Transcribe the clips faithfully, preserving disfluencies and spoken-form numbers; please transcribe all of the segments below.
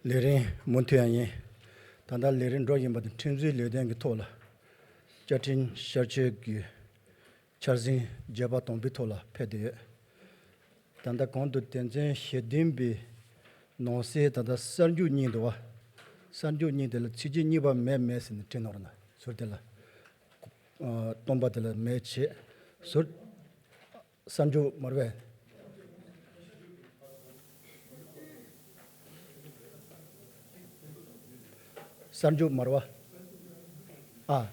ལས་རིམ་མུ་མཐུད་ཡང་ཡིན། ད་ལྟ་ལས་རིམ་འགྲོ་བཞིན་པ་དང་ཁྲིམས་རྩོད་ལས་དོན་གྱི་ཐོག་ལ་བཅའ་ཁྲིམས་ཤར་ཕྱོགས་ཀྱི་འཆར་ཟིན་བརྗོད་པ་དང་པོའི་ཐོག་ལ་ཕེབས་བསྡད་ཡོད། ད་ལྟ་གོང་དུ་དོན་ཚན་ཞེ་བདུན་པའི་ནང་གསེས་ད་ལྟ་གསར་འཇུག་གཉིས་འདུག་བ། གསར་འཇུག་གཉིས་དེ་ལ་ཚིག་བརྗོད་གཉིས་པ་མེད་མེད་ཟེར་ནས་བྲིས་གནང་རོགས་གནང་། ཟུར་དེ་ལ། ཨ། སྟོང་པ་དེ་ལ་མེད་བྱས། ཟུར། གསར་འཇུག་མ་རེད་པས། གསར་འཇུག་མ་རེད་པ། ཨ།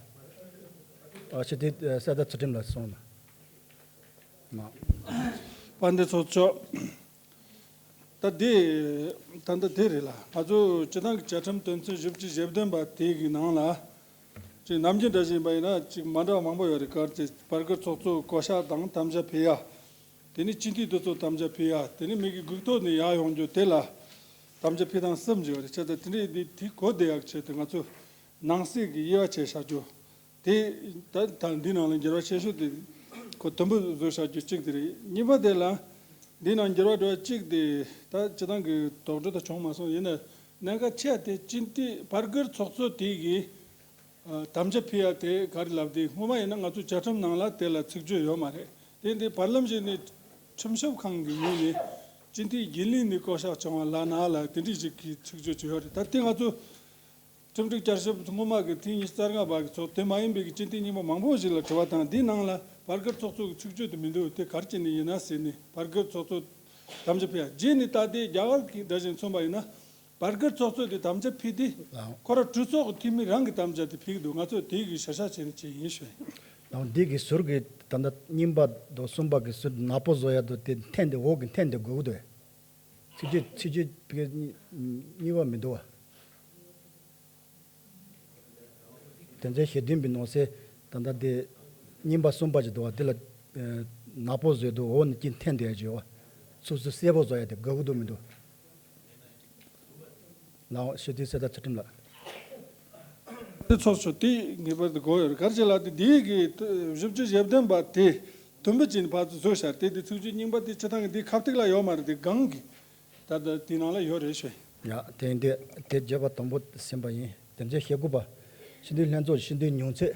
ཨ། ཞེ་དེ་གསལ་བརྡ་ཚུལ་ཁྲིམས་ལ་སོང་ན། མ། དཔལ་ལྡན་ཚོགས་གཙོ། ད་དེ། ད་ལྟ་དེ་རེད་ལ། ང་ཚོ་སྤྱི་བཏང་གི་བཅའ་ཁྲིམས་དོན་ཚན་བཞི་བཅུ་ཞེ་བདུན་པ་དེ་གི་ནང་ལ། ཅིག་ནམ་རྒྱུན་འདྲ་བཞིན་པ་ཡིན་ན་ཅིག་མ་འདྲ་བ་མང་པོ་ཡོད་རེད། གལ་ཏེ་བར་བརྒལ་ཚོགས་གཙོ་བསྐོ་གཞག་དང་དམ་བཅའ་ཕུལ་ཡ། དེ་ནས་སྤྱི་འཐུས་དེ་ཚོ་དམ་བཅའ་ཕུལ་ཡ། དེ་ནས་མི་གི་སྒུག་ཐོ་ནས་ཡར་ཡོང་རྒྱུ་དེ་ལ་དམ་བཅའ་ཕུལ་སྟངས་གསུམ་ཅིག་ཡོད་རེད། བྱས་ཙང་དེ་འདྲའི་དེ་དེ་གོ་བདེ་ཡག་ཆེད་དུ་ང་ཚོ་ནང་གསེས་ཀྱི་དབྱེ་བ་ཕྱེ་བཞག་རྒྱུ། དེ་ད་ད་འདི་ནང་ལ་འགྱུར་བ་ཆེ་ཤོས་དེ་ཁོ་དུམ་བུ་བཟོས་བཞག་རྒྱུ་གཅིག་དེ་རེད། གཉིས་པ་དེ་ལ་འདི་ནང་འགྱུར་བ་འགྲོ་བ་གཅིག་དེ་ད་སྤྱི་བཏང་གི་དོགས་འདྲི་ད་བྱུང་མ་སོང་། ཡིན་ན་གནད་འགག་ཆེ་བ་དེ་སྤྱི་འཐུས་བར་བརྒལ་ཚོགས་གཙོ་དེ་གིས། ཨ། དམ་བཅའ་ཕུལ་ཡ་དེ་ག་རེ་ལབ་དེ། སྔོན་མ་ཡིན་ན་ང་ཚོ་བཅའ་ཁྲིམས་ནང་ལ་དེ་ལ་ཚིག་བརྗོད་ཡོད་མ་རེད། དེ་འདི་བར་ལམ་ཞིག་ནས་ཁྲིམས་ཞིབ་ཁང་གི་ངོས་ནས་སྤྱི་འཐུས་རྒྱུན་ལས་ནས་བསྐོ་གཞག་བྱུང་བ་ལབ་ན་ལ་དེ་འདྲ་ཞིག་གི་ཚིག་བརྗོད་ཅིག་ཡོད་རེད། ད་དེ་ང་ཚོ་ཁྲིམས་སྒྲིག་བསྐྱར་ཞིབ་སྔོན་མ་གི་ཐེངས་ཉི་ཤུ་རྩ་ལྔ་པ་གི་ཚོགས་དེ་མ་ཡིན་པའི་གི་སྤྱི་འཐུས་རྙིང་པ་མང་པོ་ཞིག་ལ་དྲི་བ་དང་། འདི་ནང་ལ་བར་བརྒལ་ཚོགས་གཙོ་གི་ཚིག་བརྗོད་དེ་མི་འདུག་དེ་ག་རེ་བྱས་ནས་ཡིན་ན་ཟེར་ནས། བར་བརྒལ་ཚོགས་གཙོ་དམ་བཅའ་ཕུལ་ཡ། རྗེས་ནས་ད་ལྟའི་རྒྱ་གར་གྱི་འདྲ་བཞིན་མཚོན་པ་ཡིན་ན། བར་བརྒལ་ཚོགས་གཙོ་དེ་དམ་བཅའ་ཕུལ་དུས། ལགས། ཁོ་རང་གྲོས་ཚོགས་ཀྱི་འཐུས་མི་རང་གི་དམ་བཅའ་དེ་ཕུལ་གྱི་འདུག་ང་ཚོས་དེ་གི་ཞིབ་ཆ་བྱས་ནས་བྱས་ཡིན་ཞུ་ཡ་ཡིན། ལགས། འདི་གི་ཟུར་གྱི་ད་ལྟ་རྙིང་པ་དང་གསུམ་པ་གི་ཟུར་ནག་པོ་བཟོ་ཡ་དང་དེ་འཐེན་དེ། འོག་གི་འཐེན་དེ་དགོས་ཀྱི་འདུག་ཚིག་བརྗོད་ཚིག་བརྗོད་ཕལ་སྐད་གཉིས་པ་མི་འདུག་བ། དོན་ཚན་ཞེ་བདུན་པའི་ནང་གསེས་ད་ལྟ་དེ་རྙིང་པ་གསུམ་པ་ཅིག་འདུག་བ། དེ་ལ། ཨ། ནག་པོ་བཟོས་འདུག་འོག་ནས་ཀྱི་འཐེན་དེ་ཡ་བྱས་བ། ཚུར་ཚུར་གསལ་པོ་བཟོ་ཡ་དེ་དགོས་ཀྱི་འདུག་མི་འདུག་ལགས། ཞུ་དུས་གསལ་བརྡ་ཚུལ་ཁྲིམས་ལགས། དེ་ཚོགས་གཙོ་དེ་ངེས་པར་དུ་དགོས་ཡོད་རེད། ག་རེ་བྱས་ལབ་དུས་འདི་གི་བཞི་བཅུ་ཞེ་བདུན་པ་དེ་དུམ་བུ་བྱས་ནས་ཕར་ཚུར་བཟོས་བཞག་དེ་དེ་ཚིག་བརྗོད་རྙིང་པ་དེ་སྤྱི་བཏང་གི་འདི་ཁ་ཐུག་ལ་ཡོད་མ་རེད། དེ་སྒང་གི་ད་ལྟ་དེ་ནང་ལ་ཡོད་རེད་ཞུ། ཡ། དེ་འདི་དེ་བརྗོད་པ་དང་པོ་ཟིན་པ་ཡིན། དོན་ཚན་ཞེ་དགུ་པ། སྤྱི་འཐུས་ལྷན་ཚོགས་སྤྱི་འཐུས་ཉུང་ཚད།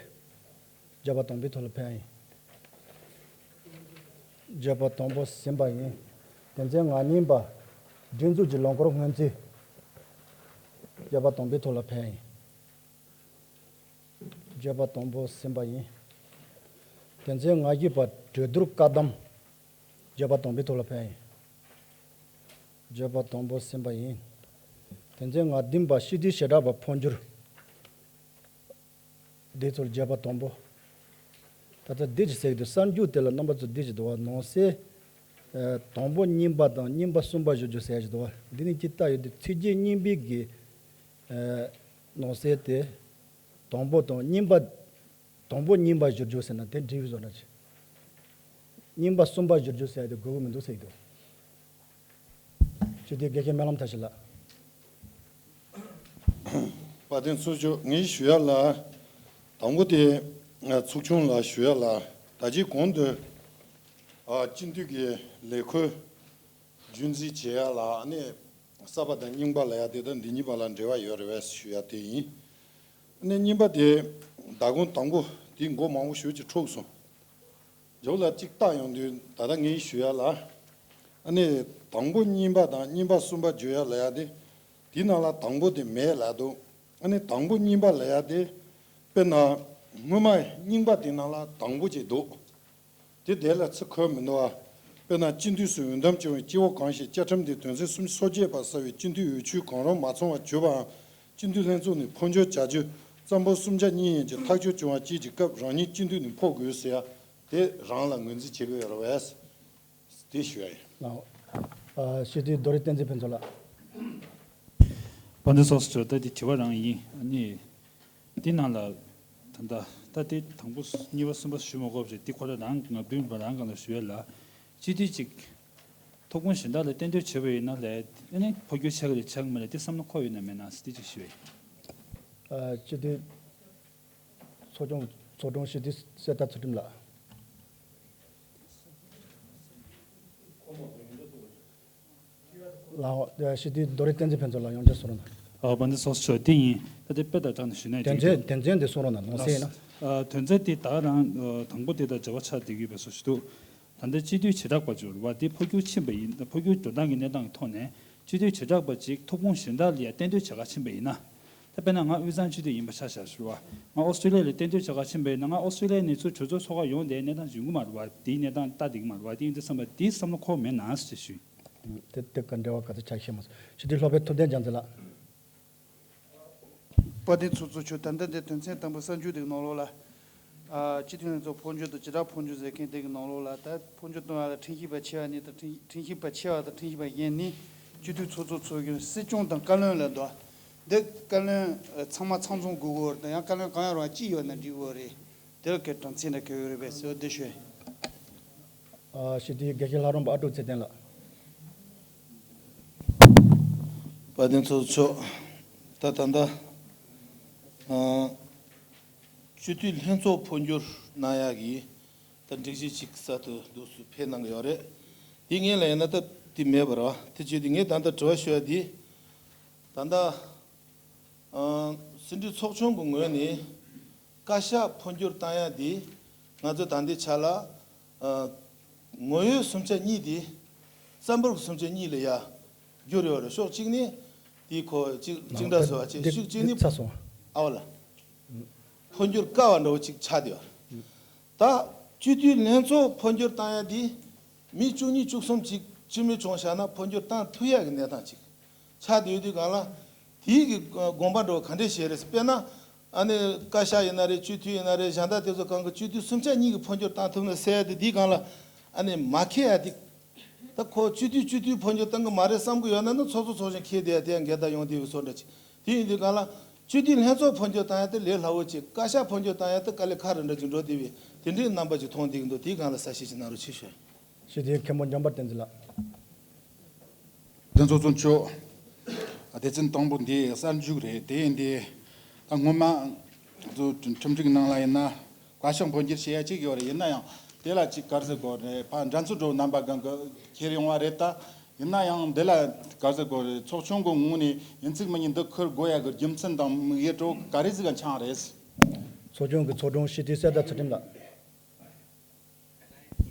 བརྗོད་པ་དང་པོའི་ཐོག་ལ་ཕེབས་ཡིན། བརྗོད་པ་དང་པོ་ཟིན་པ་ཡིན། དོན་ཚན་ང་གཉིས་པ། སྒྲིག་འཛུགས་ཀྱི་ལམ་སྐོར་སྔོན་རྩིས། བརྗོད་པ་དང་པོའི་ཐོག་ལ་ཕེབས་ཡིན། བརྗོད་པ་དང་པོ་ཟིན་པ་ཡིན། དོན་ཚན་ང་བཞི་པ། གྲོས་བསྡུར་བཀག་སྡོམ། བརྗོད་པ་དང་པོའི་ཐོག་ལ་ཕེབས་ཡིན། བརྗོད་པ་དང་པོ་ཟིན་པ་ཡིན། དོན་ཚན་ང་བདུན་པ། སྤྱི་འཐུས་བྱེ་བྲག་པ་འཕོ་འགྱུར། འདི་ཚོར་བརྗོད་པ་དང་པོ། ད་ལྟ་འདི་ཅིག་ཟེར་གྱི་འདུག་གསར་འཇུག་དེ་ལ་རྣམ་པ་ཚོ་འདི་ཅིག་འདུག་བ། ནང་གསེས། ཨ། དང་པོ་རྙིང་པ་དང་རྙིང་པ་གསུམ་པ་བསྒྱུར་རྒྱུ་ཟེར་ཡ་ཅིག་འདུག་བ། འདི་ནི་ཅིག་ལྟ་ཡོད་དུས་ཚིག་བརྗོད་རྙིང་པའི་གི། ཨ། ནང་གསེས་དེ། དང་པོ་དང་རྙིང་པ། དང་པོ་རྙིང་པ་བསྒྱུར་རྒྱུ་ཟེར་ན་དེ་འགྲིག་བཟོ་འདྲ་ཅིག་རྙིང་པ་གསུམ་པ་བསྒྱུར་རྒྱུ་ཟེར་ཡ་དེ་དགོས་ཀྱི་མི་འདུག་ཟེར་གྱི་འདུག་སྤྱི་འཐུས་དགེ་བཤེས་སྨོན་ལམ་མཐར་ཕྱིན་ལགས། དཔལ་ལྡན་ཚོགས་གཙོ། ངས་ཞུ་ཡ་ལ། དང་པོ་དེ་ཚོགས་ཆུང་ལ་ཞུ་ཡ་ལ། ད་ཅི་གོང་དུ། ཨ། སྤྱི་འཐུས་ཀྱི་ལས་ཁུངས་རྒྱུན་འཛིན་བྱེད་ཡ་ལ་ནི་གསར་པ་དང་རྙིང་པ་ལབ་ཡ་དེ་དང་འདི་གཉིས་བར་ལ་འབྲེལ་བ་ཡོད་རེད་པས་ཞུ་ཡ་དེ་ཡིན། ནི་རྙིང་པ་དེ་ཟླ་གོང་དང་པོ་དེ་མགོ་མང་པོ་ཞེ་ཅིག་འཁྲུགས་སོང་། མཇུག་ལ་གཅིག་བལྟ་ཡོང་དུས་ད་ལྟ་ངས་ཞུ་ཡ་ལ། ཨ་ནི་དང་པོ་རྙིང་པ་དང་རྙིང་པ་གསུམ་པ་བརྗོད་ཡ་ལབ་ཡ་དེ། དེའི་ནང་ལ་དང་པོ་དེ་མེད་ལབ་འདུག་ཨ་ནི་དང་པོ་རྙིང་པ་ལབ་ཡ་དེ། དཔེར་ན། སྔོན་མ་རྙིང་པ་དེ་ནང་ལ་དང་པོ་ཅིག་འདུག་དེ་དེ་ལ་ཚིག་འཁོད་མི་འདུག་ཨ། དཔེར་ན། སྤྱི་འཐུས་སུ་འོས་འདེམས་བྱུང་བའི་སྐྱེ་བོ་གང་ཞིག་བཅའ་ཁྲིམས་དེའི་དོན་ཚན་སུམ་ཅུ་སོ་བརྒྱད་པ་གསལ་བའི་སྤྱི་འཐུས་འོས་ཆོས་གང་རུང་མ་ཚང་བར་གྱུར་པའམ། སྤྱི་འཐུས་ལྷན་ཚོགས་ནས་འཕོ་འགྱུར་བྱ་རྒྱུ་རྩ་འབོར་གསུམ་ཆ་གཉིས་ཡན་གྱི་ཐག་གཅོད་བྱུང་བ་བཅས་ཀྱི་སྐབས་རང་ཉིད་སྤྱི་འཐུས་ནས་འཕོ་དགོས་ཟེར་ཡ་དེ་རང་ལ་ངོས་འཛིན་བྱེད་དགོས་ཡོད་རེད་པས། དེ་ཞུ་ཡ་ཡིན། ལགས། ཨ། སྤྱི་འཐུས་རྡོ་རིང་བསྟན་འཛིན་ཕུན་ཚོགས་ལགས། དཔལ་ལྡན་ཚོགས་གཙོ། ད་དེ་དྲི་བ་རང་ཡིན། ཨ་ནི། དེ་ནང་ལ། ད་ལྟ་ད་དེ་དང་པོ་གཉིས་པ་གསུམ་པ་ཞུ་མ་དགོས་པ་རེད། དེ་ཁོ་རང་རང་ང་བུན་པ་རང་སྒང་ལ་ཞུ་ཡ་ལ། སྤྱི་འཐུས་གཅིག་ཐོབ་ཁུངས་གཞན་དག་ལ་གཏན་སྡོད་བྱས་པ་ཡིན་ན་ལས་ཨ་ནི་འཕོ་འགྱུར་ཆགས་ཀྱི་རེད་ཆགས་ཀྱི་མ་རེད། དེ་བསམ་བློ་འཁོར་ཡོད་ན་མེད་ན་དེ་གཅིག་ཞུ་ཡ་ཡིན། ཨ། སྤྱི་འཐུས་ཚོགས་ཆུང་ཚོགས་དྲུང་སྤྱི་འཐུས་གསེར་རྟ་ཚུལ་ཁྲིམས་ལགས། ལགས། ཞི་བདེའི་རྡོ་རིང་བསྟན་འཛིན་ཕུན་ཚོགས་ལགས། ཡང་བསྐྱར་གསུང་རོགས་གནང་། ཨ། དཔལ་ལྡན་ཚོགས་གཙོ། དེ་ཡིན། ད་དེ་དཔེ་དང་སྦྲགས་ནས་ཞུས་ན། དོན་ཚན་དོན་ཚན་དེ་གསུང་རོགས་གནང་། ནང་གསེས་ཡིན་ན། ཨ། དོན་ཚན་དེ་ད་རང་དང་པོ་དེ་དང་འབྲེལ་བ་ཆགས་བསྡད་ཀྱི་ཡོད་པའི་བཟོ་ཞིག་འདུག་ད་ལྟ་སྤྱི་འཐུས་བྱེ་བྲག་པ་ཅིག་རེད་བ། དེ་འཕོ་འགྱུར་ཕྱིན་པ་ཡིན། འཕོ་འགྱུར་འགྲོ་སྟངས་ཀྱི་གནས་སྟངས་ཀྱི་ཐོག་ནས་སྤྱི་འཐུས་བྱེ་བྲག་པ་ཅིག་ཐོབ་ཁུངས་གཞན་དག་ལ་ཡང་གཏན་སྡོད་བྱེད་ག་ཕྱིན་པ་ཡིན་ན། ད་དཔེར་ན་ང་དབུས་གཙང་སྤྱི་འཐུས་ཡིན་པ་ཆ་བཞག་ཞུ་བ། ང་ཨོ་སི་ཀྲི་ལི་ཡ་ལ་གཏན་སྡོད་བྱེད་ག་ཕྱིན་པ་ཡིན་ན། ང་ཨོ་སི་ཀྲི་ལི་ཡ་ནས་ཚུར་གྲོས་ཚོགས་ཚོགས་ག་ཡོང་དེའི་གནས་སྟངས་ཡོང་གི་མ་རེད་བ། དེའི་གནས་སྟངས་ལྟ་བསྡད་ཀྱི་མ་རེད་བ། དེ་ཡིན་དུས་ཙམ་པ་དེའི་བསམ་བློ་འཁོར་མེད་ན་ཟེར་ཞུ། དེ་དེ་ག་འབྲེལ་བ་ག་ཚོད་ཆགས་ཤེས་མ་སོང་། ཞི་བདེའི་སློབ་དཔོན་ཐུབ་བསྟན་རྒྱལ་མཚན་ལགས། དཔལ་ལྡན་ཚོགས་གཙོ་མཆོག་ད་ལྟ་འདི་དོན་ཚན་དང་པོ་གསར་འཇུག་དེའི་ནང་ལོགས་ལ། ཨ། སྤྱི་འཐུས་ལྷན་ཚོགས་འཕོ་འགྱུར་དང་བྱེ་བྲག་འཕོ་འགྱུར་ཟེར་མཁན་དེ་གི་ནང་ལོགས་ལ། ད་འཕོ་འགྱུར་གཏོང་ཡ་ལ་ཁྲིམས་ཞིབ་པ་ཆེ་བ་གཉིས་དང་། ཁྲིམས་ཁྲིམས་ཞིབ་པ་ཆེ་བ་དང་ཁྲིམས་ཞིབ་པ་གཞན་གཉིས། སྤྱི་འཐུས་ཚོགས་གཙོ་ཚོགས་གཞོན། སྲིད་སྐྱོང་དང་བཀའ་བློན་ལ་འདུག་འདི་བཀའ་བློན། ཨ། ཚང་མ་ཚང་ཚང་དགོས་ཀྱི་ཡོད་རེད། ཡང་བཀའ་བློན་གང་ཡང་རུང་བ་གཅིག་ཡོད་ན་འགྲིག་གི་ཡོད་རེད། དེ་ལ་སྐད་གྲགས་མཚན་ལ་གལ་ཡོད་རེད་པས་ཟེར་བ་འདི་ཞུ། ཨ། ཞི་བདེའི་དགེ་བཤེས་ལྷ་རམས་པ་ཨ་ཀྲུག་ཚེ་བརྟན་ལགས། དཔལ་ལྡན་ཚོགས་གཙོ་མཆོག་ད་ད་ལྟ། ཨ། སྤྱི་འཐུས་ལྷན་ཚོགས་འཕོ་འགྱུར་གནང་ཡག་གི་ད་སྒྲིག་གཞི་ཅིག་གསར་དུ་འདུག་སུ་ཕེབས་གནང་གི་ཡོད་རེད། དེ་ངས་ལ་ཡིན་ན་ད་དེ་མེད་པ་རེད་བ། དེ་བྱས་དུས་ངས་ད་ལྟ་དྲི་བ་ཞུ་ཡ་དེ། ད་ལྟ། ཨ། སྲིད་འཛིན་ཚོགས་ཆུང་གི་ངོས་ནས་བཀའ་ཤག་འཕོ་འགྱུར་བཏང་ཡ་དེ། ང་ཚོ་ད་ལྟའི་ཆ་ལ། ཨ། ངོ་བོའི་སུམ་ཆ་གཉིས་དེ། རྩ་འབོར་གྱི་སུམ་ཆ་གཉིས་ལ་ཡ་བསྒྱུར་ཡོད་རེད། ཕྱོགས་གཅིག་ནས་དེ་ཁོ་གཅིག་གཅིག་འདྲ་བཟོ་བ་བྱས། འདི་ཕྱོགས་གཅིག་ནས། ཚར་སོང་། ཨ་བ་ལ། འཕོ་འགྱུར་དཀའ་བ་འདྲ་བོ་ཅིག་ཆགས་བསྡད་ཡོད་རེད། ད་སྤྱི་འཐུས་ལྷན་ཚོགས་འཕོ་འགྱུར་བཏང་ཡ་དེ། མི་བཅུ་གཉིས་བཅུ་གསུམ་ཅིག་སྤྱི་མོས་བྱུང་བཞག་ན་འཕོ་འགྱུར་བཏང་ཐུབ་ཡ་གི་གནས་སྟངས་ཅིག་ཆགས་བསྡད་ཡོད་དུས་སྒང་ལ། དེའི་གི་དགོངས་པ་འདྲ་བོ་ག་འདྲས་བཞེས་རེད་ཟེར། དཔེར་ན། ཨ་ནི་བཀའ་ཤག་ཡིན་ན་རེད། སྤྱི་འཐུས་ཡིན་ན་རེད། གཞན་དག་དེ་ཚོ་གང་གི་སྤྱི་འཐུས་སུམ་ཆ་གཉིས་ཀྱི་འཕོ་འགྱུར་བཏང་ཐུབ་ན་ཟེར་ཡ་དེ། དེའི་སྒང་ལ་ཨ་ནི་མ་འཁེལ་ཡ་དེ། ད་ཁོ་སྤྱི་འཐུས་སྤྱི་འཐུས་འཕོ་འགྱུར་བཏང་གི་མ་རེད་བསམ་གི་ཡོད་ན་ནི། ཚོགས་གཙོ་ཚོགས་གཞོན་འཁེལ་བསྡད་ཡ་དེ་ཡང་འགལ་ཟླ་ཡོང་བསྡད་པའི་བཟོ་འདྲ་ཅིག་དེ་ཡིན་དུས་སྒང་ལ། སྤྱི་འཐུས་ལྷན་ཚོགས་འཕོ་འགྱུར་བཏང་ཡ་དེ་ལས་སླ་བོ་ཅིག་བཀའ་ཤག་འཕོ་འགྱུར་བཏང་ཡ་དེ་དཀའ་ལས་ཁག་རེད་འདྲ་ཅིག་འགྲོ་བསྡད་པའི་དེ་འདྲའི་རྣམ་པ་ཅིག་མཐོང་བསྡད་ཀྱི་འདུག་དེའི་སྒང་ལ་གསལ་བཤད་ཅིག་གནང་རོགས་བྱེད་ཞུ། ཞུ་དེ་མཁན་པོ་འཇམ་དཔལ་བསྟན་འཛིན་ལགས། དེ་ཚོ་ཚོ་མཆོག་སྡེ་ཚན་དང་པོ་འདི་གསར་འཇུག་རེད། དེ་ཡིན་དེ། ད་སྔོན་མ་ཚོ་ཁྲིམས་སྒྲིག་ནང་ལ་ཡིན་ན་བཀའ་ཤག་འཕོ་འགྱུར་བྱེད་ཡ་གཅིག་ཡོད་རེད། ཡིན་ན་ཡང་དེ་ལ་གཅིག་ག་རེ་ཟེར་དགོས་རེད། ཕར་འགྲན་རྩོད་འགྲོ་རྣམ་པ་གང་གི་ཁྱེར་ཡོང་བ་རེད། ད་ཡིན་ན་ཡང་འདི་ལ་ག་རེ་ཟེར་དགོས་རེད། ཚོགས་ཆུང་གི་ངོས་ནས་ཡིན་ཚིག་མིན་ཚིག་འདི་ཁུར་དགོས་ཡ་གི་རྒྱུ་མཚན་དང་དམིགས་ཡུལ་འདྲ་བོ་ག་རེ་ཟིག་ག་འཆང་རེད། ཚོགས་ཆུང་གི་ཚོགས་དྲུང་སྤྱི་འཐུས་གསེར་རྟ་ཚུལ་ཁྲིམས་ལགས།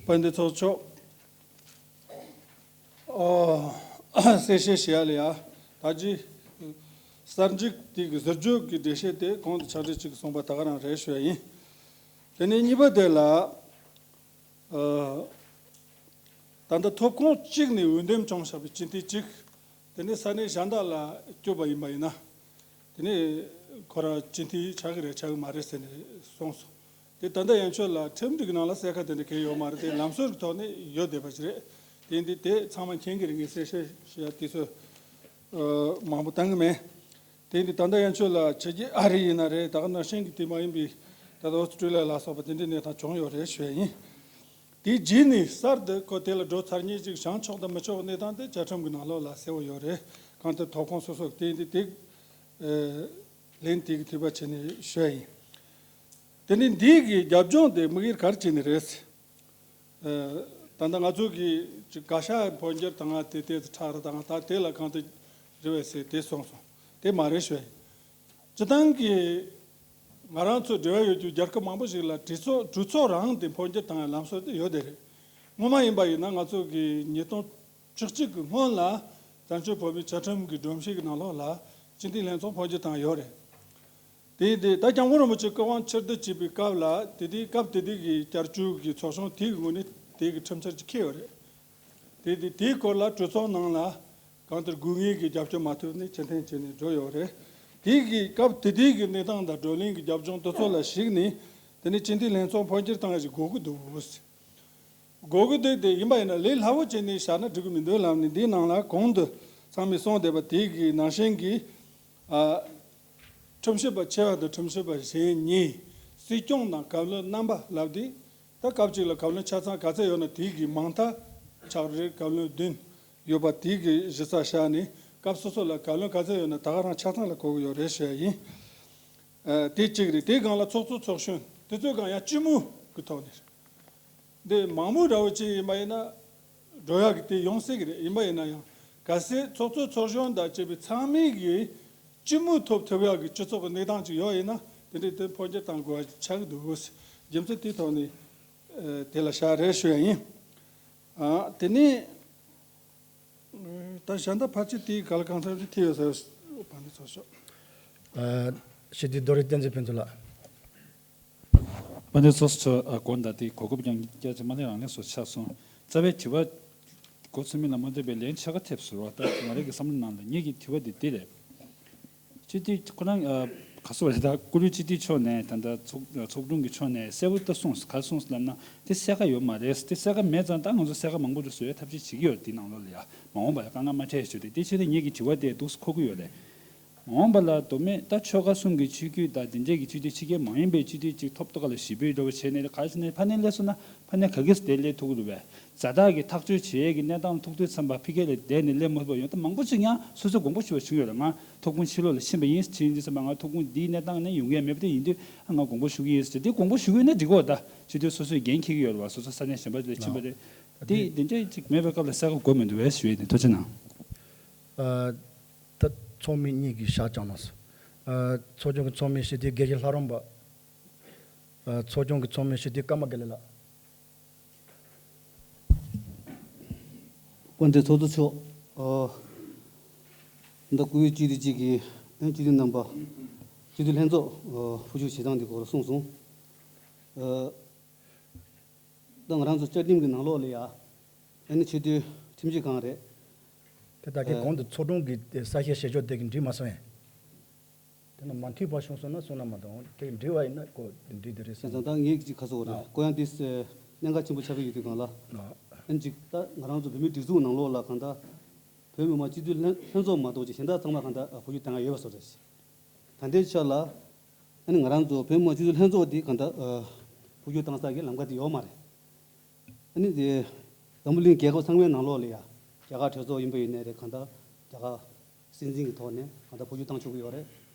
དཔལ་ལྡན་ཚོགས་གཙོ། ཨོ། གསལ་བཤད་བྱེད་ཡ་ལ་ཡ། ད་ཅི། གསར་འཇུག་དེ་གི་ཟུར་བརྗོད་ཀྱི་འགྲེལ་བཤད་དེ་གོང་དུ་ཕྱག་བྲིས་གཅིག་གིས་གསུངས་པ་ད་ག་རང་རེད་ཞུ་ཡ་ཡིན། དེ་ནས་གཉིས་པ་དེ་ལ། ཨ། ད་ལྟ་ཐོབ་ཁུངས་གཅིག་ནས་འོས་འདེམས་བྱུང་བཞག་པའི་སྤྱི་འཐུས་གཅིག་དེ་ནས་ས་གནས་གཞན་དག་ལ་བསྐྱོད་པ་ཡིན་པ་ཡིན་ན། དེ་ནས་ཁོ་རང་སྤྱི་འཐུས་ཆགས་ཀྱི་རེད་ཆགས་ཀྱི་མ་རེད་ཟེར་ནས་གསུངས་སོང་། དེ་ད་ལྟ་ཡན་ཆོད་ལ་ཁྲིམས་སྒྲིག་ནང་ལ་གསལ་ཁ་དེ་འདྲ་གང་ཡང་ཡོད་མ་རེད། དེ་ལམ་སྲོལ་གྱི་ཐོག་ནས་ཡོད་བསྡད་པ་ཞིག་རེད། དེ་འདི་དེ་ཚང་མ་མཁྱེན་གྱི་རེད། ངས་གསལ་བཤད་ཞུ་ཡ་དུས་ཚོད་མང་པོ་བཏང་གི་མེད། དེ་འདི་ད་ལྟ་ཡན་ཆོད་ལ་ཕྱི་རྒྱལ་ཨ་རི་ཡིན་ན་རེད། ད་ག་ནང་བཞིན་གྱི་དེ་མ་ཡིན་པའི་ད་ལྟ་ཨོ་སི་ཀྲི་ལི་ཡ་ལ་སོགས་པ་དེ་འདྲའི་གནས་སྟངས་བྱུང་ཡོད་རེད་ཞུ་ཡ་ཡིན། དེའི་རྗེས་ནས་གསར་དུ་ཁོ་དེ་ལ་འགྲོ་ཚར་མཁན་ཅིག་བྱང་ཆོག་དང་མི་ཆོག་གནས་སྟངས་དེ་བཅའ་ཁྲིམས་ཀྱི་ནང་ལོགས་ལ་གསལ་བོ་ཡོད་རེད། གང་ལྟར་ཐོབ་ཁུངས་སོ་སོ་དེ་འདི་དེ་ལན་དེ་གི་ཐུག་པ་བྱས་ནས་ཞུ་ཡ་ཡིན། དེ་ནས་འདི་གི་རྒྱབ་ལྗོངས་དེ་དམིགས་ཡུལ་ག་རེ་བྱས་ནས་རེད། ད་ལྟ་ང་ཚོ་གི་ཅིག་བཀའ་ཤག་འཕོ་འགྱུར་དང་དེ་དེ་ཁྲག་ར་དང་ད་དེ་ལ་གང་དུ་རེ་བས་ཟེར་དེ་སོང་སོང་། དེ་མ་རེད་ཞུ་ཡ་ཡིན། སྤྱི་བཏང་གི་ང་རང་ཚོ་འབྲེལ་བ་ཡོད་རྒྱུ་རྒྱལ་ཁབ་མང་པོ་ཞིག་ལ་གྲོས་ཚོགས་གྲོས་ཚོགས་རང་དེ་འཕོ་འགྱུར་བཏང་ཡ་ལམ་སྲོལ་དེ་ཡོད་དེ་རེད། སྔོན་མ་ཡིན་པ་ཡིན་ན་ང་ཚོ་གི་ཉིས་སྟོང་བཅུ་གཅིག་གི་སྔོན་ལ་བཙན་བྱོལ་བོད་མིའི་བཅའ་ཁྲིམས་ཀྱི་སྒྲོམ་གཞི་གི་ནང་ལོགས་ལ་སྤྱི་འཐུས་ལྷན་ཚོགས་འཕོ་འགྱུར་བཏང་ཡོད་རེད། དེ་དེ་ད་སྐྱབས་མགོན་རིན་པོ་ཆེ་སྐུ་དབང་ཕྱིར་བསྡུ་བྱས་པའི་སྐབས་ལ་དེ་དེའི་སྐབས་དེ་དུས་ཀྱི་བསྐྱར་བཅོས་ཀྱི་ཚོགས་ཆུང་དེ་གི་ངོས་ནས་དེ་གི་ཁྲིམས་འཆར་ཅིག་འཁྱེར་ཡོད་རེད། དེ་དེ་དེའི་སྐོར་ལ་གྲོས་ཚོགས་ནང་ལ་གང་ལྟར་དགོས་ངེས་ཀྱི་རྒྱབ་སྐྱོར་མ་ཐོབ་ནས་ཕྱིར་འཐེན་བྱས་ནས་འགྲོ་ཡོད་རེད། དེ་གི་སྐབས་དེ་དུས་ཀྱི་གནས་སྟངས་དང་བགྲོ་གླེང་གི་རྒྱབ་ལྗོངས་དེ་ཚོ་ལ་གཞིགས་ནས་དེ་ནས་སྤྱི་འཐུས་ལྷན་ཚོགས་འཕོ་འགྱུར་བཏང་ཡ་ཞིག་དགོས་ཀྱི་འདུག་དགོས་ཀྱི་འདུག་དེ་ཡིན་པ་ཡིན་ན་ལས་སླ་བོ་བྱས་ནས་བཞག་ན་འགྲིག་གི་མི་འདུག་ལབ་ནས་འདིའི་ནང་ལ་གོང་དུ་ཚང་མས་གསུངས་བསྡད་པ་དེ་གི་ནང་བཞིན་གྱི། ཨ། ཁྲིམས་ཞིབ་པ་ཆེ་བ་དང་ཁྲིམས་ཞིབ་པ་གཞན་གཉིས། སྲིད་སྐྱོང་དང་བཀའ་བློན་རྣམ་པ་ལབ་དུས། ད་སྐབས་གཅིག་ལ་བཀའ་བློན་ཆ་ཚང་ག་ཚད་ཡོད་ན་དེ་གི་མང་མཐའ་ཕྱག་རེས་བཀའ་བློན་བདུན་ཡོད་པ་དེ་གི་གཞི་རྩར་བཞག་ནས་སྐབས་སོ་སོ་ལ་བཀའ་བློན་ག་ཚད་ཡོད་ན་ད་ག་རང་ཆ་ཚང་ལ་གོ་གི་ཡོད་རེད་ཞུ་ཡ་ཡིན། ཨ། དེ་གཅིག་རེད། དེའི་སྒང་ལ་ཚོགས་གཙོ་ཚོགས་གཞོན་དེ་ཚོའི་སྒང་ཡང་སྤྱི་མོས་ཀྱི་ཐོག་ནས་རེད། འདི་མང་མོས་འདྲ་བོ་ཅིག་ཡིན་པ་ཡིན་ན་འགྲོ་ཡག་གི་དེ་ཡོང་སྲིད་ཀྱི་རེད། ཡིན་པ་ཡིན་ན་ཡང་ གལ་སྲིད་ཚོགས་གཙོ་ཚོགས་གཞོན་དང་བཅས་པའི་ཚང་མས་ཀྱི་སྤྱི་མོས་ཐོབ་ཐུབ་ཡག་གི་སྤྱི་ཚོགས་ཀྱི་གནས་སྟངས་ཅིག་ཡོད་ཡིན་ན། དེ་འདྲའི་དེ་འཕོ་འགྱུར་གཏང་དགོས་པ་ཆགས་ཀྱི་འདུག། རྒྱུ་མཚན་དེའི་ཐོག་ནས་དེ་ལ་བཞག་རེད་ཞུ་ཡ་ཡིན། དེ་ནས་ད་གཞན་དག་ཕལ་ཆེར་དེའི་སྒང་ལ་གང་འཚམ་ཅིག་ཐེ་ཡོད་ཟེར། དཔལ་ལྡན་ཚོགས་གཙོ། སྤྱི་འཐུས་རྡོ་རིང་བསྟན་འཛིན་ཕུན་ཚོགས་ལགས། དཔལ་ལྡན་ཚོགས་གཙོ་མཆོག། ཨ། དགོངས་དག་དེ་གོ་སྐབས་ཀྱང་བསྐྱར་ཅིག་མ་ལེན་རང་ལེན་སོགས་ཆགས་སོང་། རྩ་བའི་དྲི་བ་འགོ་ཚུགས་མིན་ལ་མ་ལྟོས་པའི་ལན་ཆ་ག་ཐེབས་སོང་བ། ད་ང་རང་གི་བསམ་བློ་ནང་ལ་ངེད་ཀྱི་དྲི་བ་དེ་འདི་རེད། སྤྱི་འཐུས་ཁོ་རང་། ཨ། ག་སོ་རེད། ད་བཀུར་འོས་སྤྱི་འཐུས་མཆོག་ནས་ད་ལྟ་ཚོགས་ཚོགས་དྲུང་གི་མཆོག་ནས་གསལ་པོ་ད་གསུངས། ག་གསུངས་ལབ་ན་དེ་གསལ་ཁ་ཡོད་མ་རེད། དེ་གསལ་ཁ་མེད་ཙང་ད་ང་ཚོ་གསལ་ཁ་མང་པོ་ཞིག་བཟོ་ཡའི་ཐབས་ཤེས་བྱེད་ཀྱི་ཡོད་རེད། དེའི་ནང་ལོགས་ལ་ཡ་མ་འོངས་པ་ལ་དཀའ་ངལ་མ་འཕྲད་ཞུ་རེད། དེ་ཕྱིར་ངེད་ཀྱི་དྲི་བ་དེ་འདུག་སེ་འཁོར་གྱི་ཡོད་རེད། མ་འོངས་པ་ལ་མདོ་སྨད་ད་ཆོལ་ཁ་གསུམ་གྱི་ཆོས་བརྒྱུད་དང་དེ་འདྲའི་གི་སྤྱི་འཐུས། ཕྱི་རྒྱལ་མ་ཡིན་པའི་སྤྱི་འཐུས་ཅིག་ཐོབ་ཐོབ་ག་ལ་ཞི་བའི་འགྲོ་བ་བྱས་ནས་ག་ཞིག་ནས་ཕ་ནས་སླེབས་སོང་ན་ཕ་ནས་ག་གེ་སུ་དེ་སླེབས་ཐུབ་ཀྱི་རེད་པས། ཛ་དྲག་གི་ཐག་གཅོད་བྱེད་ཡས་ཀྱི་གནས་སྟངས་ཐུག་དུས་ཙམ་པ་ཕ་གི་ལ་བསྡད་ནས་སླེབས་མ་ཐུབ་པ་ཡོང་། ད་མང་པོ་ཅིག་ཡང་སོ་སོས་དགོངས་པ་ཞུ་བ་བྱུང་ཡོད་རེད། ང་ཐུགས་ཁུངས་ཕྱི་ལོགས་ལ་ཕྱིན་པ་ཡིན། ཕྱིན་དུས་ཙམ་པ་ང་ཐུགས་ཁུངས་འདིའི་གནས་སྟངས་ནས་ཡོང་གི་ཡ་མེད་པ་དེ་ཡིན་དུས། ཨ། ང་དགོངས་པ་ཞུ་གི་ཡིན་ཟེར་དེ་དགོངས་པ་ཞུ་གི་ཡོད་ན་འགྲིག་གི་ཡོད། ད་སྤྱི་འཐུས་སོ་སོས་འགན་འཁྱེར་གྱི་ཡོད་རེད་པ། སོ་སོ་ས་གནས་གཞན་པ་ལ་ཕྱིན་པ་རེད། དེ་དེ་འདྲ་ཅིག་མེད་པའི་སྐབས་ལ་གསལ་ཁ་དགོས་མི་འདུག་པས་ཞུ་ཡས་དེ། ཐུགས་རྗེ་གནང་། ཨ། ད་ཚོགས་མི་གཉིས་ཀྱིས་ཞག་བཅངས་གནང་སོང་། ཨ། ཚོགས་ཆུང་གི་ཚོགས་མི་སྤྱི་འཐུས་དགེ་བཤེས་ལྷ་རམས་པ། ཨ། ཚོགས་ཆུང་གི་ཚོགས་མི་སྤྱི་འཐུས་ཀརྨ་དགེ་ལེགས་ལགས། དཔལ་ལྡན་ཚོགས་གཙོ་མཆོག། ཨ། ད་བཀུར་འོས་སྤྱི་འཐུས་གཅིག་གིས་ཨ་ནི་སྤྱི་འཐུས་རྣམ་པ་སྤྱི་འཐུས་ལྷན་ཚོགས་ཨ་འཕོ་འགྱུར་བྱེད་སྟངས་དེ་སྐོར་ལ་གསུངས་སོང་། ཨ། ད་ང་རང་ཚོ་བཅའ་ཁྲིམས་ཀྱི་ནང་ལོགས་ལ་ཡ་ཨ་ནི་སྤྱི་འཐུས་ཁྲིམས་ཞིབ་ཁང་རེད། དེ་ད་གིན་ཨ། གོང་དུ་ཚོགས་དྲུང་གིས་གསལ་བཤད་བྱེད་ཕྱོགས་དེ་གིས་འགྲིག་མ་སོང་ཡ། དེ་ན་མ་མཐུན་པ་བྱུང་སོང་ན་སོང་ན་མ་གཏོགས་དེ་འགྲིག་པ་ཡིན་ན་ཁོ་འགྲིག་དེ་རེད་བྱས་བསམ། ཙང་ད་ངས་ཅིག་ཁ་གསོ་བ་རེད། ཨ། ཁོ་ཡང་དེ་གནད་འགག་ཆེན་པོ་ཆགས་ཀྱི་ཡོད་དུས་སྒང་ལ། ཨ། ཨ་ནི་ཅིག་ད་ང་རང་ཚོ་བོད་མིའི་སྒྲིག་འཛུགས་ནང་ལོགས་ལ་གང་ལྟར་བོད་མི་མང་སྤྱི་འཐུས་ལྷན་ལྷན་ཚོགས་མ་གཏོགས་ཅིག་གཞན་དག་ཚང་མ་གང་ལྟར་འཕོ་འགྱུར་བཏང་ཡ་ཡོད་པ་བཟོ་འདྲ་ཞིག་ད་ལྟའི་ཆ་ལ་ཨ་ནི་ང་རང་ཚོ་བོད་མི་མང་སྤྱི་འཐུས་ལྷན་ཚོགས་འདི་གང་ལྟར་འཕོ་འགྱུར་བཏང་ས་གི་ལམ་ཁ་དེ་ཡོད་མ་རེད། ཨ་ནི་དེ་འཛམ་བུ་གླིང་རྒྱལ་ཁབ་ཚང་མའི་ནང་ལོགས་ལ་ཡ་རྒྱ་གར་གྲོས་ཚོགས་ཡིན་པ་ཡིན་ནའི་རེད། གང་ལྟར་རྒྱ་གར་སྲིད་འཛིན་གྱི་ཐོག་ནས་གང་ལྟར་འཕོ་འགྱུར་བཏང་ཆོག་གི་ཡོད་རེད།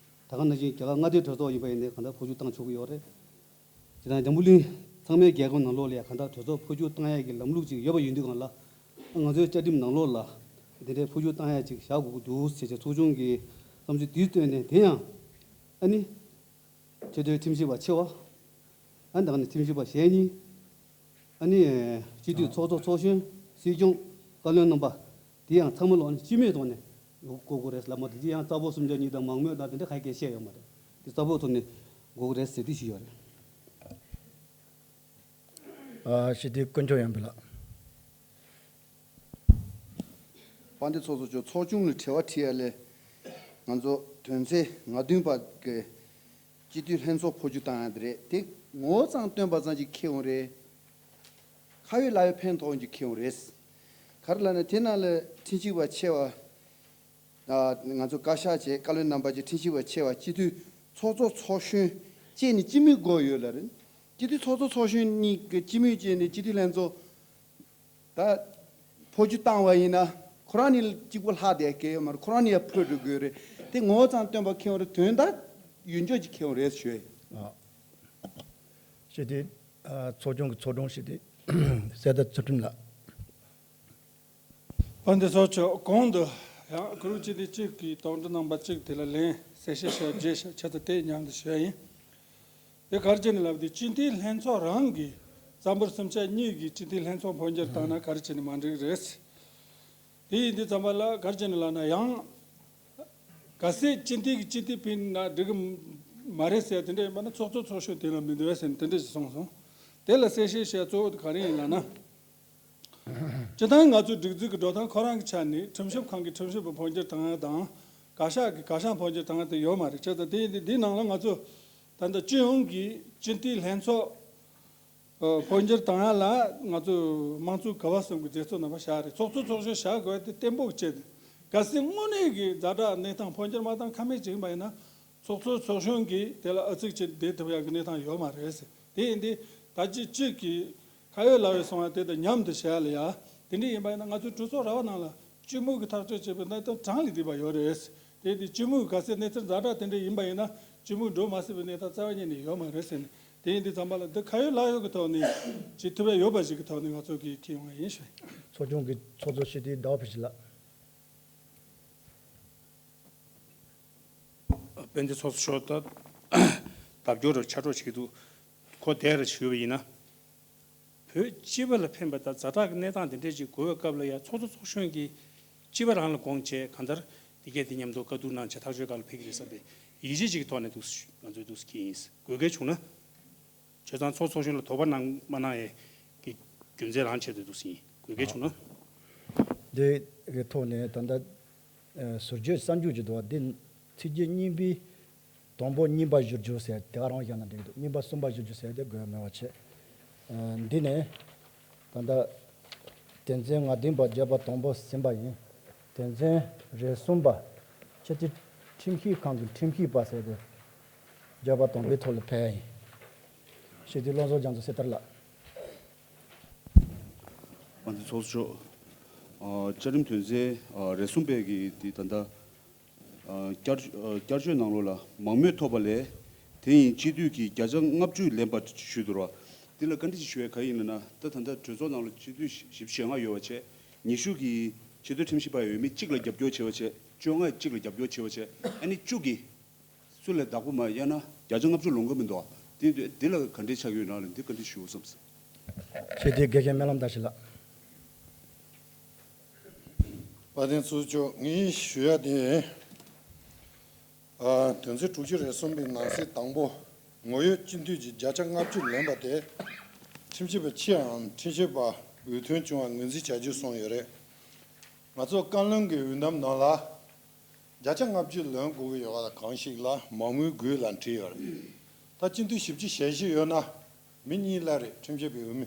ད་ག་ནང་བཞིན་རྒྱ་གར་མངའ་སྡེའི་གྲོས་ཚོགས་ཡིན་པ་ཡིན་ནའི་གང་ལྟར་འཕོ་འགྱུར་བཏང་ཆོག་གི་ཡོད་རེད། དེ་དང་འཛམ་བུ་གླིང་ཚང་མའི་རྒྱལ་ཁབ་ནང་ལོགས་ལ་ཡ་གང་ལྟར་གྲོས་ཚོགས་འཕོ་འགྱུར་བཏང་ཡ་གི་ལམ་ལུགས་ཅིག་ཡོད་པ་ཡིན་དུས་སྒང་ལ། ང་ཚོའི་བཅའ་ཁྲིམས་ནང་ལོགས་ལ་དེ་འདྲའི་འཕོ་འགྱུར་བཏང་ཡ་ཅིག་བཞག་དགོས་ཀྱི་འདུག་ཟེར་བྱས་ཚོགས་ཆུང་གི་བསམ་ཚུལ་འདི་བཏོན་ནས། དེ་ཡང་ཨ་ནི་ཆེས་མཐོའི་ཁྲིམས་ཞིབ་པ་ཆེ་བ། ཨ་ནི་ད་ག་ནས་ཁྲིམས་ཞིབ་པ་གཞན་གཉིས། ཨ་ནི་སྤྱི་འཐུས་ཚོགས་གཙོ་ཚོགས་གཞོན། སྲིད་སྐྱོང་། བཀའ་བློན་རྣམ་པ། དེ་ཡང་ཚང་མ་ལོག་ནས་སྤྱི་མོས་ཐོག་ནས་དགོས་དགོས་རེད་ལབ་མ་གཏོགས། དེ་ཡང་རྩ་བོ་སུམ་ཆ་གཉིས་དང་མང་མོས་དང་དེ་འདྲ་ག་གེ་བཤད་ཡོད་མ་རེད། དེ་རྩ་བོ་ཐོག་ནས་དགོས་ཀྱི་རེད་ཟེར་དེ་ཞུས་ཡོད་རེད། ཨ། སྤྱི་འཐུས་དཀོན་མཆོག་ཡོན་ཕུན་ལགས། དཔལ་ལྡན་ཚོགས་གཙོ་མཆོག། ཚོགས་ཆུང་ལ་དྲི་བ་དྲི་ཡ་ལས། ང་ཚོ་དོན་ཚན་ང་བདུན་པ་གི་སྤྱི་འཐུས་ལྷན་ཚོགས་འཕོ་འགྱུར་བཏང་ཡ་དེ་རེད། དེ་ངོ་བོ་ཙམ་སྟོན་པ་ཙམ་ཅིག་ཁེལ་འོང་རེད། ཁ་ཡོད་ལག་ཡོད་ཕན་ཐོགས་ཡོང་རྒྱུ་ཁེལ་འོང་རེད། ག་རེ་ལབ་ན་དེ་ནང་ལ་ཁྲིམས་ཞིབ་པ་ཆེ་བ། ཨ། ང་ཚོ་བཀའ་ཤག་བཅས་བཀའ་བློན་རྣམ་པ་བཅས་ཁྲིམས་ཞིབ་པ་ཆེ་བ། སྤྱི་འཐུས་ཚོགས་གཙོ་ཚོགས་གཞོན་བཅས་ནས་སྤྱི་མོས་དགོས་ཡོད་ལབ་རེད། སྤྱི་འཐུས་ཚོགས་གཙོ་ཚོགས་གཞོན་གཉིས་ཀྱི་སྤྱི་མོས་བཅས་ནས་སྤྱི་འཐུས་ལྷན་ཚོགས་ད་འཕོ་འགྱུར་བཏང་བ་ཡིན་ན། ཁོ་རང་གཉིས་གཅིག་པོ་ལྷག་བསྡད་ཀྱི་ཡོད་མ་རེད། ཁོ་རང་གཉིས་ཡང་འཕོ་འགྲོ་དགོས་རེད། དེ་ངོ་བོ་ཙམ་སྟོན་པ་ཁེལ་འོང་རེད། དོན་དག་ཡོད་འཇོག་ཅིག་ཁེལ་འོང་རེད་ཞུ་ཡ་ཡིན། ཨ། སྤྱི་འཐུས། ཨ། ཚོགས་ཆུང་གི་ཚོགས་དྲུང་སྤྱི་འཐུས་གསེར་རྟ་ཚུལ་ཁྲིམས་ལགས། དཔལ་ལྡན་ཚོགས་གཙོ། གོང་དུ་ཡང་བཀུར་འོས་སྤྱི་འཐུས་གཅིག་གིས་དོགས་འདྲི་གནང་བ་གཅིག་དེ་ལ་ལན་གསལ་བཤད་ཞུ་བརྗེད་བྱ་ཆེད་དུ་དེ་མཉམ་དུ་ཞུ་ཡ་ཡིན། དེ་ག་རེ་བྱས་ནས་ལབ་དུས། སྤྱི་འཐུས་ལྷན་ཚོགས་རང་གིས་རྩ་འབོར་སུམ་ཆ་གཉིས་ཀྱི་སྤྱི་འཐུས་ལྷན་ཚོགས་འཕོ་འགྱུར་བཏང་ན་ག་རེ་བྱས་ནས་མ་འགྲིག་རེད། དེ་ཡིན་དུས་ཙམ་པ་ལ་ག་རེ་བྱས་ནས་ལབ་ན། ཡང་གལ་སྲིད་སྤྱི་འཐུས་ཀྱིས་སྤྱི་འཐུས་ཕུད་ན་འགྲིག་གི་མ་རེད་ཟེར་དེ་འདྲ་ཡིན་པ་ན། ཚོགས་གཙོ་ཚོགས་གཞོན་དེ་ལ་མི་འདུག་ཟེར་ནས་དེ་འདྲ་ཞིག་གསུངས་སོང་། དེ་ལ་གསལ་བཤད་བྱས་གཙོ་བོ་དེ་ག་རེ་ཡིན་ལབ་ན། སྤྱིར་བཏང་ང་ཚོའི་སྒྲིག་འཛུགས་ཀྱི་འགྲོ་སྟངས་ཁོ་རང་གི་ཆ་ནས་ཁྲིམས་ཞིབ་ཁང་གི་ཁྲིམས་ཞིབ་པ་འཕོ་འགྱུར་བཏང་ཡ་དང་། བཀའ་ཤག་གི་བཀའ་ཤག་འཕོ་འགྱུར་བཏང་ཡ་དེ་ཡོད་མ་རེད། བྱས་ཙང་དེ་ཡིན་དུས་འདིའི་ནང་ལ་ང་ཚོ་ད་ལྟ་སྤྱི་ཡོངས་ཀྱི་སྤྱི་འཐུས་ལྷན་ཚོགས་འཕོ་འགྱུར་བཏང་ཡ་ལ་ང་ཚོས་དམངས་གཙོའི་ག་བ་གསུམ་གྱི་མཛད་གཙོ་རྣམ་པ་བཞག་རེད། ཚོགས་གཙོ་ཚོགས་གཞོན་བཞག་དགོས་ཡ་དེ་གཏན་འབེབས་བྱས་ཏེ། གལ་སྲིད་དངོས་གནས་ཀྱི་ཛ་དྲག་གནས་སྟངས་འཕོ་འགྱུར་མ་བཏང་ཁ་མེད་ཅིག་ཡིན་པ་ཡིན་ན། ཚོགས་གཙོ་ཚོགས་གཞོན་གྱིས་དེ་ལ་ཨ་ཙིག་ཅིག་བསྡད་ཐུབ་ཡག་གི་གནས་སྟངས་ཡོད་མ་རེད་ཟེར། དེ་ཡིན་དུས་ད་ཅི་གཅིག་གིས་ཁ་ཡོད་ལག་ཡོད་སོང་བ་དེ་དང་མཉམ་དུ་བྱས་ལ་ཡ། དེ་འདྲ་ཡིན་པ་ཡིན་ན་ང་ཚོའི་གྲོས་ཚོགས་ར་བ་ནང་ལ་སྤྱི་མོས་ཀྱིས་ཐག་གཅོད་བྱས་པའི་གནས་སྟངས་གྲངས་ལས་འདས་པ་ཡོད་རེད། དེ་ཡིན་དུས་སྤྱི་མོས་གལ་སྲིད་གནས་ཚུལ་ཛ་དྲག་དེ་འདྲ་ཡིན་པ་ཡིན་ན། སྤྱི་མོས་འགྲོ་མ་སྲིད་པའི་གནས་སྟངས་རྩ་བ་ཉིད་ནས་ཡོད་མ་རེད་ཟེར་ནས། དེ་ཡིན་དུས་ཙམ་པ་ལ་འདི་ཁ་ཡོད་ལག་ཡོད་ཀྱི་ཐོག་ནས་བྱེད་ཐུབ་ཡ་ཡོད་པ་ཞིག་གི་ཐོག་ནས་ང་ཚོ་གིས་འཁྱེར་ཡོང་བ་ཡིན་ཞུ། ཚོགས་ཆུང་གི་ཚོགས་གཙོ་སྤྱི་འཐུས་ཟླ་བ་ཕུན་སྐྱིད་ལགས། དཔལ་ལྡན་ཚོགས་གཙོ་མཆོག་ད་ལྡབ་སྐྱོར་རུ་ཕྱག་རོགས་བྱེད་ཀྱི་འདུག་ཁོ་དེ་རུ་ཞུས་པ་ཡིན་ན། བོད་སྤྱི་པ་ལ་ཕན་པ་དང་ཛ་དྲག་གི་གནས་སྟངས་དེ་འདྲས་ཅིག་དགོས་པའི་སྐབས་ལ་ཡང་ཚོགས་གཙོ་ཚོགས་གཞོན་གྱིས་སྤྱི་པ་རང་ལ་དགོངས་བྱས་གང་ལྟར་འདི་གས་དེ་མཉམ་དུ་བཀའ་བསྡུར་གནང་བྱས་ཐག་གཅོད་སྒང་ལ་ཕེབས་ཀྱི་རེད་བསམ་པའི་ཡིད་ཆེས་ཅིག་གི་ཐོག་ནས་འདུག་ང་ཚོས་འདུག་སྐྱེ་ཡིན། དགོས་གལ་བྱུང་ན། བྱས་ཙང་ཚོགས་ཚོགས་གཞོན་ལ་དོགས་པ་གནང་མ་གནང་ཡས་ཀྱི་རྒྱུ་མཚན་རང་ཆེད་དུ་འདུག་ཟིན་དགོས་གལ་བྱུང་ན། འདི་གི་ཐོག་ནས་ད་ལྟ་ཨ་ཟུར་བརྗོད་གསར་འཇུག་ཅིག་འདུག་བ། འདི་ཚིགས་བཅད་གཉིས་པའི་དང་པོ་གཉིས་པ་བསྒྱུར་རྒྱུ་ཟེར་དེ་ག་རང་བཞག་ན་འགྲིག་འདུག་གཉིས་པ་གསུམ་པ་བསྒྱུར་རྒྱུ་ཟེར་དེ་དགོས་མེད་པ་བྱས། ཨ་འདི་ནས་ད་ལྟ་དོན་ཚན་ང་བདུན་པ་བརྒྱབ་པ་དང་པོ་ཟིན་པ་ཡིན། དོན་ཚན་རེ་གསུམ་པ་སྤྱི་འཐུས་ཁྲིམས་ཞིབ་ཁང་གི་ཁྲིམས་ཞིབ་པ་ཟེར་དེ། བརྗོད་པ་དང་པོའི་ཐོག་ལ་ཕེབས་ཡིན། སྤྱི་འཐུས་བློ་བཟང་རྒྱ་མཚོ་སེ་ཐར་ལགས། དཔལ་ལྡན་ཚོགས་གཙོ་མཆོག་ཨ་བཅའ་ཁྲིམས་དོན་ཚན་ཨ་རེ་གསུམ་པའི་གི་དེ་ད་ལྟ་ཨ་བསྐྱར་ཨ་བསྐྱར་བཅོས་ནང་ལོགས་ལ་མང་མོས་ཐོབ་པ་ལས་དེ་ཡིན་སྤྱི་འཐུས་ཀྱི་བརྒྱ་ཆ་ལྔ་བཅུ་ལེན་པ་ཞུས་འདུག་ར། འདི་ལ་བཀའ་འདྲི་ཞུ་ཡས་ག་ཡིན་ལབ་ན་ད་ད་ལྟ་གྲོས་ཚོགས་ནང་ལ་སྤྱི་འཐུས་བཞི་བཅུ་ཞེ་ལྔ་ཡོད་པ་བྱས་ཉི་ཤུ་གི་སྤྱི་འཐུས་ཁྲིམས་ཞིབ་པ་ཡོད་མི་གཅིག་ལ་རྒྱབ་སྐྱོར་བྱས་པ་བྱས་བཅོ་ལྔ་གཅིག་ལ་རྒྱབ་སྐྱོར་བྱས་པ་བྱས་ཨ་ནི་བཅུ་གི་སུ་ལས་བདག་པོ་མ་ཡང་ན་བརྒྱ་ཆ་ལྔ་བཅུ་ལོངས་ཀྱི་མི་འདུག་དེ་དུས་འདི་ལ་ག་འདྲའི་ཆགས་ཡོད་ན་ལ་འདི་བཀའ་འདྲི་ཞུ་བསམ་སོང་། ཆེས་མཐོའི་དགེ་རྒན་སྨོན་ལམ་བཀྲ་ཤིས་ལགས། དཔལ་ལྡན་ཚོགས་གཙོ་མཆོག་ངས་ཞུ་ཡ་དེ། ཨ་དོན་ཚན་དྲུག་ཅུ་རེ་གསུམ་པའི་ནང་གསེས་དང་པོ་ངོ་ཡོད་སྤྱི་འཐུས་ཀྱི་བརྒྱ་ཆ་ལྔ་བཅུ་ལེན་པ་དེ་ཁྲིམས་ཞིབ་པ་ཆེའམ་ཁྲིམས་ཞིབ་པ་འོས་ཐོན་བྱུང་བ་ངོས་འཛིན་བྱ་རྒྱུ་གསུངས་ཡོད་རེད། ང་ཚོ་བཀའ་བློན་གྱི་འོས་བསྡོམས་ནང་ལ། བརྒྱ་ཆ་ལྔ་བཅུ་ལོན་དགོས་ཀྱི་ཡོད་པ་དང་གང་ཞིག་ལ་མང་མོས་དགོས་ལ་བྲིས་ཡོད་རེད། ད་སྤྱི་འཐུས་བཞི་བཅུ་ཞེ་བཞི་ཡོད་ན་མི་གཉིས་སླེབས་རེད་ཁྲིམས་ཞིབ་པའི་འོས་མི།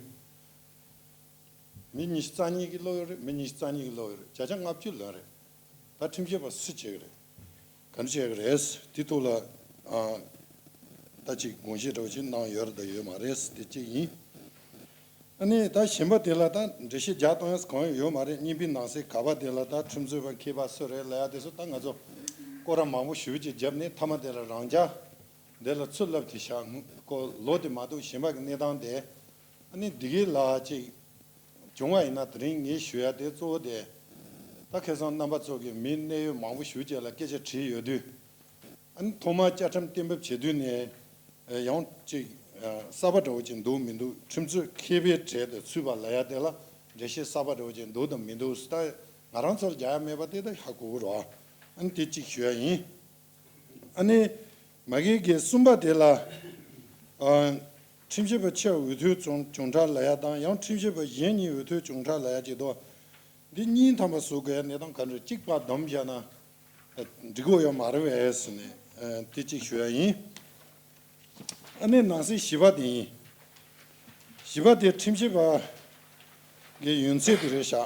མི་ཉི་ཤུ་རྩ་གཉིས་ཀྱི་སླེབས་ཡོད་རེད་མི་ཉི་ཤུ་རྩ་གཉིས་ཀྱི་སླེབས་ཡོད་རེད་བརྒྱ་ཆ་ལྔ་བཅུ་ལོན་རེད། ད་ཁྲིམས་ཞིབ་པ་སུ་བྱེད་ཀྱི་རེད། ག་འདྲ་བྱེད་ཀྱི་རེད། དེ་ཐོག་ལ་ཨ་ད་ཅིག་དགོངས་བཞེས་འདྲ་བོ་ཞིག་གནང་ཡོད་རེད་དང་ཡོད་མ་རེད་དེ་གཅིག་ཡིན། ཨ་ནི་ད་གཞན་པ་དེ་ལ་ད་འགྲེལ་བཤད་རྒྱག་གཏོང་ཡས་གང་ཡང་ཡོད་མ་རེད། གཉིས་པའི་ནང་གསེས་ག་པ་དེ་ལ་ད་ཁྲིམས་རྩོད་པ་མཁས་པ་སུ་རེད་ལབ་ཡ་དེ་ཚོ་ད་ང་ཚོ་སྐོར་ར་མང་པོ་ཞེ་པོ་ཅིག་བརྒྱབ་ནས་མཐའ་མ་དེ་ལ་རང་འཇགས་འདི་ལ་ཚུར་ལབ་དེ་བཞག་སྐོར་ལོ་དེ་མ་གཏོགས་གཞན་པ་གི་གནས་སྟངས་དེ་ཨ་ནི་འདི་གའི་ལ་ཅིག་བྱུང་བ་ཡིན་ན་དེ་རིང་ངས་ཞུ་ཡ་དེ་གཙོ་བོ་དེ་ད་ཁ་སང་རྣམ་པ་ཚོ་གི་མི་གནད་ཡོད་མང་པོ་ཞེ་པོ་ཅིག་ལ་སྐད་ཆ་དྲིས་ཡོད་དུས། ཨ་ནི་ཐོག་མར་བཅའ་ཁྲིམས་གཏན་འབེབས་བྱེད་དུས་ནས་ཡང་ཅིག་གསར་པ་འདྲ་བོ་ཅིག་འདུག་མི་འདུག་ཁྲིམས་རྩོད་མཁས་པའི་གྲས་དེ་ཚུད་པ་ལབ་ཡ་དེ་ལ་འགྲེལ་བཤད་གསར་པ་འདྲ་བོ་ཅིག་འདུག་དང་མི་འདུག་ད་ང་རང་ཚོར་རྒྱག་ཡ་མེད་པ་དེ་ད་ཧ་གོ་གི་རེད། ཨ་ནི་དེ་གཅིག་ཞུ་ཡ་ཡིན། ཨ་ནི་མ་གི་གི་གསུམ་པ་དེ་ལ་ཨ་ཁྲིམས་ཞིབ་པ་ཆེ་བ་འོས་ཐོན་བྱུང་བྱུང་ཁྲ་ལབ་ཡ་དང་ཡང་ཁྲིམས་ཞིབ་པ་གཞན་གཉིས་འོས་ཐོན་བྱུང་ཁྲ་ལབ་ཡ་ཅིག་འདུག་འདི་གཉིས་ཐམ་པ་བཟོ་དགོས་ཡ་གནས་སྟངས་ག་འདྲ་གཅིག་པ་བསྡོམས་བཞག་ན། འགྲིག་གོ་ཡོད་མ་རེད་པས་ཟེར་ནས་དེ་གཅིག་ཞུ་ཡ་ཡིན། ཨ་ནི་ནང་གསེས་བཞི་པ་དེ་ཡིན། བཞི་པ་དེ་ཁྲིམས་ཞིབ་པ་གི་ཡོན་ཚད་དེ་རེད་ཤག་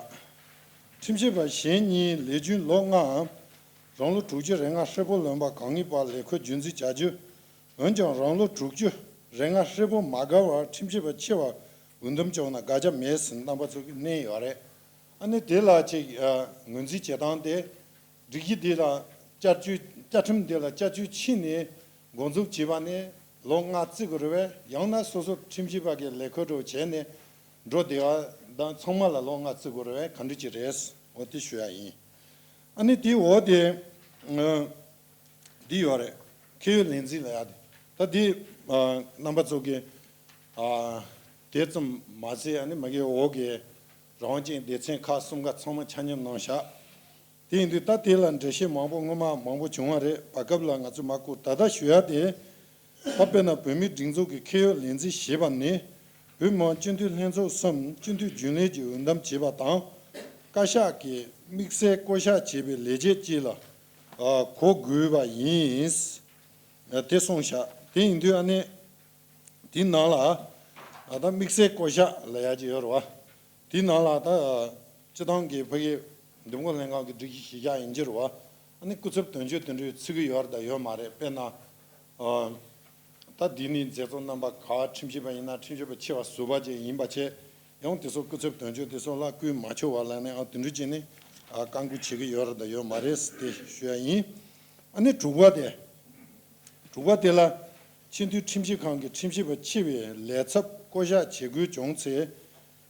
ཁྲིམས་ཞིབ་པ་གཞན་གཉིས་ལས་རྒྱུན་ལོ་ལྔའམ་རང་ལོ་དྲུག་ཅུ་རེ་ལྔ་ཧྲིལ་པོ་ལོན་པ་གང་ཉིད་པར་ལས་ཁུར་རྒྱུན་འཛིན་བྱ་རྒྱུ། འོན་ཀྱང་རང་ལོ་དྲུག་ཅུ་རེ་ལྔ་ཧྲིལ་པོ་མ་འགོར་བར་ཁྲིམས་ཞིབ་པ་ཆེ་བ་འོས་འདེམས་བྱུང་ན་དགག་བྱ་མེད་ཟེར་རྣམ་པ་ཚོ་གིས་གནང་ཡོད་རེད། ཨ་ནི་དེ་ལ་ཅིག་ངོས་འཛིན་བྱེད་སྟངས་དེ། སྒྲིག་གཞི་འདི་ལ་བསྐྱར་བཅོས་བཅའ་ཁྲིམས་འདི་ལ་བསྐྱར་བཅོས་ཕྱིན་ནས་འགོ་འཛུགས་བྱས་པ་ནས་ལོ་ལྔ་བརྩི་དགོས་རེད་པས། ཡང་ན་སོ་སོ་ཁྲིམས་ཞིབ་པ་གི་ལས་ཁུར་འགྲོ་བྱས་ནས་འགྲོ་བདེ་བ་དང་ཚང་མ་ལ་ལོ་ལྔ་བརྩི་དགོས་རེད་པས། ག་འདྲ་ཅིག་རེད། འོ་དེ་ཞུ་ཡ་ཡིན། ཨ་ནི་དེའི་འོག་དེ་འདི་ཡོད་རེད། ཁེ་ཡོད་ལས་འཛིན་ལ་ཡ་དེ་ད་དེ་རྣམ་པ་ཚོ་གི་དེ་ཙམ་མ་ཟད་ཨ་ནི་མ་གི་འོག་གི་རང་དབང་ཅན་སྡེ་ཚན་ཁག་གསུམ་ཀ་ཚང་མ་ཆ་མཉམ་གནང་བཞག་དེ་ཡིན་དུས་ད་དེ་ལ་འགྲེལ་བཤད་མང་པོ་སྔོན་མ་མང་པོ་བྱུང་བ་རེད། བར་སྐབས་ལ་ང་ཚོས་མ་བཀོད། ད་ལྟ་ཞུ་ཡ་དེ་ད་དཔེར་ན་བོད་མིའི་སྒྲིག་འཛུགས་ཀྱི་ཁེ་ཡོད་ལས་འཛིན་ཞེས་པ་ནི་བོད་མི་མང་སྤྱི་འཐུས་ལྷན་ཚོགས་སམ་སྤྱི་འཐུས་རྒྱུན་ལས་ཀྱིས་འོས་འདེམས་བྱས་པ་དང་བཀའ་ཤག་གིས་དམིགས་བསལ་བསྐོ་གཞག་བྱས་པའི་ལས་བྱེད་ཅིག་ལ་གོ་དགོས་པ་ཡིན། དེ་གསུངས་བཞག་དེ་ཡིན་དུས་ཨ་ནི་དེའི་ནང་ལ་ད་དམིགས་བསལ་བསྐོ་གཞག་ལབ་ཡ་ཅིག་ཡོད་རེད་པ། དེའི་ནང་ལ་ད་སྤྱི་བཏང་གི་ཕ་གི་འདེམས་བསྐོ་ལྷན་ཁང་གི་སྒྲིག་གཞི་གཞི་བཞག་ཡིན་གྱི་རེད་པ། ཨ་ནི་སྐུ་ཚབ་དོན་གཅོད་དེ་འདྲའི་ཚུད་ཀྱི་ཡོད་རེད་དང་ཡོད་མ་རེད། དཔེར་ན་ད་འདི་ནི་མཛད་གཙོ་རྣམ་པ་ག་ཁྲིམས་ཞིབ་པ་ཡིན་ན་ཁྲིམས་ཞིབ་པ་ཆེ་བ་ཟུར་པ་ཅིག་ཡིན་པ་བྱས་ཡང་དེ་ཚོ་སྐུ་ཚབ་དོན་གཅོད་དེ་ཚོ་ལ་བསྐོས་མ་ཆོག་པ་ལབ་ནས་ཨ་དེ་འདྲ་བྱས་ནས་བཀག་འགོག་བྱེད་ཀྱི་ཡོད་རེད་དང་ཡོད་མ་རེད་དེ་ཞུ་ཡ་ཡིན། ཨ་ནི་དྲུག་པ་དེ། དྲུག་པ་དེ་ལ་སྤྱི་འཐུས་ཁྲིམས་ཞིབ་ཁང་གི་ཁྲིམས་ཞིབ་པ་ཆེ་བའི་ལས་ཚབ་བསྐོ་གཞག་བྱེད་དགོས་བྱུང་ཚེ།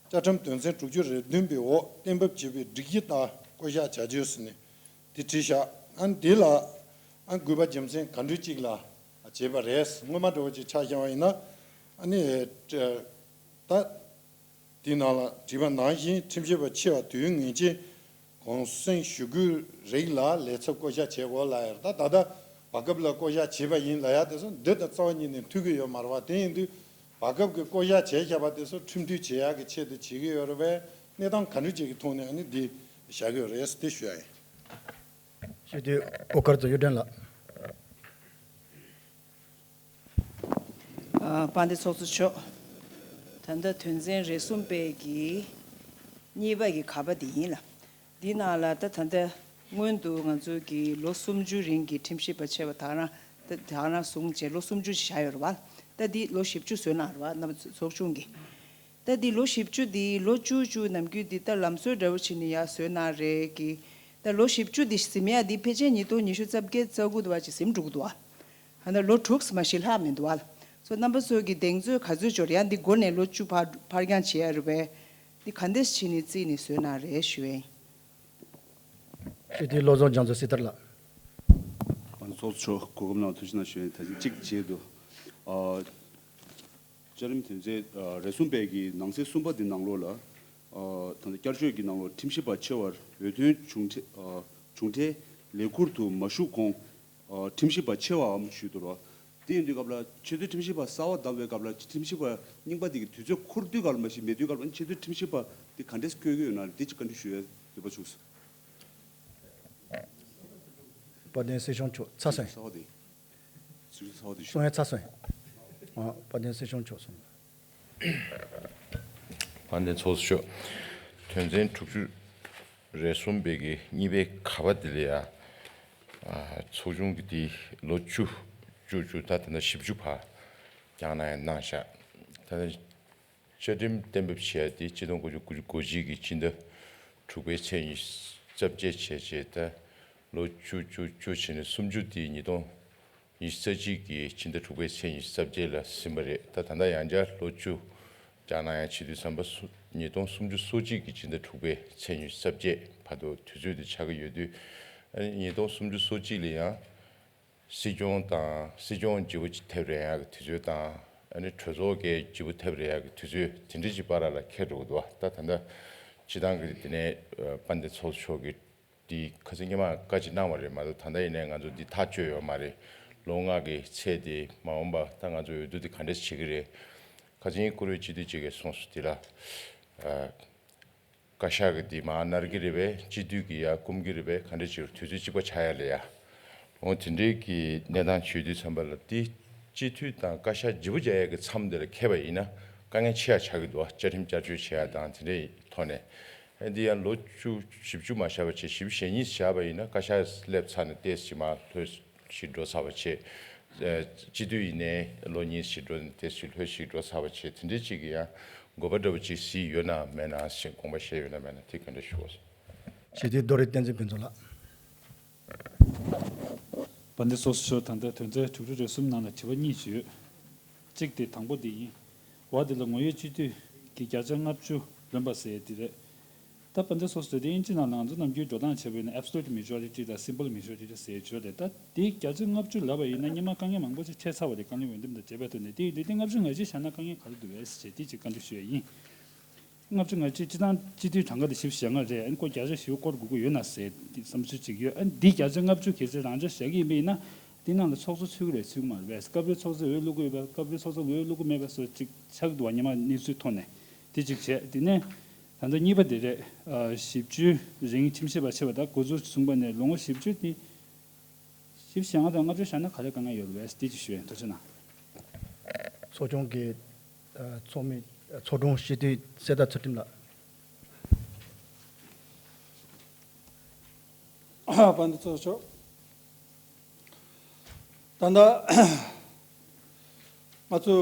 བཅའ་ཁྲིམས་དོན་ཚན་དྲུག་ཅུ་རེ་བདུན་པའི་འོག་གཏན་འབེབས་བྱས་པའི་སྒྲིག་གཞི་ལྟར་བསྐོ་གཞག་བྱ་རྒྱུ་ཟེར་ནས་དེ་བྲིས་བཞག་ཨ་ནི་དེ་ལ་ ཨ་དགོས་པ་རྒྱུ་མཚན་ག་འདྲ་ཅིག་ལ་བྱས་པ་རེད། སྔོན་མ་འདྲ་བོ་ཅིག་ཆ་བཞག་པ་ཡིན་ན། ཨ་ནི་ད་དེའི་ནང་ལ་བྲིས་པ་ནང་བཞིན་ཁྲིམས་ཞིབ་པ་ཆེ་བ་དུས་ངེས་ཅན་གུང་སེང་ཞུ་སྐུལ་རིགས་ལ་ལས་ཚབ་བསྐོ་བཞག་བྱེད་དགོས་ལབ་ཡོད་རེད། ད་ད་ལྟ་བར་སྐབས་ལ་བསྐོ་བཞག་བྱས་པ་ཡིན་ལབ་ཡ་དེ་ཚོ་འདི་དང་རྩ་བ་ཉིད་ནས་མཐུན་གྱི་ཡོད་མ་རེད་བ། དེ་ཡིན་དུས་བར་སྐབས་ཀྱི་བསྐོ་བཞག་བྱས་བཞག་པ་དེ་ཚོ་ཁྲིམས་མཐུན་བྱེད་ཡག་གི་ཆེད་དུ་བྱེད་ཀྱི་ཡོད་རེད་པས། གནས་སྟངས་ག་འདྲ་ཅིག་གི་ཐོག་ནས་ཨ་ནི་འདི་བཞག་གི་ཡོད་རེད་དེ་ཞུ་ཡ་ཡིན། ཞུ་དུས་ཨོ་དཀར་རྫོང་གཡུ་སྒྲོན་ལགས། ཨ། དཔལ་ལྡན་ཚོགས་གཙོ་མཆོག་ད་ལྟ་དོན་ཚན་རེ་གསུམ་པའི་གི་གཉིས་པ་གི་ག་པ་དེ་ཡིན་ལ། འདི་ནང་ལ་ད་ད་ལྟ་སྔོན་དུ་ང་ཚོ་གི་ལོ་སུམ་ཅུ་རིང་གི་ཁྲིམས་ཞིབ་པ་ཆེ་བ་དག་རང་ད་དག་རང་བཟུང་བྱས་ལོ་སུམ་ཅུ་ཞིག་བཞག་ཡོད་རེད་བ། ད་འདི་ལོ་བཞི་བཅུ་བཟོས་གནང་རེད་བ། རྣམ་པ་ཚོགས་ཆུང་གིས། ད་འདི་ལོ་བཞི་བཅུ་འདི་ལོ་བཅུ་བཅུ་ནམ་རྒྱུན་འདི་ད་ལམ་སྲོལ་འདྲ་བོ་བྱས་ནས་ཡར་བཟོས་གནང་རེད་གི། ད་ལོ་བཞི་བཅུ་འདི་ཟིན་ཡ་འདི་ཕལ་ཆེར་ཉིས་སྟོང་ཉི་ཤུ་རྩ་བརྒྱད་རྩ་དགུ་དུ་བ་ཅིག་ཟིན་འགྲོ་གི་འདུག་བ། ད་ལྟ་ལོ་དྲུག་མ་ཞིག་ལྷག་མི་འདུག་བ། སོ་རྣམ་པ་ཚོ་གི་གདེང་ཚོད་ག་ཚོད་འབྱོར་ཡང་འདི་འགོ་ནས་ལོ་བཅུ་ཕར་ཕར་འགྱངས་བྱེད་ཡ་རེད་པས། འདི་ག་འདྲས་བྱས་ནས་རྩིས་ནས་བཟོས་གནང་རེད་ཞུ་ཡིན། ཞུ་དུས་བློ་བཟང་རྒྱ་མཚོ་སྲི་ཐར་ལགས། ང་ཚོ་ཚོགས་གཙོ་མཆོག་གོ་སྐབས་གནང་བ་ཐུགས་རྗེ་གནང་ཞུ་ཡིན། ད་ཅིག་བྱས་འདུག་ཨ། བཅའ་ཁྲིམས་དོན་ཚན་ཨ་རེ་གསུམ་པའི་གི་ནང་གསེས་གསུམ་པ་འདི་ནང་ལོགས་ལ། ཨ། ད་ལྟ་བསྐྱར་བཅོས་ཀྱི་ནང་ལོགས་ཁྲིམས་ཞིབ་པ་ཆེ་བར་འོས་ཐོན་བྱུང་འཕྲལ་ཨ་བྱུང་འཕྲལ་ལས་ཁུར་དུ་མ་ཞུགས་གོང་ཨ་ཁྲིམས་ཞིབ་པ་ཆེ་བའམ་ཞུས་འདུག་རོ། དེ་ཡིན་དུས་སྐབས་ལ་ཆེས་མཐོའི་ཁྲིམས་ཞིབ་པ་གསར་པ་བདམས་པའི་སྐབས་ལ་ཁྲིམས་ཞིབ་པ་རྙིང་པ་དེ་གི་དུས་ཚོད་འཁོར་དུས་སྐབས་ལ་མ་གཞི་མེད་དུས་སྐབས་ལ་ཆེས་མཐོའི་ཁྲིམས་ཞིབ་པ་དེ་ག་འདྲས་བསྐོ་གི་ཡོད་ན་དེ་ཅིག་བཀའ་འདྲི་ཞུ་ཡའི་འདོད་པ་བྱུང་སོང་། དཔལ་ལྡན་སྲིད་སྐྱོང་མཆོག་ཚར་སོང་། གསར་པ་དེ། གསུང་ཡ་ཚར་སོང་། ཨ། དཔལ་ལྡན་སྲིད་སྐྱོང་མཆོག་གསུངས། དཔལ་ལྡན་ཚོགས་གཙོ་མཆོག་དོན་ཚན་དྲུག་ཅུ་རེ་གསུམ་པའི་གི་གཉིས་པའི་ག་པ་དེ་ལ་ཡ། ཨ། ཚོགས་ཆུང་གི་དེ་ལོ་བཅུ། བཅུ་བཅུ་ད་ད་ལྟ་བཞི་བཅུ་བར་བསྐྱངས་གནང་ཡ་གནང་བཞག་ད་ལྟ་བཅའ་ཁྲིམས་གཏན་འབེབས་བྱས་ཏེ་ཆིག་སྟོང་དགུ་བརྒྱ་དགུ་བཅུ་གོ་གཅིག་གི་སྤྱི་ཟླ་དྲུག་པའི་ཚེས་ཉི་ཤུ་རྩ་བརྒྱད་བྱས་རྗེས་ད་ལོ་བཅུ་བཅུ་བཅུ་བྱས་ནས་སུམ་ཅུ་དེ་ཉིས་སྟོང་ཉི་ཤུ་རྩ་གཅིག་གི་ཕྱི་ཟླ་དྲུག་པའི་ཚེས་ཉི་ཤུ་རྩ་བརྒྱད་ལ་ཟིན་པ་རེད། ད་ད་ལྟ་ཡང་བསྐྱར་ལོ་བཅུ་བསྐྱངས་གནང་ཡ་བྱེད་དུས་ཙམ་པ་སུ་ཉིས་སྟོང་སུམ་ཅུ་སོ་གཅིག་གི་ཕྱི་ཟླ་དྲུག་པའི་ཚེས་ཉི་ཤུ་རྩ་བརྒྱད་བར་དུ་དུས་ཚོད་དེ་ཆགས་ཀྱི་ཡོད་དུས། ཨ་ནི་ཉིས་སྟོང་སུམ་ཅུ་སོ་གཅིག་ལ་ཡང་སྲིད་སྐྱོང་དང་སྲིད་སྐྱོང་བརྗེ་པོ་ཐེབས་རན་ཡག་གི་དུས་ཚོད་དང་། ཨ་ནི་གྲོས་ཚོགས་ཀྱི་བརྗེ་པོ་ཐེབས་རན་ཡག་གི་དུས་ཚོད་དེ་འདྲ་ཅིག་བར་ལ་འཁེལ་འགྲོ་གི་འདུག་ད་ད་ལྟ་སྤྱི་བཏང་གི་དེ་ནས་དཔལ་ལྡན་ཚོགས་གཙོ་མཆོག་གིས། དེ་ཁ་སང་སྔོན་མ་བཀའ་ཅིག་གནང་བ་རེད་མ་གཏོགས་ད་ལྟ་ཡིན་ནའི་ང་ཚོ་འདི་ཐག་གཅོད་ཡོད་མ་རེད། ལོ་ལྔ་གི་ཚད་དེ་མ་འོངས་པ་ད་ང་ཚོ་འོས་བསྡུ་དེ་ག་འདྲས་བྱེད་ཀྱི་རེད། ཁ་སང་བཀུར་འོས་སྤྱི་འཐུས་གཅིག་གིས་གསུངས་སོང་དེ་ལ། ཨ། བཀའ་ཤག་གི་དེ་མར་ནར་གྱི་རེད་པས། སྤྱི་འཐུས་ཀྱི་ཡ་སྐུམ་གྱི་རེད་པས། ག་འདྲས་བྱེད་དུས་ཚོད་གཅིག་པ་ཆགས་ཡ་ལ་ཡ། འོ་དེ་འདྲས་ཀྱི་གནས་སྟངས་བྱེད་དུས་ཙམ་པ་ལ་དེ། སྤྱི་འཐུས་དང་བཀའ་ཤག་བརྗེ་པོ་རྒྱག་ཡས་ཀྱི་མཚམས་དེ་ལ་འཁེལ་བ་ཡིན་ན་དཀའ་ངལ་ཆེ་ཡ་ཆགས་ཀྱི་འདུག་བཅའ་ཁྲིམས་བསྐྱར་བཅོས་བྱེད་ཡ་དང་དེ་འདྲའི་ཐོག་ནས། ཨ་འདི་ཡང་ལོ་བཅུ་བཞི་བཅུ་མ་བཞག་པ་བྱས་བཞི་བཅུ་ཞེ་གཉིས་བཞག་པ་ཡིན་ན་བཀའ་ཤག་སླེབས་ཚར་ནས་ཏོག་ཙམ་མར་ལྷོད་ཞིག་འགྲོ་ཚར་བ་བྱས། ཨ་སྤྱི་འཐུས་ཡིན་ནའི་ལོ་གཉིས་ཤིག་འགྲོ་ནས་ཏོག་ཙམ་ལྷོད་ཞིག་འགྲོ་ཚར་བ་བྱས་དེ་འདྲའི་ཅིག་གི་ཡང་དགོས་པ་འདྲ་བོ་ཅིག་གཟིགས་ཡོད་ན་མེད་ན་ཞེས་དགོངས་པ་བཞེས་ཡོད་ན་མེད་ན་དེ་ག་འདྲ་ཞུ་བ་སོང་། ཞེས་དུས་རྡོ་རིང་བསྟན་འཛིན་ཕུན་ཚོགས་ལགས། དཔལ་ལྡན་ཚོགས་གཙོ་མཆོག་ད་ལྟ་དོན་ཚན་དྲུག་ཅུ་རེ་གསུམ་ནང་ལ་དྲི་བ་གཉིས་ཡོད། གཅིག་དེ་དང་པོ་དེ་ཡིན། འོ་དེ་ལ་ངོ་ཡོད་སྤྱི་འཐུས་ཀྱི་བརྒྱ་ཆ་ལྔ་བཅུ་ལོན་པ་ཟེར་ཡས་དེ་རེད། ད་དཔལ་ལྡན་ཚོགས་གཙོ་དེ་དབྱིན་ཇི་ནང་ལ་ང་ཚོ་ནམ་རྒྱུན་འགྲོ་སྟངས་བྱས་པ་ཡིན་ན་absolute majority་དང་simple majority་ཟེར་ཡས་ཡོད་རེད། ད་དེ་བརྒྱ་ཆ་ལྔ་བཅུ་ལབ་པ་ཡིན་ན་སྔོན་མ་དཀའ་ངལ་མང་པོ་ཞིག་འཕྲད་ཚར་བ་རེད། བཀའ་བློན་འོས་འདེམས་དང་བཅས་པའི་ཐོག་ནས་དེ་ཡིན་དུས་དེ་ལྔ་བཅུ་ང་བཞི་བཞག་ན་དཀའ་ངལ་ག་རེ་འདུག་བས་ཟེར་དེ་གཅིག་བཀའ་འདྲི་ཞུ་ཡས་ཡིན། ལྔ་བཅུ་ང་བཞི་སྤྱི་བཏང་སྤྱི་འཐུས་གྲངས་ཀ་དེ་བཞི་བཅུ་ཞེ་ལྔ་རེད། ཨ་ནི་ཁོ་བརྒྱ་ཆ་བཞི་བཅུ་སྐོར་དགོས་ཀྱི་ཡོད་ན་ཟེར་དེ་བསམ་ཚུལ་ཅིག་ཡོད། ཨ་ནི་འདི་བརྒྱ་ཆ་ལྔ་བཅུ་གལ་སྲིད་རང་འཇགས་བཞག་གི་ཡིན་པ་ཡིན་ན་འདི་ནང་ལ་ཚོགས་གཙོ་ཚུད་ཀྱི་རེད་ཚུད་ཀྱི་མ་རེད་པས། སྐབས་རེ་ཚོགས་གཙོ་འོས་བླུག་གི་ཡོད་པ། སྐབས་རེ་ཚོགས་གཙོ་འོས་བླུག་གི་མེད་པ་སོགས་ཅིག་ཆགས་ཀྱི་འདུག་བ། སྔོན་མ་གནས་ཚུལ་ཐོག་ནས་དེ་གཅིག་བྱས། དེ་ནས་ད་ལྟ་གཉིས་པ་དེ་རེད། ཨ་བཞི་བཅུ་རིང་ཁྲིམས་ཞིབ་པ་བྱས་པ་དང་འགོ་འཛུགས་བྱུང་བ་ནས་ལོ་ངོ་བཞི་བཅུ་དེ། བཞི་བཅུ་ཞེ་ལྔ་དང་ལྔ་བཅུ་བཞག་ན་ག་རེ་དཀའ་ངལ་ཡོད་རེད་པས་དེ་ཅིག་ཞུ་ཡས། ཐུགས་རྗེ་གནང་། ཚོགས་ཆུང་གི་ཚོགས་མི་ཚོགས་དྲུང་སྤྱི་འཐུས་གསེར་རྟ་ཚུལ་ཁྲིམས་ལགས། དཔལ་ལྡན་ཚོགས་གཙོ་མཆོག་ད་ལྟ་ང་ཚོ་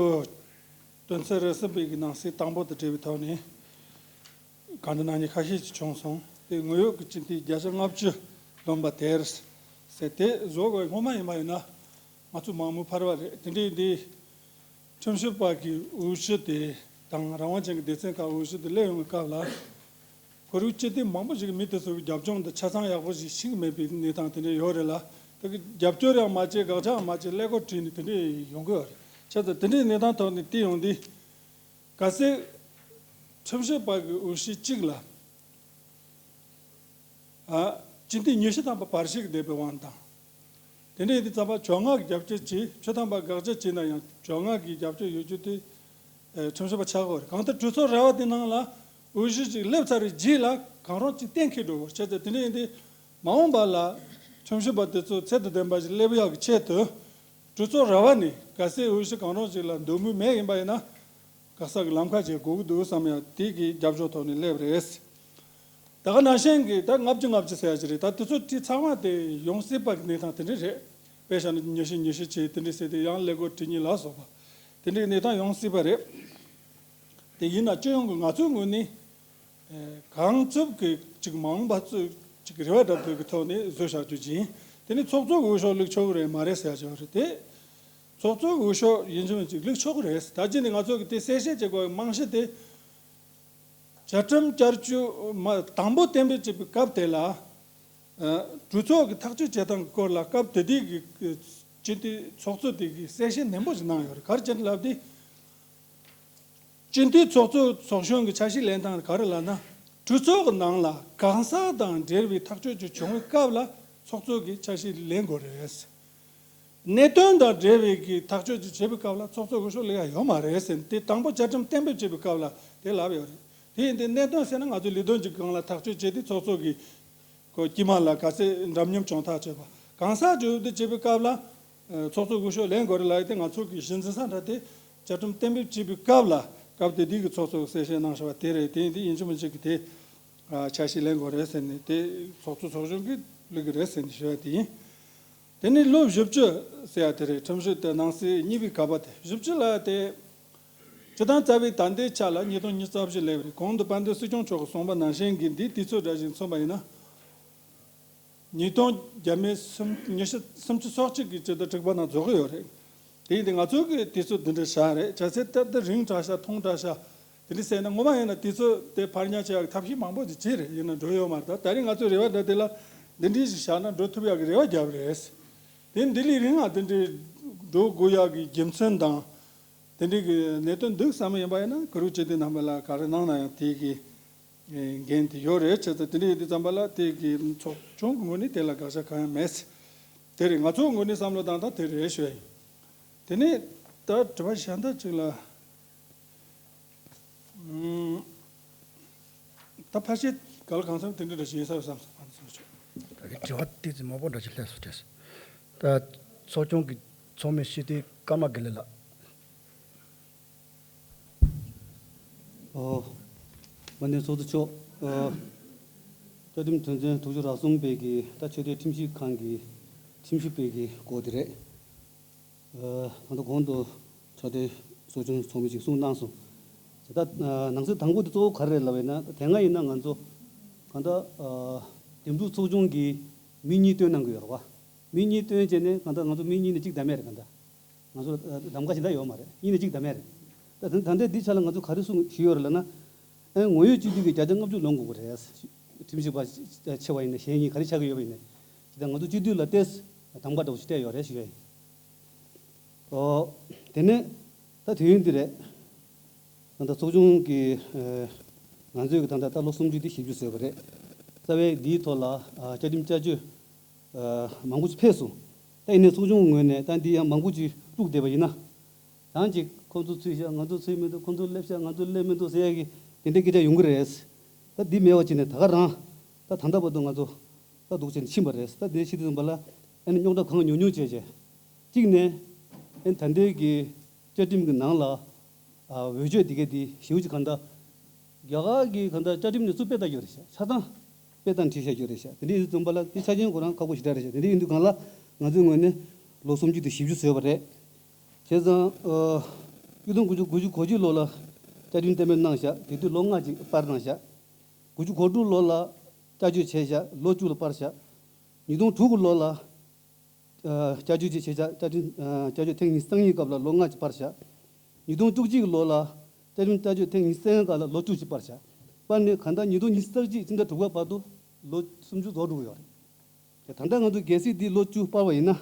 དོན་ཚན་རེ་གསུམ་པའི་གི་ནང་གསེས་དང་པོ་དང་འབྲེལ་བའི་ཐོག་ནས་གང་ལྟར་ནག་ཉེས་ཁ་ཤས་ཅིག་བྱུང་སོང་། དེ་དངོས་ཡོད་ཀྱི་སྤྱི་འཐུས་བརྒྱ་ཆ་ལྔ་བཅུ་ལོན་པ་དེར་ཟེར་དེ་བཟོ་དགོས། སྔོན་མ་ཡིན་པ་ཡིན་ན་ང་ཚོ་མང་མོས་འཕར་བ་རེད། དེ་འདྲའི་འདི་ཁྲིམས་ཞིབ་པ་གི་འོས་གཞི་དེ་དང་རང་དབང་ཅན་གྱི་སྡེ་ཚན་ཁག་འོས་གཞི་དེ་སླེབས་ཡོང་བའི་སྐབས་ལ་ཁོར་ཡུག་སྤྱི་བདེ་མང་པོ་ཞིག་གི་མི་དེ་ཚོ་གི་རྒྱབ་ལྗོངས་དང་ཆ་ཚང་ཡག་པོ་ཞིག་ཤེས་ཀྱི་མེད་པའི་གནས་སྟངས་དེ་འདྲ་ཡོད་རེད་ལ། དེ་གི་རྒྱབ་སྐྱོར་ཡང་མ་བྱས། དགག་བྱ་ཡང་མ་བྱས། ཀླད་ཀོར་བྲིས་ནས་དེ་འདྲས་ཡོང་གི་ཡོད་རེད། བྱས་ཙང་དེ་འདྲའི་གནས་སྟངས་ཐོག་ནས་བལྟས་ཡོང་དུས། གལ་སྲིད་ཁྲིམས་ཞིབ་པ་གི་འོས་གཞི་གཅིག་ལ། ཨ། སྤྱི་འཐུས་ཉི་ཤུ་ཐམ་པ་བར་ཞུགས་བསྡད་པའི་དབང་དང་། དེ་འདྲ་ཡིན་དུས་ཙམ་པ་བཅོ་ལྔ་གིས་རྒྱབ་སྐྱོར་བྱས། བཅུ་ཐམ་པ་དགག་བྱ་བྱས་ན་ཡང་བཅོ་ལྔ་གིས་རྒྱབ་སྐྱོར་ཡོད་རྒྱུ་དེ། ཨེ། ཁྲིམས་ཞིབ་པ་ཆགས་ཀྱི་ཡོད་རེད། གང་ལྟར་གྲོས་ཚོགས་ར་བ་དེ་ནང་ལ་འོས་གཞི་ཅིག་སླེབས་ཚར་བའི་རྗེས་ལ་གང་རུང་ཅིག་གཏན་འཁེལ་འགྲོ་གི་ཡོད་རེད། བྱས་ཙང་དེ་འདྲ་ཡིན་དུས་མ་འོངས་པ་ལ་ཁྲིམས་ཞིབ་པ་དེ་ཚོ་ཚད་དང་ལྡན་པ་ཞིག་སླེབས་ཡག་གི་ཆེད་དུ། གྲོས་ཚོགས་ར་བ་ནས་གལ་སྲིད་འོས་གཞི་གང་རུང་ཞིག་ལ་འདོད་མོས་མེད་ཡིན་པ་ཡིན་ན། ག་ས་གི་ལམ་ཁ་ཅིག་དགོས་ཀྱི་འདུག་བསམ་ཡ་དེ་གི་རྒྱབ་ཕྱོགས་ཐོག་ནས་སླེབས་རེད། ད་ག་ནང་བཞིན་གྱི་ད་ལྔ་བཅུ་ལྔ་བཅུ་ཟེར་ཡ་ཅིག་རེད། ད་དེ་ཚོ་བྲིས་ཚང་མ་དེ་ཡོང་སྲིད་པ་གི་གནས་སྟངས་དེ་འདྲ་རེད། དཔེ་བཞག་ན་ཉི་ཤུ་ཉི་ཤུ་བྱས་དེ་འདྲ་ཟེར་ཏེ་ཡང་ཀླད་ཀོར་བྲིས་ཉེས་ལ་སོགས་པ་དེ་འདྲའི་གནས་སྟངས་ཡོང་སྲིད་པ་རེད། དེ་ཡིན་ན་སྤྱི་ཡོངས་ཀྱི་ང་ཚོའི་ངོས་ནས། ཨེ། གང་ཐུབ་ཀྱིས་ཅིག་མ་འོངས་པ་ཚོས་ཅིག་རེ་བ་འདྲ་པོ་གི་ཐོག་ནས་བཟོས་བཞག་རྒྱུ་ཅིག་ཡིན། དེ་ནི་ཚོགས་གཙོ་གི་འོས་ཤོག་བླུག་ཆོག་གི་རེད་མ་རེད་ཟེར་ཡ་ཅིག་ཡོད་རེད་དེ། ཚོགས་གཙོ་གི་འོས་ཤོག་ཡིན་གཅིག་མིན་གཅིག་བླུག་ཆོག་གི་རེད། ད་གཅིག་ནས་ང་ཚོ་གི་དེ་གསལ་བཤད་བྱེད་དགོས་པའི་རྨང་གཞི་དེ། བཅའ་ཁྲིམས་བསྐྱར་བཅོས་མ་དང་པོ་གཏན་འབེབས་བྱེད་པའི་སྐབས་དེ་ལ། ཨ། གྲོས་ཚོགས་ཀྱི་ཐག་གཅོད་བྱེད་སྟངས་ཀྱི་སྐོར་ལ་སྐབས་དེ་དུས་ཀྱི་སྤྱི་འཐུས་ཚོགས་གཙོ་དེ་གིས་གསལ་བཤད་ནན་པོ་ཞིག་གནང་ཡོད་རེད། ག་རེ་བྱས་ནས་ལབ་དུས། སྤྱི་འཐུས་ཚོགས་གཙོ་ཚོགས་གཞོན་གྱི་ཆ་ཤས་ལེན་སྟངས་ག་རེ་ལབ་ན། གྲོས་ཚོགས་ཀྱི་ནང་ལ་གང་ཟག་དང་འབྲེལ་བའི་ཐག་གཅོད་ཅིག་བྱུང་བའི་སྐབས་ལ་ཚོགས་གཙོ་གིས་ཆ་ཤས་ལེན་དགོས་རེད། གནད་དོན་དང་འབྲེལ་བའི་གི་ཐག་གཅོད་ཅིག་བྱེད་པའི་སྐབས་ལ་ཚོགས་གཙོ་འོས་ཤོག་ལེན་ཡ་ཡོད་མ་རེད་ཟེར་ནས་དེ་དང་པོ་བཅའ་ཁྲིམས་གཏན་འབེབས་བྱེད་པའི་སྐབས་ལ་དེ་ལབ་ཡོད་རེད། དེ་ཡིན་དུས་གནད་དོན་ཟེར་ན་ང་ཚོའི་ལས་དོན་གྱི་སྒང་ལ་ཐག་གཅོད་བྱས་ཏེ་ཚོགས་གཙོ་གིས་ཁོ་དཀྱིལ་མ་ལ་ག་ཚད་འདྲ་མཉམ་བྱུང་ཐག་ཆོད་པ། གང་ཟག་ཅིག་འོས་བསྡུ་བྱེད་པའི་སྐབས་ལ། ཨ། ཚོགས་གཙོ་འོས་ཤོག་ལེན་དགོས་རེད་ལབ་ཡ་དེ་ང་ཚོ་གི་གཞི་འཛིན་ས་འདྲ་དེ་བཅའ་ཁྲིམས་གཏན་འབེབས་བྱེད་པའི་སྐབས་ལ་སྐབས་དེ་དུས་ཀྱི་ཚོགས་གཙོ་གིས་གསལ་བཤད་གནང་བཞག་པ་དེ་རེད། དེ་ཡིན་དུས་ཡིན་གཅིག་མིན་གཅིག་གི་དེ། ཨ། ཆ་ཤས་ལེན་དགོས་རེད་ཟེར་ནས་དེ་ཚོགས་གཙོ་ཚོགས་གཞོན་གྱིས་བླུག་གི་རེད་ཟེར་ནས་ཞུ་ཡ་དེ་ཡིན། དེ་ནས་ལོ་བཞི་བཅུ་ཟེར་ཡ་དེ་རེད། ཁྲིམས་ཞིབ་དེ་ནང་གསེས་གཉིས་པའི་ག་པ་དེ་བཞི་བཅུ་ལབ་ཡ་དེ། སྤྱི་བཏང་རྩ་བའི་ད་ལྟའི་ཆ་ལ་ཉིས་སྟོང་ཉི་ཤུ་རྩ་བཞི་སླེབས་རེད། གོང་དུ་དཔལ་ལྡན་སྲིད་སྐྱོང་མཆོག་གིས་གསུངས་པ་ནང་བཞིན་གྱི་འདིའི་དུས་ཚོད་འདྲ་ཞིག་མཚོན་པ་ཡིན་ན། ཉིས་སྟོང་བརྒྱ་མེད་སུམ། ཉི་ཤུ། སུམ་ཅུ་སོ་གཅིག་གི་སྤྱི་ཟླ་དྲུག་པ་ནང་རྫོགས་ཀྱི་ཡོད་རེད། དེ་ཡིན་དུས་ང་ཚོ་གི་དུས་ཚོད་འདི་འདྲ་བཞག་རེད། བྱས་ཙང་ད་ལྟ་རིང་དྲགས་ཤག་ཐུང་དྲགས་ཤག་དེ་འདྲ་ཟེར་ན་ངོ་མ་ཡིན་ན་དུས་ཚོད་དེ་ཕར་ཉར་བྱེད་ཡག་གི་ཐབས་ཤེས་མང་པོ་ཅིག་བྱས་རེད། ཡིན་ན་འགྲོ་ཡོད་མ་རེད། ད་ད་རིང་ང་ཚོའི་རེ་བ་འདྲ་དེ་ལ་འདི་འདྲ་ཞིག་བཞག་ན་འགྲོ་ཐུབ་ཡག་གི་རེ་བ་བརྒྱབ་རེད། དེ་འདི་ལས་རིང་ང་དེ་འདྲའི་འགྲོ་དགོས་ཡག་གི་རྒྱུ་མཚན་དང་། དེ་འདྲའི་གི་གནད་དོན་འདུག་བསམ་ཡིན་པ་ཡིན་ན་གུ་རུ་སྤྱི་འཐུས་རྣམ་པ་ལ་ག་རེ་གནང་ན་ཡང་དེ་གི་འགན་དེ་ཡོད་རེད། བྱས་ཙང་དེ་འདྲ་ཡིན་དུས་ཙམ་པ་ལ་དེ་གི་ཚོགས་ཆུང་གི་ངོས་ནས་དེ་ལ་དགག་བྱ་གང་ཡང་མེད། དེ་རེད། ང་ཚོའི་ངོས་ནས་བསམ་བློ་བཏང་སྟངས་དེ་རེད་ཞུ་ཡ་ཡིན། དེ་ནས་ད་དྲི་བ་གཞན་དག་ཅིག་ལ། ཨུམ། ད་ཕལ་ཆེར་ག་ལ་གང་འཚམ་དེ་འདྲ་འདྲ་ཞིག་ཡིན་ས་རེད་བསམ་སོང་། ད་གི་དྲི་བ་ཏོག་ཙམ་མང་པོ་འདྲ་ཞིག་སླེབས་སོང་། དྲིས། ད་ཚོགས་ཆུང་གི་ཚོགས་མི་སྤྱི་འཐུས་ཀརྨ་དགེ་ལེགས་ལགས། ཨོ། དབུ་མའི་ཚོགས་གཙོ་མཆོག་ཨོ། བཅའ་ཁྲིམས་དོན་ཚན་དྲུག་ཅུ་རེ་གསུམ་པའི་གི་ད་ཆོས་དད་ཁྲིམས་ཞིབ་ཁང་གི་ཁྲིམས་ཞིབ་པའི་གི་སྐོར་དེ་རེད། ཨོ། ད་ལྟ་གོང་དུ་ཕྱག་སྦྲེལ་ཚོགས་ཆུང་ཚོགས་མི་ཞིག་གསུངས་གནང་སོང་། ད་ལྟ་ནང་གསེས་དང་པོ་དེ་གཙོ་བོ་ག་རེ་རེད་ལབ་པ་ཡིན་ན། དེ་སྔ་ཡིན་ན་ང་ཚོ་གང་ལྟར་ཨོ། འདེམས་སྒྲུག་ཚོགས་ཆུང་གིས་མི་གཉིས་བཏོན་གནང་གི་ཡོད་རེད་བ། མི་གཉིས་བཏོན་བྱས་ནས་གང་ལྟར་ང་ཚོ་མི་གཉིས་ནས་གཅིག་འདེམས་ཡས་རེད། གང་ལྟར། ང་ཚོ་གདམ་ག་ཞིག་ད་ཡོད་མ་རེད། གཉིས་ནས་གཅིག་འདེམས་ཡས་རེད། ད་ད་ལྟ་འདི་ཆ་ལ་ང་ཚོ་ག་རེ་གསུངས་ཞུས་ཡོད་རེད་ལབ་ན། ཨེ། ངོ་ཡོད་སྤྱི་འཐུས་ཀྱི་བརྒྱ་ཆ་ལྔ་བཅུ་ལོན་དགོས་ཀྱི་རེད། ཁྲིམས་ཞིབ་པ་ཆེ་བ་ཡིན་ན་གཞན་གཉིས་ག་རེ་ཆགས་ཀྱི་ཡོད་པ་ཡིན་ནའི། ཇི་ལྟར་ང་ཚོ་སྤྱི་འཐུས་ལ་ཏོག་ཙམ་གདམ་ག་འདྲ་བོ་ཞིག་སྤྲད་ཡོད་རེད་ཞུ་ཡ་ཡིན། ཨོ། དེ་ནས་ད་དུས་ཡུན་འདི་རེད། ད་ལྟ་ཚོགས་ཆུང་གི་ཨེ། ང་ཚོས་ཀྱི་ད་ལྟ་ད་ལོ་སུམ་ཅུ་དེ་བཞི་བཅུ་བཟོས་པ་རེད། རྩ་བའི་འདིའི་ཐོག་ལ་ཨ། བཅའ་ཁྲིམས་བསྐྱར་བཅོས་ཨ། མང་པོ་ཞིག་ཕེབས་སོང་། ད་ཡིན་ནའི་ཚོགས་ཆུང་ངོས་ནས་ད་འདི་ཡང་མང་པོ་ཅིག་བླུགས་བསྡད་པ་ཡིན་ན། ཡང་ཅིག་ཁོང་ཚོ་ཚུད་ཤག་ང་ཚོ་ཚུད་མི་འདུག་ཁོང་ཚོ་སླེབས་ཤག་ང་ཚོ་སླེབས་མི་འདུག་ཟེར་ཡ་གི་དེ་འདྲའི་སྐད་ཆ་ཡོང་གི་རེད། ད་འདི་མེད་པ་བྱས་ནས་ད་ག་རང་ད་ད་ལྟ་བར་དུ་ང་ཚོ་ད་འདུག་བྱས་ནས་ཕྱིན་པ་རེད། ད་འདི་ཕྱི་དུས་ཙམ་པ་ལ་ཨ་ནི་རྙོག་དྲ་གང་ཉུང་ཉུང་བྱས་བྱས། གཅིག་ནས་ཨ་ནི་ད་ལྟའི་གི་བཅའ་ཁྲིམས་ཀྱི་ནང་ལ་ཨ། འོས་ཆོས་དེ་གའི་དེ་ཞེ་པོ་ཅིག་གང་ལྟར་རྒྱ་གར་གྱི་གང་ལྟར་བཅའ་ཁྲིམས་ནས་ཚུར་དཔེ་ལྟ་རྒྱུ་རེད་ཤག་ཆ་ཚང་དཔེ་ལྟ་བྲིས་བཞག་རྒྱུ་རེད་ཤག་དེ་འདྲ་ཡིན་དུས་ཙམ་པ་ལ་དེ་ཆ་རྐྱེན་ཁོ་རང་ཁག་པོ་ཞེ་དྲག་རེད་ཤག་དེ་འདྲ་ཡིན་དུས་སྒང་ལ་ང་ཚོའི་ངོས་ནས་ལོ་སུམ་ཅུ་དང་བཞི་བཅུ་བཟོས་པ་རེད། བྱས་ཙང་ཨ། ཆིག་སྟོང་དགུ་བརྒྱ་དགུ་བཅུ་གོ་གཅིག་ལོ་ལ་བཅའ་ཁྲིམས་གཏན་འབེབས་གནང་ཤག་དེ་དུས་ལོ་ལྔ་ཅིག་སྤར་གནང་ཤག་དགུ་བཅུ་གོ་དྲུག་ལོ་ལ་བསྐྱར་བཅོས་བྱས་ཤག་ལོ་བཅུ་ལ་སྤར་ཤག་ཉིས་སྟོང་དྲུག་གི་ལོ་ལ། ཨ། བསྐྱར་བཅོས་ཅིག་བྱས་ཤག་བསྐྱར་བཅོས། ཨ། བསྐྱར་བཅོས་ཐེངས་ཉི་ཤུ་རྩ་གཉིས་སྐབས་ལ་ལོ་ལྔ་ཅིག་སྤར་ཤག་ཉིས་སྟོང་བཅུ་གཅིག་ལོ་ལ་བཅའ་ཁྲིམས་བསྐྱར་བཅོས་ཐེངས་ཉི་ཤུ་རྩ་ལྔ་སྐབས་ལ་ལོ་བཅུ་ཅིག་སྤར་ཤག་སྤར་ནས་གང་ལྟར་ཉིས་སྟོང་ཉི་ཤུ་རྩ་གཅིག་ཕྱི་ཟླ་དྲུག་པ་བར་དུ་ལོ་སུམ་ཅུ་རྫོགས་འགྲོ་གི་ཡོད་རེད། དེ་ད་ལྟ་ང་ཚོ་གལ་སྲིད་འདི་ལོ་བཅུ་སྤར་བ་ཡིན་ན།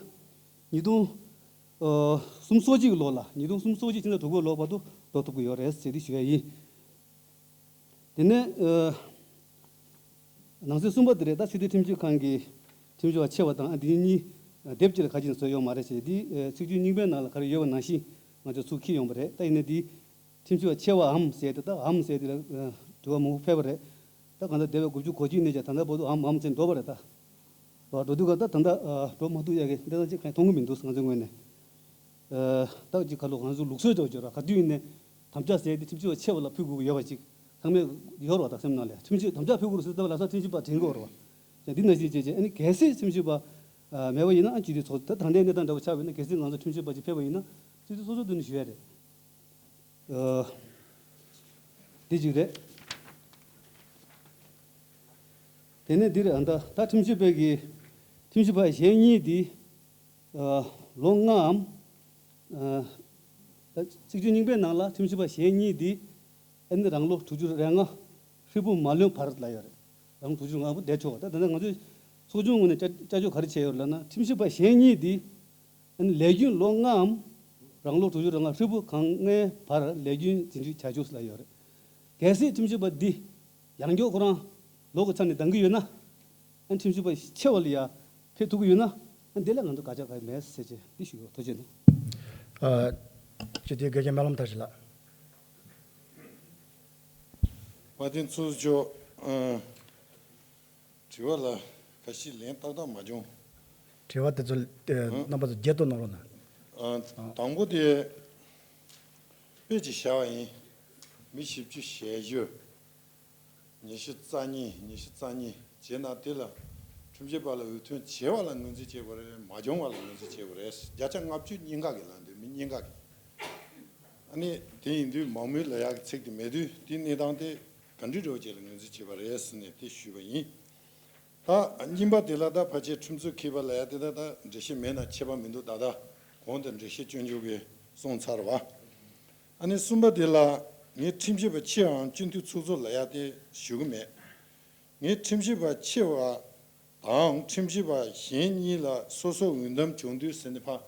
ཉིས་སྟོང་། ཨ། གསུམ་སོ་གཅིག་གི་ལོ་ལ། ཉིས་སྟོང་གསུམ་སོ་གཅིག་ཕྱི་ཟླ་དྲུག་པའི་ལོ་བར་དུ་འགྲོ་ཐུབ་ཀྱི་ཡོད་རེད་ཟེར་ཏེ་ཞུ་ཡ་ཡིན། དེ་ནས། ཨ། ནང་གསེས་གསུམ་པ་དེ་རེད། ད་སྤྱི་འཐུས་ཁྲིམས་ཞིབ་ཁང་གི་ཁྲིམས་ཞིབ་པ་ཆེ་བ་དང་། ཨ། འདི་གཉིས་སྡེབ་གཅིག་ལ་ཁ་ཅིག་བཟོས་ཡོད་མ་རེད་ཅེས། འདི། ཨ། ཚིག་བརྗོད་རྙིང་པའི་ནང་ལ་ག་རེ་ཡོད་པ་ནང་བཞིན་ང་ཚོས་ཚུར་འཁྱེར་ཡོང་བ་རེད། ད་ཡིན་ནའི་འདི་ཁྲིམས་ཞིབ་པ་ཆེ་བའམ་ཟེར་དེ། ད་འམ་ཟེར་དེ་ལ། ཨ། དྲི་བ་མང་པོ་ཕེབས་པ་རེད། ད་གང་ལྟར་འདས་པའི་དགུ་བཅུ་གོ་གཅིག་ནས་ཀྱང་ད་ལྟ་བར་དུ་འམ་འམ་ཟེར་འགྲོ་བ་རེད་ད། འགྲོ་འགྲོ་དུས་ག་ད་ད་ལྟ། ཨ། འགྲོ་མ་ཐུབ་ཡ་གི་གནས་སྟངས་ཅིག་གང་ཡང་མཐོང་གི་མི་འདུག་ང་ཚོའི་ངོས་ནས། ཨ། ད་ཅིག་ཁ་ལོ་ང་ཚོ་ལུགས་སྲོལ་འདྲ་བོ་ཅིག་ཡོད་ར། ག་དུས་ཡིན་ནའི་དམ་བཅའ་ཟེར་དེ་ཁྲིམས་ཞིབ་པ་ཆེ་བ་ལ་ཕུལ་དགོས་ཀྱི་ཡོད་པ་ཅིག་ཚང་མས་ཡོད་རེད་བ། ད་སེམས་ནང་ལ་ཁྲིམས་ཞིབ་དམ་བཅའ་ཕུལ་དགོས་རེད་ཟེར། ད་ལམ་སང་ཁྲིམས་ཞིབ་པ་དྲན་གྱི་ཡོད་རེད་བ། ཡང་འདི་ནང་བཞིན་བྱས་བྱས། ཨ་ནི་གལ་སྲིད་ཁྲིམས་ཞིབ་པ། ཨ། མེད་པ་ཡིན་ན། ཨ། སྤྱི་འཐུས་ཚོགས། ད་ད་ལྟའི་གནས་སྟངས་འདྲ་བོ་ཆགས་པ་ཡིན་ན། གལ་སྲིད་ང་ཚོ་ཁྲིམས་ཞིབ་པ་ཅིག་ཕེབས་པ་ཡིན་ན་སྤྱི་འཐུས་ཚོགས་གཙོ་མདུན་ནས་ཞུ་ཡ་རེད། ཨ། འདི་གཅིག་རེད། དེ་ནས་འདིར། ཨ། ད་ད་ཁྲིམས་ཞིབ་པའི་གི་ཁྲིམས་ཞིབ་པ་གཞན་གཉིས་འདི། ཨ། ལོ་ལྔའམ། ཨ། ད་ཚིག་བརྗོད་རྙིང་པའི་ནང་ལ་ཁྲིམས་ཞིབ་པ་གཞན་གཉིས་འདི། ཨ་ནི་རང་ལོ་དྲུག་ཅུ་རེ་ལྔ་ཧྲིལ་པོ་མ་ལོན་བར་ལབ་ཡོད་རེད། རང་ལོ་དྲུག་ཅུ་རེ་ལྔ་བར་བསྡད་ཆོག་པ། ད་ད་ལྟ་ང་ཚོས་ཚོགས་ཆུང་ངོས་ནས་བསྐྱར་བསྐྱར་བཅོས་ག་རེ་བྱས་ཡོད་ལབ་ན། ཁྲིམས་ཞིབ་པ་གཞན་གཉིས་འདི། ཨ་ནི་ལས་རྒྱུན་ལོ་ལྔའམ་རང་ལོ་དྲུག་ཅུ་རེ་ལྔ་ཧྲིལ་པོ་གང་ལྔའི་བར་ལས་རྒྱུན་འཛིན་སྐྱོང་བྱ་རྒྱུ་ལབ་ཡོད་རེད། གལ་སྲིད་ཁྲིམས་ཞིབ་པ་འདི་ཡང་བསྐྱར་ཁོ་རང་ལོ་གི་ཆ་ནས་འདང་གི་ཡོད་ན། ཨ། ཁྲིམས་ཞིབ་པ་ཆེ་བ་ལ་ཡ་ཕེབས་ཐུབ་ཀྱི་ཡོད་ན། ཨ། འདི་ལ་ང་ཚོ་དགག་བྱ་གང་ཡང་མེད་ཟེར་བྱས་འདི་ཞུ་གི་ཡོད། ཐུགས་རྗེ་གནང་། ཨ། སྤྱི་འཐུས་དགེ་བཤེས་སྨོན་ལམ་བཀྲ་ཤིས་ལགས། དཔལ་ལྡན་ཚོགས་གཙོ་མཆོག། ཨ། དྲི་བ་ལ་ཁ་ཤས་ལན་ཏག་ཏག་མ་བྱུང་། དྲི་བ་དེ་ཚོ། ཨ། རྣམ་པ་ཚོ་བརྗེད་ཐོ་གནང་རོགས་གནང་། ཨ། དང་པོ་དེ་དཔེ་ཅིག་བཞག་པ་ཡིན། མི་བཞི་བཅུ་ཞེ་བཞི། ཉི་ཤུ་རྩ་གཉིས། ཉི་ཤུ་རྩ་གཉིས་བྱས་ན་དེ་ལ་ཁྲིམས་ཞིབ་པ་ལ་འོས་ཐོན་བྱས་པ་ལ་ངོས་འཛིན་བྱེད་དགོས་རེད། མ་བྱུང་བ་ལ་ངོས་འཛིན་བྱེད་དགོས་རེད། བརྒྱ་ཆ་ལྔ་བཅུ་གཉིས་ཀ་གི་ལན་འདུག་མི་གཉིས་ཀ་གི། ཨ་ནི་དེ་ཡིན་དུས་མང་མོས་ལབ་ཡག་གི་ཚིག་དེ་མེད་དུས། དེའི་གནས་སྟངས་དེ་ག་འདྲ་འདྲ་བོ་ཅིག་ལ་ངོས་འཛིན་བྱེད་པ་རེད་ཟེར་ནས་དེ་ཞུས་པ་ཡིན། ད་གཉིས་པ་དེ་ལ་ད་ཕལ་ཆེར་ཁྲིམས་རྩོད་མཁས་པ་ལབ་ཡག་དེ་ད་ད་འགྲེལ་བཤད་མེད་ན་ཁྱད་པར་མི་འདུག་ད་ད་གོང་དུ་འགྲེལ་བཤད་སྐྱོན་བརྗོད་ཀྱིས་གསུངས་ཚར་བ། ཨ་ནི་གསུམ་པ་དེ་ལ་ངས་ཁྲིམས་ཞིབ་པ་ཆེ་བའམ་སྤྱི་འཐུས་ཚོགས་གཙོ་ལབ་ཡག་དེ་ཞུ་གི་མེད། ངས་ཁྲིམས་ཞིབ་པ་ཆེ་བ་དང་ཁྲིམས་ཞིབ་པ་གཞན་གཉིས་ལ་སོ་སོ་འོས་འདེམས་བྱུང་དུས་ཟེར་ནས་ཕར་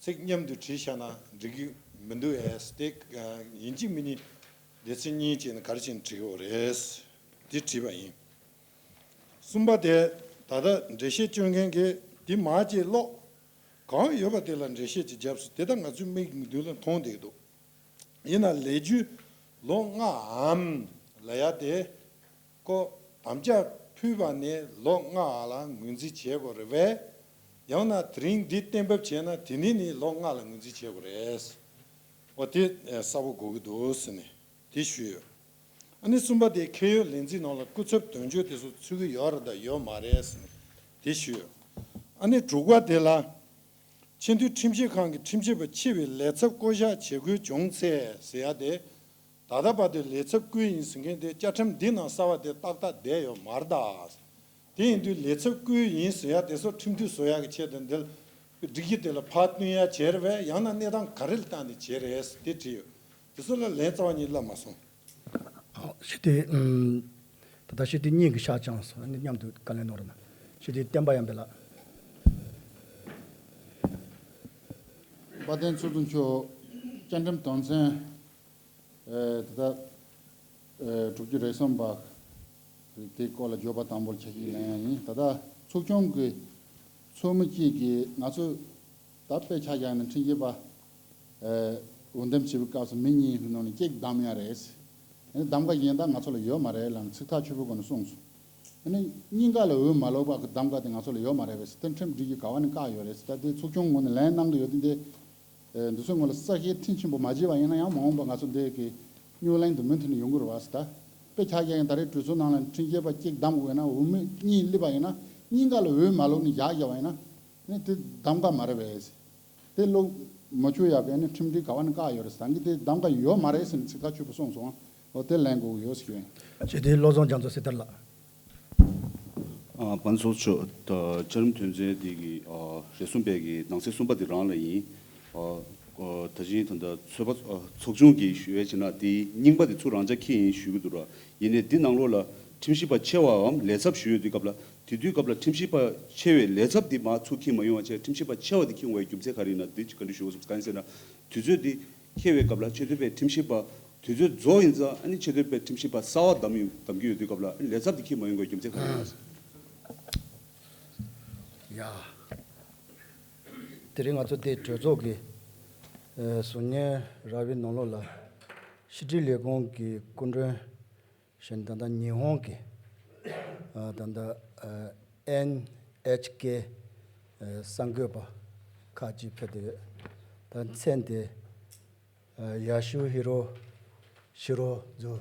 ཚིག་མཉམ་དུ་བྲིས་བཞག་ན་འགྲིག་གི་མི་འདུག་ཨེ། དེ་ཡིན་གཅིག་མིན་གཉིས་སྡེ་ཚན་གཉིས་བྱས་ནས་ག་རེ་བྱས་ནས་བྲིས་ཡོད་རེད། དེ་བྲིས་པ་ཡིན། གསུམ་པ་དེ་ད་ལྟ་འགྲེལ་བཤད་སྐྱོན་མཁན་གྱིས་དེ་མར་ཅིག་ཀློག་གང་ཡོད་པ་དེ་ལ་འགྲེལ་བཤད་ཅིག་བརྒྱབ་སོང་། དེ་ད་ང་ཚོའི་མིག་མདུན་ལ་མཐོང་བསྡད་འདུག་ཡིན་ན་ལས་རྒྱུ་ལོ་ལྔའམ་ལབ་ཡག་དེ་ཁོ་དམ་བཅའ་ཕུལ་བ་ནས་ལོ་ལྔ་ལ་ངོས་འཛིན་བྱེད་དགོས་རེད་པས། ཡང་ན་དེ་རིང་འདི་གཏན་འབེབས་བྱས་ན་དེ་ནས་ནི་ལོ་ལྔ་ལ་ངོས་འཛིན་བྱེད་དགོས་རེད། འོ་དེ་གསལ་པོ་དགོས་ཀྱི་འདུག་ཟེར་ནས་དེ་ཞུས་ཡོད། ཨ་ནི་གསུམ་པ་དེ་ཁེ་ཡོད་ལས་འཛིན་ནང་ལ་སྐུ་ཚབ་དོན་གཅོད་དེ་ཚོ་ཚུད་ཀྱི་ཡོད་རེད་དང་ཡོད་མ་རེད་ཟེར་ནས་དེ་ཞུས་ཡོད། ཨ་ནི་དྲུག་པ་དེ་ལ་སྤྱི་འཐུས་ཁྲིམས་ཞིབ་ཁང་གི་ཁྲིམས་ཞིབ་པ་ཆེ་བའི་ལས་ཚབ་བསྐོ་གཞག་བྱེད་དགོས་བྱུང་ཚེ་ཟེར་ཡ་དེ། ད་ལྟ་བར་དུ་ལས་ཚབ་བསྐོས་ཡིན་ཟེར་མཁན་དེ་བཅའ་ཁྲིམས་འདི་ནང་གསལ་བ་དེ་ཏག་ཏག་བསྡད་ཡོད་མ་རེད་ད། དེ་ཡིན་དུས་ལས་ཚབ་བསྐོས་ཡིན་ཟེར་ཡ་དེ་ཚོ་ཁྲིམས་མཐུན་བཟོ་ཡ་གི་ཆེད་དུ་འདིར་སྒྲིག་གཞི་དེ་ལ་ཕར་བསྟུན་ཡ་བྱས་རེད་པས། ཡང་ན་གནས་སྟངས་ག་རེ་ལ་བལྟས་ནས་བྱས་རེད་དེ་དྲིས་ཡོད། དེ་ཚོ་ལ་ལན་རྩ་བ་ཉིད་སླེབས་མ་སོང་། ཨོ། སྤྱི་འཐུས། ཨུམ། ད་ལྟ་སྤྱི་འཐུས་གཉིས་ཀྱིས་ཤག་བཅངས་སོང་། ཨ་ནི་མཉམ་དུ་བཀའ་ལན་གནང་རོགས་གནང་། སྤྱི་འཐུས་བསྟན་པ་ཡར་འཕེལ་ལགས། དཔལ་ལྡན་ཚོགས་གཙོ་མཆོག་བཅའ་ཁྲིམས་དོན་ཚན། ཨེ། ད་ལྟ། ཨེ། དྲུག་ཅུ་རེ་གསུམ་པ། དེའི་སྐོར་ལ་བརྗོད་པ་དང་པོར་ཆ་ཤས་ལེན་ཡ་ཡིན། ད་ལྟ་ཚོགས་ཆུང་གི་ཚོགས་མི་གཅིག་གིས་ང་ཚོ་ད་དཔེ་ཆ་བཞག་ན་ཁྲིམས་ཞིབ་པ། ཨེ། འོས་འདེམས་བྱེད་པའི་སྐབས་སུ་མི་གཉིས་ནང་ནས་གཅིག་བདམས་ཡ་རེད། ཨེ། གདམ་ག་གཞན་དག་ང་ཚོ་ལ་ཡོད་མ་རེད་ལབ་ནས་ཚིག་ཐག་ཆོད་པོའི་སྒོ་ནས་གསུངས་སོང་། ཨ་ནི་གཉིས་ཀ་ལ་འོས་མ་ལོག་པ་གི་གདམ་ག་དེ་ང་ཚོ་ལ་ཡོད་མ་རེད་པས། དེ་ཁྲིམས་སྒྲིག་གཞི་ག་བ་ནས་བཀག་ཡོད་རེད། ད་དེ་ཚོགས་ཆུང་ངོས་ནས་ལན་གནང་གི་ཡོད་དེ། འདི། ཨེ། འདི་ཚོའི་ངོས་ལ་གསལ་བཤད་མཐིལ་ཕྱིན་པོ་མ་བྱས་པ་ཡིན་ན་ཡང་མ་འོངས་པ་ང་ཚོ་འདི་གི་རྙོག་གླེང་དེ་མུ་མཐུད་ནས་ཡོང་གི་རེད་པ་ཟེར། ད་དཔེ་ཆ་བཞག་ཡིན། ད་རེས་གྲོས་ཚོགས་ནང་ལ་ཁྲིམས་ཞིབ་པ་གཅིག་བདམས་དགོས་ན། འོས་མི་གཉིས་སླེབས་པ་ཡིན་ན་གཉིས་ཀ་ལ་འོས་མ་ལོག་ནས་བཞག་བཞག་པ་ཡིན་ན་ནི་དེ་གདམ་ག་མ་རེད་པས། དེ་ལོག་མ་བཅུག་ཡག་གི་ནི་ཁྲིམས་སྒྲིག་ག་བ་ནས་བཀག་ཡོད་རེད་ཟེར། ད་གིན་དེ་གདམ་ག་ཡོད་མ་རེད་ཟེར་ནས་ཚིག་ཐག་ཆོད་པོ་གསུངས་སོང་། འོ་དེ་ལན་དགོས་ཀྱི་ཡོད་ཟེར་ཡོད། སྤྱི་འཐུས་བློ་བཟང་རྒྱ་མཚོ་སྲི་ཐར་ལགས། ཨ། དཔལ་ལྡན་ཚོགས་གཙོ་མཆོག་ད་བཅའ་ཁྲིམས་དོན་ཚན་འདི་གི། ཨ། རེ་གསུམ་པའི་གི་ནང་གསེས་གསུམ་པ་འདི་རང་ལ་ཡིན། ཨ། ཨ། ད་གིན་ད་ལྟ་ཚོད་དཔག་ཨ། ཚོགས་ཆུང་གིས་ཞུ་བ་བྱས་ན་དེའི་རྙིང་པ་དེ་ཚུར་རང་འཇགས་འཁྱེར་ཡིན་ཞུ་གི་འདུག་ར། ཡིན་ནའི་འདི་ནང་ལོགས་ལ་ ཁྲིམས་ཞིབ་པ་ཆེ་བའམ་ལས་ཚབ་ཞུ་ཡོད་དུས་སྐབས་ལ། དེ་དུས་སྐབས་ལ་ཁྲིམས་ཞིབ་པ་ཆེ་བའི་ལས་ཚབ་འདི་མར་ཚུར་འཁྱེར་མ་ཡོང་བ་བྱས། ཁྲིམས་ཞིབ་པ་ཆེ་བ་འདི་འཁྱེར་འོང་བའི་རྒྱུ་མཚན་ག་རེ་ཡིན་ན། འདི་གཅིག་བཀའ་འདྲི་ཞུ་དགོས་སོང་། གང་ཡིན་ཟེར་ན། དུས་ཚོད་འདི་འཁེལ་བའི་སྐབས་ལ་ཆེས་མཐོའི་ཁྲིམས་ཞིབ་པ་དུས་ཚོད་རྫོགས་ཡིན་ཙང་། ཨ་ནི་ཆེས་མཐོའི་ཁྲིམས་ཞིབ་པ་གསར་བ་བདམས་ཡོད། བདམས་ཀྱི་ཡོད་དུས་སྐབས་ལ། ཨ་ནི་ལས་ཚབ་འདི་འཁྱེར་མ་ཡོང་བའི་རྒྱུ་མཚན་ག་རེ་ཡིན་ན། ཡ། དེ་རིང་ང་ཚོ་འདིའི་གྲོས་ཚོགས་ཀྱི་ཨ་གཟུགས་བརྙན་རག་པའི་ནང་ལོགས་ལ། ཕྱི་དྲིལ་ལས་ཁུངས་ཀྱི་སྐུ་མགྲོན་གཞན། ད་ལྟ་ཉི་ཧོང་གི་ཨ་ད་ལྟ་ཨ་ཨེན་ཨེཆ་ཀེ་ཨ་གསར་འགོད་པ་ཁག་ཅིག་ཕེབས་བསྡད་ཡོད། ད་མཚན་དེ་ཨ་ཡ་ཤུ་ཧི་རོ་ཤི་རོ་ཛུ།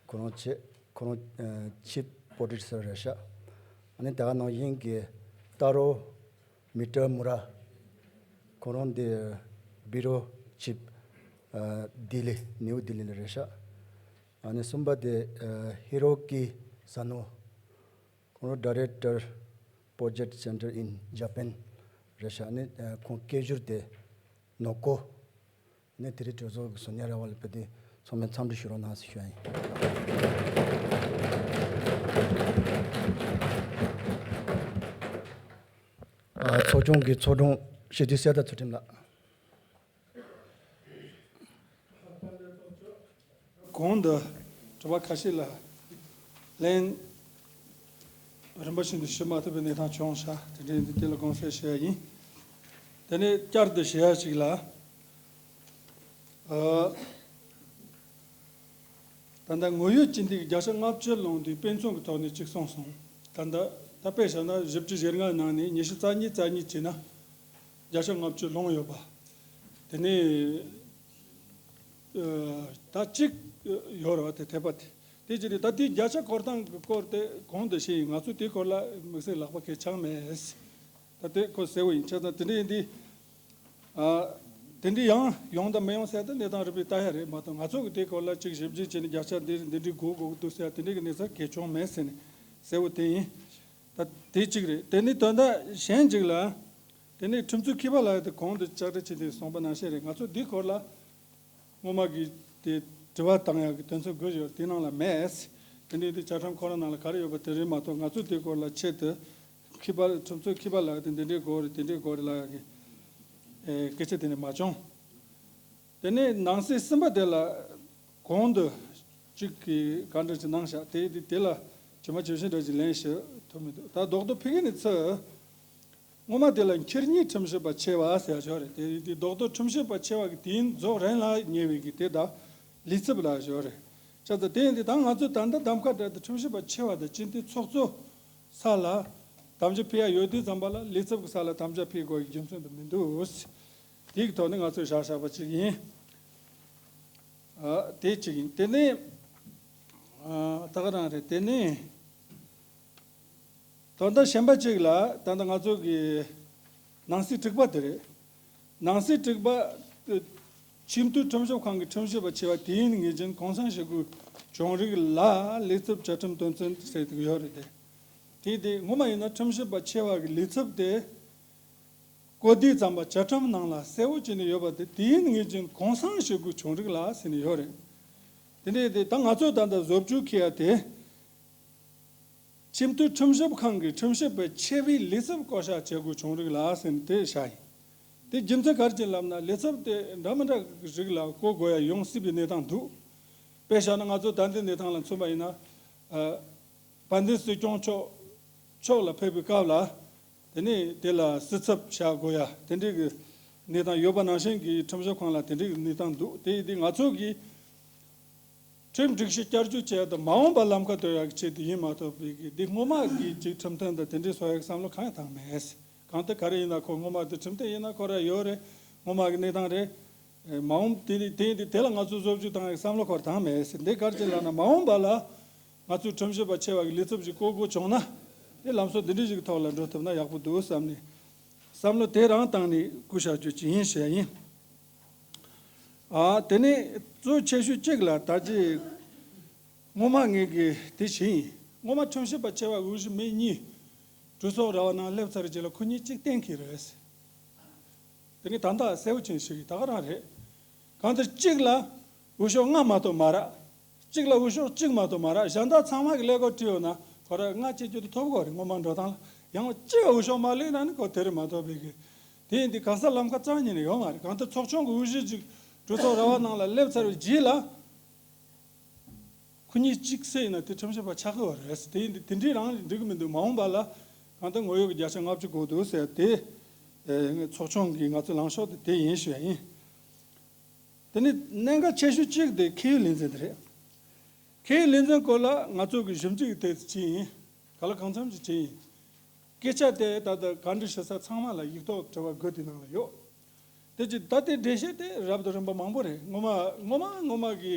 ཁོ་རང་ཆེ་ཁོ་རང་ཨ་ཆིབ་པོ་ཊི་སི་རེད་ཤག་ཨ་ནི་ད་ག་ནང་བཞིན་གྱི་ཏཱ་རོ་མི་ཏྲ་མུ་ར། ཁོ་རང་དེ་བྷི་རོ་ཆིབ་ཨ་ལྡི་ལི། ནིའུ་ལྡི་ལི་ལ་རེད་ཤག་ཨ་ནི་གསུམ་པ་དེ་ཨ་ཧི་རོ་ཀི་ས་ནོ། ཁོང་Director Project Center in Japan རེད་ཤག་ཨ་ནི་ཨ་ཁོང་སྐད་སྒྱུར་དེ་ནོ་ཀོ། ཨ་ནི་དེ་རིང་གྲོས་ཚོགས་ཀྱི་གཟུགས་བརྙན་རག་པ་ལ་ཕེབས་ཏེ་ཚང་མས་འཚམས་འདྲི་ཞུ་རོགས་གནང་ཟེར་ཞུ་ཡ་ཡིན། ཨ་ཚོགས་ཆུང་གི་ཚོགས་དྲུང་སྤྱི་འཐུས་གསེར་རྟ་ཚུལ་ཁྲིམས་ལགས། གོང་དུ་དྲི་བ་ཁ་ཤས་ལ་ལན་རིམ་པ་བཞིན་དུ་ཞུ་མ་ཐུབ་པའི་གནས་སྟངས་བྱུང་ཤག་དེ་འདྲའི་འདི་དེ་ལ་དགོངས་སེལ་ཞུ་ཡ་ཡིན། དེ་ནས་བསྐྱར་དུ་ཞུ་ཡ་ཞིག་ལ། ཨ། ད་ལྟ་དངོས་ཡོད་སྤྱི་འདེམས་བརྒྱ་ཆ་ལྔ་བཅུ་ལོངས་དུས་དཔེ་མཚོན་གྱི་ཐོག་ནས་གཅིག་གསུངས་སོང་། ད་ལྟ་ད་དཔེ་བཞག་ན་བཞི་བཅུ་ཞེ་ལྔ་ནང་ནས་ཉི་ཤུ་རྩ་གཉིས་རྩ་གཉིས་བྱས་ན་བརྒྱ་ཆ་ལྔ་བཅུ་ལོངས་ཡོད་པ། དེ་ནས་ཨ་ད་གཅིག་ཡོད་རེད་བ། དེ་འཐད་པ་དེ་དེ་བྱས་ཏེ་ད་དེ་བརྒྱ་ཆ་འཁོར་སྟངས་ཀྱི་སྐོར་དེ་གོང་དུ་བཤད་ཡིན། ང་ཚོས་དེའི་སྐོར་ལ་དམིགས་བསལ་ལག་པ་གས་འཆང་མེད། ད་དེ་ཁོ་གསལ་བོ་ཡིན། བྱས་ཙང་དེ་འདྲ་ཡིན་དུས། ཨ། དེ་འདྲ་ཡང་ཡོང་དང་མི་ཡོང་ཟེར་ཏེ་གནས་སྟངས་རིམ་པས་ལྟ་ཡ་རེད་མ་གཏོགས། ང་ཚོ་གི་དེའི་སྐོར་ལ་ཅིག་ཞིབ་འཇུག་བྱས་ནས་བརྒྱ་ཆ་འདི་འདི་འདྲའི་དགོས་དགོས་ཀྱི་འདུག་ཟེར་ཡ་དེ་འདྲའི་གི་གནས་ཚུལ་གང་ཡང་བྱུང་མེད་ཟེར་ནས་གསལ་བོ་དེ་ཡིན། ད་དེ་གཅིག་རེད། དེ་ནས་དོན་དག་གཞན་ཅིག་ལ། དེ་ནས་ཁྲིམས་རྩོད་མཁས་པ་ལགས་དེ་གོང་དུ་བཅར་འདྲི་བྱས་ཏེ་གསུངས་པ་ནང་བཞིན་རེད། ང་ཚོ་འདིའི་སྐོར་ལ་སྔོན་མ་གི་དེ་དྲི་བ་བཏང་ཡག་གི་དོན་ཚན་དགོས་ཡོད། དེ་ནང་ལ་མེད། དེ་འདྲའི་དེ་བཅའ་ཁྲིམས་ཁོ་རང་ནང་ལ་ག་རེ་ཡོད་པ་དེ་རེད་མ་གཏོགས། ང་ཚོ་དེའི་སྐོར་ལ་ཆེད་དུ་མཁས་པ་ཁྲིམས་རྩོད་མཁས་པ་ལགས་དེ་འདི་འདྲའི་དགོས་རེད། དེ་འདྲའི་དགོས་རེད་ལབ་ཡག་གི་ཨེ་སྐད་ཆ་དེ་འདྲ་མ་བྱུང་། དེ་ནས་ནང་གསེས་གསུམ་པ་དེ་ལ་གོང་དུ་གཅིག་གིས་བཀའ་འདྲི་ཅིག་གནང་ཤག་དེ་དེ་དེ་ལ་ཇི་མ་ཇི་བཞིན་འདྲ་ཅིག་ལན་ཞུ་ཐུབ་མི་འདུག་ད་རྡོག་རྡོག་ཕ་གི་ནས་ཚུར། སྔོན་མ་དེ་ལ་འཁྱེར་ཉེས་ཁྲིམས་ཞིབ་པ་ཆེ་བ་ཟེར་ཡ་ཞིག་རེད། དེ་དེ་རྡོག་རྡོག་ཁྲིམས་ཞིབ་པ་ཆེ་བ་གི་དུས་ཡུན་རྫོགས་རན་ལ་ཉེ་བའི་གི་དེ་ད་ལས་ཚབ་ལ་ཞིག་རེད། བྱས་ཙང་དེ་ཡིན་དུས་ད་ང་ཚོས་ད་ལྟ་གདམ་ཁ་སྤྲད་དེ་ཁྲིམས་ཞིབ་པ་ཆེ་བ་དང་སྤྱི་འཐུས་ཚོགས་གཙོ་ས་ལ་དམ་བཅའ་ཕེབས་ཡ་ཡོད་དུས་ཙམ་པ་ལ་ལས་ཚབ་ཀྱི་ས་ལ་དམ་བཅའ་ཕེབས་དགོས་ཀྱི་རྒྱུ་མཚན་དུ་མི་འདུག་དེའི་ཐོག་ནས་ང་ཚོས་བཞག་བཞག་པ་ཅིག་ཡིན། ཨ། དེ་གཅིག་ཡིན། དེ་ནས་ཨ་ད་ག་རང་རེད། དེ་ནས་དོན་དག་གཞན་པ་གཅིག་ལ་ད་ལྟ་ང་ཚོ་གི་ནང་སྲིད་དྲུག་པ་དེ་རེད། ནང་སྲིད་དྲུག་པ། ཨ། ཆེས་མཐོའི་ཁྲིམས་ཞིབ་ཁང་གི་ཁྲིམས་ཞིབ་པ་ཆེ་བ་དུས་ཡུན་ངེས་ཅན་གུང་སེང་ཞུ་དགོས་བྱུང་རིགས་ལ་ལས་ཚབ་བཅའ་ཁྲིམས་དོན་ཚན་ཟེར་དེ་ཡོད་རེད་དེ། དེ་དེ་སྔོན་མ་ཡིན་ན་ཁྲིམས་ཞིབ་པ་ཆེ་བ་གི་ལས་ཚབ་དེ་གོ་བསྡུར་ཙམ་པ་བཅའ་ཁྲིམས་ནང་ལ་གསལ་བོ་བྱས་ནས་ཡོད་པ་དེ་དུས་ཡུན་ངེས་ཅན་གུང་སེང་ཞུ་དགོས་བྱུང་རིགས་ལ་ཟེར་ནས་ཡོད་རེད། དེ་འདྲས་དེ་ད་ང་ཚོས་ད་ལྟ་བཟོ་བཅོས་འཁྱེར་ཡ་དེ། ཆེས་མཐོའི་ཁྲིམས་ཞིབ་ཁང་གི་ཁྲིམས་ཞིབ་པ་ཆེ་བའི་ལས་ཚབ་བསྐོ་བཞག་བྱེད་དགོས་བྱུང་རིགས་ལ་ཟེར་ནས་དེ་བཞག་ཡིན། དེ་རྒྱུ་མཚན་ག་རེ་བྱས་ལབ་ན་ལས་ཚབ་དེ་འདྲ་མི་འདྲ་གི་རིགས་ལ་བསྐོ་དགོས་ཡ་ཡོང་སྲིད་པའི་གནས་སྟངས་འདུག་དཔེ་བཞག་ན་ང་ཚོ་ད་ལྟའི་གནས་སྟངས་ལ་མཚོན་པ་ཡིན་ན། ཨ། དཔལ་ལྡན་སྲིད་སྐྱོང་མཆོག་ཕྱོགས་ལ་ཕེབས་པའི་སྐབས་ལ། དེ་ནས་དེ་ལ་སྲིད་ཚབ་བྱ་དགོས་ཡ་དེ་འདྲའི་གི་གནས་སྟངས་ཡོད་པ་ནང་བཞིན་གྱི་ཁྲིམས་ཞིབ་ཁང་ལ་དེ་འདྲའི་གི་གནས་སྟངས་འདུག་དེ་ཡིན་དུས་ང་ཚོ་གི་ཁྲིམས་སྒྲིག་གཞི་བསྐྱར་བཅོས་བྱས་ཏེ་མ་འོངས་པ་ལམ་ཁ་གཏོད་ཡག་གི་ཆེད་དུ་ཡིན་མ་གཏོགས་པའི་གི་འདི་སྔོན་མ་གི་ཅིག་ཁྲིམས་མཐུན་དང་དེ་འདྲའི་བཟོ་ཡག་བསམ་བློ་གང་ཡང་བཏང་མེད། གང་ལྟར་ག་རེ་ཡིན་ན་ཁོ་སྔོན་མ་དེ་ཁྲིམས་མཐུན་ཡིན་ན་ཁོ་ར་ཡོད་རེད། སྔོན་མ་གི་གནས་སྟངས་རེད། ཨེ། མ་འོངས་དེ་ནི་དེ་ཡིན་དུས་དེ་ལ་ང་ཚོས་བཟོ་བཅོས་བཏང་ཡག་བསམ་བློ་ཁོ་ར་བཏང་མེད། འདི་ག་རེ་བྱས་ལབ་ན་མ་འོངས་པ་ལ་ང་ཚོས་ཁྲིམས་ཞིབ་པ་ཆེ་བ་གི་ལས་ཚབ་ཅིག་བསྐོ་དགོས་བྱུང་ན་དེ་ལམ་སྲོལ་འདི་འདྲའི་ཞིག་གི་ཐོག་ལ་འགྲོ་ཐུབ་ན་ཡག་པོ་འདུག་བསམ་ནས་བསམ་བློ་དེ་རང་བཏང་ནས་བསྐུལ་བཞག་རྒྱུ་ཅིག་ཡིན་ཞུ་ཡ་ཡིན། ཨ། དེ་ནས་གཙོ་ཆེ་ཤོས་གཅིག་ལ་ད་ཅི་སྔོན་མ་ངེད་ཀྱིས་དེ་བྱས་ཡིན། སྔོན་མ་ཁྲིམས་ཞིབ་པ་ཆེ་བ་འོས་གཞི་མི་གཉིས་གྲོས་ཚོགས་ར་བ་ནང་སླེབས་ཚར་རྗེས་ལ་ཁོ་གཉིས་གཅིག་གཏན་འཁེལ་རེད། དེ་ནི་ད་ལྟ་གསལ་བོ་ཅན་ཞིག་ད་ག་རང་རེད། གང་ལྟར་གཅིག་ལ་འོས་ཤོག་ལྔ་མ་གཏོགས་མ་རག་གཅིག་ལ་འོས་ཤོག་གཅིག་མ་གཏོགས་མ་རག་གཞན་དག་ཚང་མ་གི་ཀླད་ཀོར་བྲིས་ཡོད་ན་ཁོ་ར་ལྔ་བཅུ་བཅུ་དེ་ཐོབ་དགོས་རེད། སྔོན་མ་འགྲོ་སྟངས་ལ་ཡང་གཅིག་འོས་ཤོག་མ་ལེན་ན་ནི་ཁོ་དེ་རེད་མ་གཏོགས་པའི་གི་དེ་ཡིན་དུས་གང་ཟག་ལམ་ཁ་རྩ་ཉིད་ནས་ཡོད་མ་རེད། གང་ལྟར་ཚོགས་ཆུང་གི་དབུ་བཞུགས་ཅིག་གྲོས་ཚོགས་ར་བ་ནང་ལ་སླེབས་ཚར་བའི་རྗེས་ལ། ཁོ་གཉིས་གཅིག་བསྲེས་ཡིན་ན་དེ་ཁྲིམས་ཞིབ་པ་ཆགས་ཀྱི་ཡོད་རེད། དེ་ཡིན་དུས་དེ་འདྲའི་རང་འགྲིག་གི་མི་འདུག་མ་འོངས་པ་ལ་གང་ལྟར་ངོ་ཡོད་ཀྱི་བརྒྱ་ཆ་ལྔ་བཅུ་དགོས་འདུག་ཟེར་དེ། ཨེ། ཚོགས་ཆུང་གི་ང་ཚོའི་ལངས་ཕྱོགས་དེ་དེ་ཡིན་ཞུ་ཡ་ཡིན། དེ་ནི་གནད་འགག་ཆེ་ཤོས་གཅིག་དེ་ཁེ་ཡོད་ལས་འཛིན་དེ་རེད། ཁེ་ཡོད་ལས་འཛིན་སྐོར་ལ་ང་ཚོ་གི་ཞིབ་འཇུག་དེ་བྱས་ཡིན། ག་ལ་གང་འཚམ་ཞིག་བྱས་ཡིན། སྐད་ཆ་དེ་ད་ལྟ་ག་འདྲ་ཞུ་ས་ཚང་མ་ལ་ཡིག་ཐོག་དྲི་བ་དགུ་དེ་ནང་ལ་ཡོད། དེ་ཅི་ད་ལྟའི་འགྲེལ་བཤད་དེ་རབ་དང་རིམ་པ་མང་པོ་རེད། ངོ་མ་ངོ་མ་ངོ་མ་གི་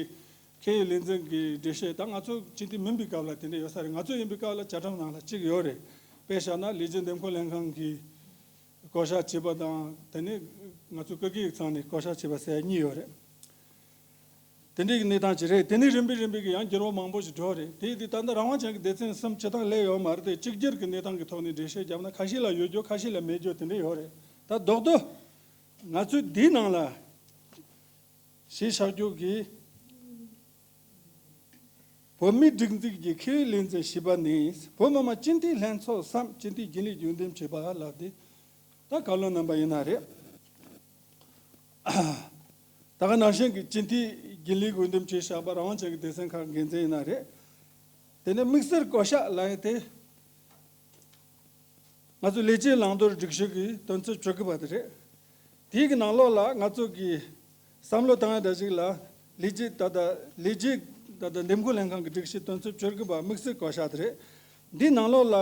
ཁེ་ཡོད་ལས་འཛིན་གྱི་འགྲེལ་བཤད་ད་ང་ཚོ་སྤྱི་འཐུས་མིན་པའི་སྐབས་ལ་དེ་འདྲ་ཡོད་ས་རེད། ང་ཚོ་ཡིན་པའི་སྐབས་ལ་བཅའ་ཁྲིམས་ནང་ལ་གཅིག་ཡོད་རེད། དཔེ་བཞག་ན་ལས་བྱེད་འདེམས་བསྐོ་ལྷན་ཁང་གི་བསྐོ་བཞག་བྱས་པ་དང་དེ་ནས་ང་ཚོ་སྐུ་སྒེར་ཡིག་ཚང་ནས་བསྐོ་བཞག་བྱས་པ་ཟེར་ཡ་གཉིས་ཡོད་རེད། དེ་འདྲའི་གནས་སྟངས་ཅིག་རེད། དེ་ནས་རིམ་པས་རིམ་པས་ཀྱི་ཡང་འགྱུར་བ་མང་པོ་ཞིག་འགྲོ་རེད། དེ་དེ་ད་ལྟ་རང་དབང་ཅན་གྱི་སྡེ་ཚན་གསུམ་སྤྱི་བཏང་སླེབས་ཡོད་མ་རེད་དེ། གཅིག་གྱུར་གྱི་གནས་སྟངས་ཀྱི་ཐོག་ནས་འགྲེལ་བཤད་བརྒྱབ་ན་ཁ་ཤས་ལ་ཡོད་རྒྱུ་ཁ་ཤས་ལ་མེད་རྒྱུ་དེ་འདྲ་ཡོད་རེད། ད་རྡོག་རྡོག་ང་ཚོས་འདིའི་ནང་ལ་གཞི་བཞག་རྒྱུ་གི་བོད་མིའི་སྒྲིག་འཛུགས་ཀྱི་ཁེ་ཡོད་ལས་འཛིན་ཞེས་པ་ནི་བོད་མི་མང་སྤྱི་འཐུས་ལྷན་ཚོགས་སམ་སྤྱི་འཐུས་རྒྱུན་ལས་འོས་འདེམས་བྱས་པ་ལབ་སྟེ། ད་བཀའ་བློན་རྣམ་པ་ཡིན་ན་རེད། ད་ག་ནང་བཞིན་གྱི་སྤྱི་འཐུས་རྒྱུན་ལས་འོས་འདེམས་བྱས་བཞག་པ་རང་དབང་ཅན་གྱི་སྡེ་ཚན་ཁག་འགན་འཛིན་ཡིན་ན་རེད། དེ་ནས་དམིགས་བསལ་བསྐོ་བཞག་ལབ་ཡ་དེ། ང་ཚོ་ལས་བྱེད་ལམ་སྟོན་སྒྲིག་གཞི་གི་དོན་ཚན་བཅུ་དགུ་པ་དེ་རེད། དེའི་གི་ནང་ལོགས་ལ་ང་ཚོ་གི་བསམ་བློ་བཏང་ཡ་འདྲ་ཞིག་ལ་ལས་བྱེད་ད་ལྟ་ལས་བྱེད་ད་ལྟ་འདེམས་བསྐོ་ལྷན་ཁང་གི་སྒྲིག་གཞི་དོན་ཚན་བཅུ་དགུ་པ་དམིགས་བསལ་བསྐོ་བཞག་དེ་རེད། འདིའི་ནང་ལོགས་ལ་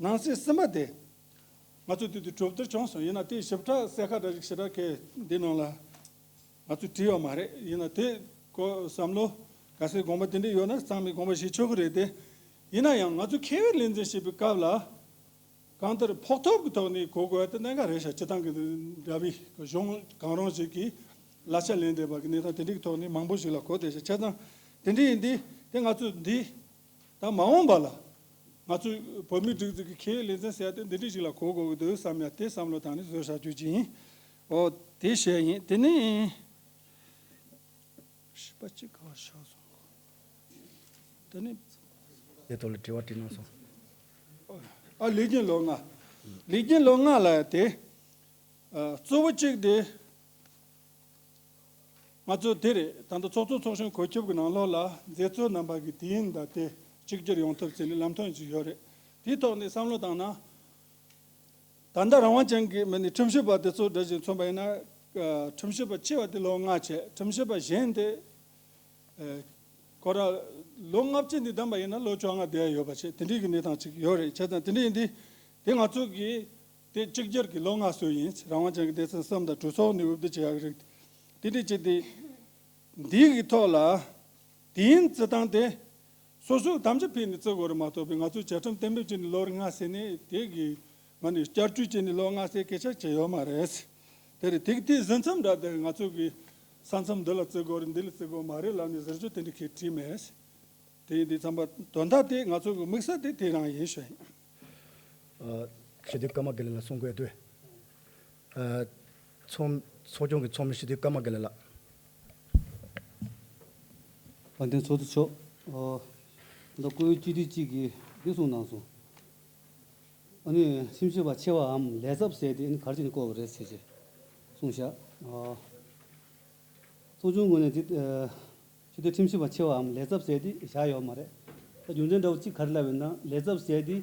ནང་གསེས་གསུམ་པ་དེ། ང་ཚོས་དེ་དུས་གྲུབ་བསྡུར་བྱུང་སོང་། ཡིན་ན་དེ་ཞིབ་ཕྲ་གསལ་ཁ་འདྲ་ཞིག་ཞེ་དྲག་གི་འདི་ནང་ལ་ང་ཚོས་བྲིས་ཡོད་མ་རེད། ཡིན་ན་དེ་ཀོ་བསམ་བློ་ག་ཚོད་དགོངས་པ་དེ་འདྲ་ཡོད་ན་ཚང་མས་དགོངས་པ་བཞེས་ཆོག་གི་རེད་དེ། ཡིན་ན་ཡང་ང་ཚོས་ཁེ་ཡོད་ལས་འཛིན་བྱེད་པའི་སྐབས་ལ་གང་ལྟར་ཕོགས་ཐོབ་ཀྱི་ཐོག་ནས་གོ་དགོས་པ་དེ་གནད་འགག་རེད་ཤག་སྤྱི་བཏང་གི་འདྲ་བའི་གཞུང་གང་རུང་ཞིག་གིས་གླ་ཆ་ལེན་བསྡད་པ་གི་གནས་སྟངས་དེ་འདྲའི་ཐོག་ནས་མང་པོ་ཞིག་ལ་གོ་བསྡད་ཤག་བྱས་ཙང་དེ་འདྲ་ཡིན་དུས་དེ་ང་ཚོས་འདི། ད་མ་འོངས་པ་ལ་ང་ཚོས་བོད་མིའི་སྒྲིག་འཛུགས་ཀྱི་ཁེ་ཡོད་ལས་འཛིན་ཟེར་ཡ་དེ་འདི་འདྲ་ཞིག་ལ་གོ་དགོས་ཀྱི་འདུག་བསམ་ཡ་དེ་བསམ་བློ་བཏང་ནས་བཟོས་བཞག་རྒྱུ་ཅིག་ཡིན། ཨོ་དེ་བཤད་ཡིན། དེ་ནས་བཞི་པ་གཅིག་ག་བར་ཆགས་སོང་། དེ་ནས་དེ་ཐོག་ལ་དྲི་བ་དྲིས་གནང་སོང་། ཨ་ལས་རྒྱུན་ལོ་ལྔ། ལས་རྒྱུན་ལོ་ལྔ་ལ་དེ། ཨ་གཙོ་བོ་གཅིག་དེ། ང་ཚོ་དེ་རེད། ད་ལྟ་ཚོགས་གཙོ་ཚོགས་གཞོན་བཀོད་ཁྱབ་ཀྱི་ནང་ལོགས་ལ་མཛད་གཙོ་རྣམ་པ་གི་དུས་ཡུན་དང་དེ་གཅིག་གྱུར་ཡོང་ཐབས་བྱས་ནས་ལམ་སྟོན་ཅིག་ཡོད་རེད། དེའི་ཐོག་ནས་བསམ་བློ་བཏང་ན། ད་ལྟ་རང་དབང་ཅན་གྱི་མི་ནི་ཁྲིམས་ཞིབ་པ་དེ་ཚོ་འདྲ་ཞིག་མཚོན་པ་ཡིན་ན། ཨ་ཁྲིམས་ཞིབ་པ་ཆེ་བ་དེ་ལོ་ལྔ་བྱས། ཁྲིམས་ཞིབ་པ་གཞན་དེ། ཨེ། ཁོ་ར་ལོ་ལྔ་བཅུ་ནས་བསྡོམས་པ་ཡིན་ན་ལོ་བཅོ་ལྔ་བསྡད་ཡོད་པ་བྱས། དེ་འདྲའི་གི་གནས་སྟངས་ཅིག་ཡོད་རེད། བྱས་ཙང་དེ་འདྲ་ཡིན་དུས་དེ་ང་ཚོ་གིས་དེ་གཅིག་གྱུར་གྱི་ལོ་ལྔ་བཟོས་ཡིན། རང་དབང་ཅན་གྱི་སྡེ་ཚན་གསུམ་དང་གྲོས་ཚོགས་ནས་འོས་བསྡུ་བྱེད་ཡག་རིགས་དེ་འདྲ་བྱས་ཏེ། འདིའི་གི་ཐོག་ལ་དུས་ཡུན་བརྩི་སྟངས་དེ་སོ་སོའི་དམ་བཅའ་ཕུལ་ནས་བརྩི་དགོས་རེད་མ་གཏོགས་པའི་ང་ཚོའི་བཅའ་ཁྲིམས་གཏན་འབེབས་བྱས་ནས་ལོ་ལྔ་ཟེར་ནས་དེ་གི་ང་ནས་བསྐྱར་བཅོས་བྱས་ནས་ལོ་ལྔ་ཟེར་སྐད་ཆ་བྱས་ཡོད་མ་རེད། དེ་རེད། དེ་དེ་ཟིན་མཚམས་འདྲ་དེ་ང་ཚོ་གི་ས་མཚམས་འདི་ལ་བརྩི་དགོས་རེད། འདི་ལ་བརྩི་དགོས་མ་རེད་ལབ་ནས་ཟུར་ཞོག་དེ་འདྲ་གི་བྲིས་མེད། དེ་ཡིན་དུས་ཙམ་པ་དོན་དག་དེ་ང་ཚོ་གི་དམིགས་བསལ་དེ་དེ་རང་ཡིན་ཞུ་ཡིན། ཨ་སྤྱི་འཐུས་ཀརྨ་དགེ་ལེགས་ལགས་གསུང་དགོས་འདུག་ཨ་ཚོགས་ཚོགས་ཆུང་གི་ཚོགས་མི་སྤྱི་འཐུས་ཀརྨ་དགེ་ལེགས་ལགས། དཔལ་ལྡན་ཚོགས་གཙོ་མཆོག་ཨོ། ད་སྐུ་ཡོད་སྤྱི་འཐུས་གཅིག་གིས་འདི་གསུངས་གནང་སོང་། ཨ་ནི་ཁྲིམས་ཞིབ་པ་ཆེ་བའམ་ལས་ཚབ་ཟེར་དེ་ཨ་ནི་ག་རེ་བྱས་ནས་བཀོད་པ་རེད་ཟེར་ཅེས་གསུངས་བཞག་ཨོ། ཚོགས་ཆུང་ངོས་ནས་འདི་ཨ་སྤྱི་འཐུས་ཁྲིམས་ཞིབ་པ་ཆེ་བའམ་ལས་ཚབ་ཟེར་དེ་བཞག་ཡོད་མ་རེད། ད་རྒྱུ་མཚན་འདྲ་བོ་གཅིག་ག་རེ་ལབ་ཡོད་ན་ལས་ཚབ་ཟེར་དེ།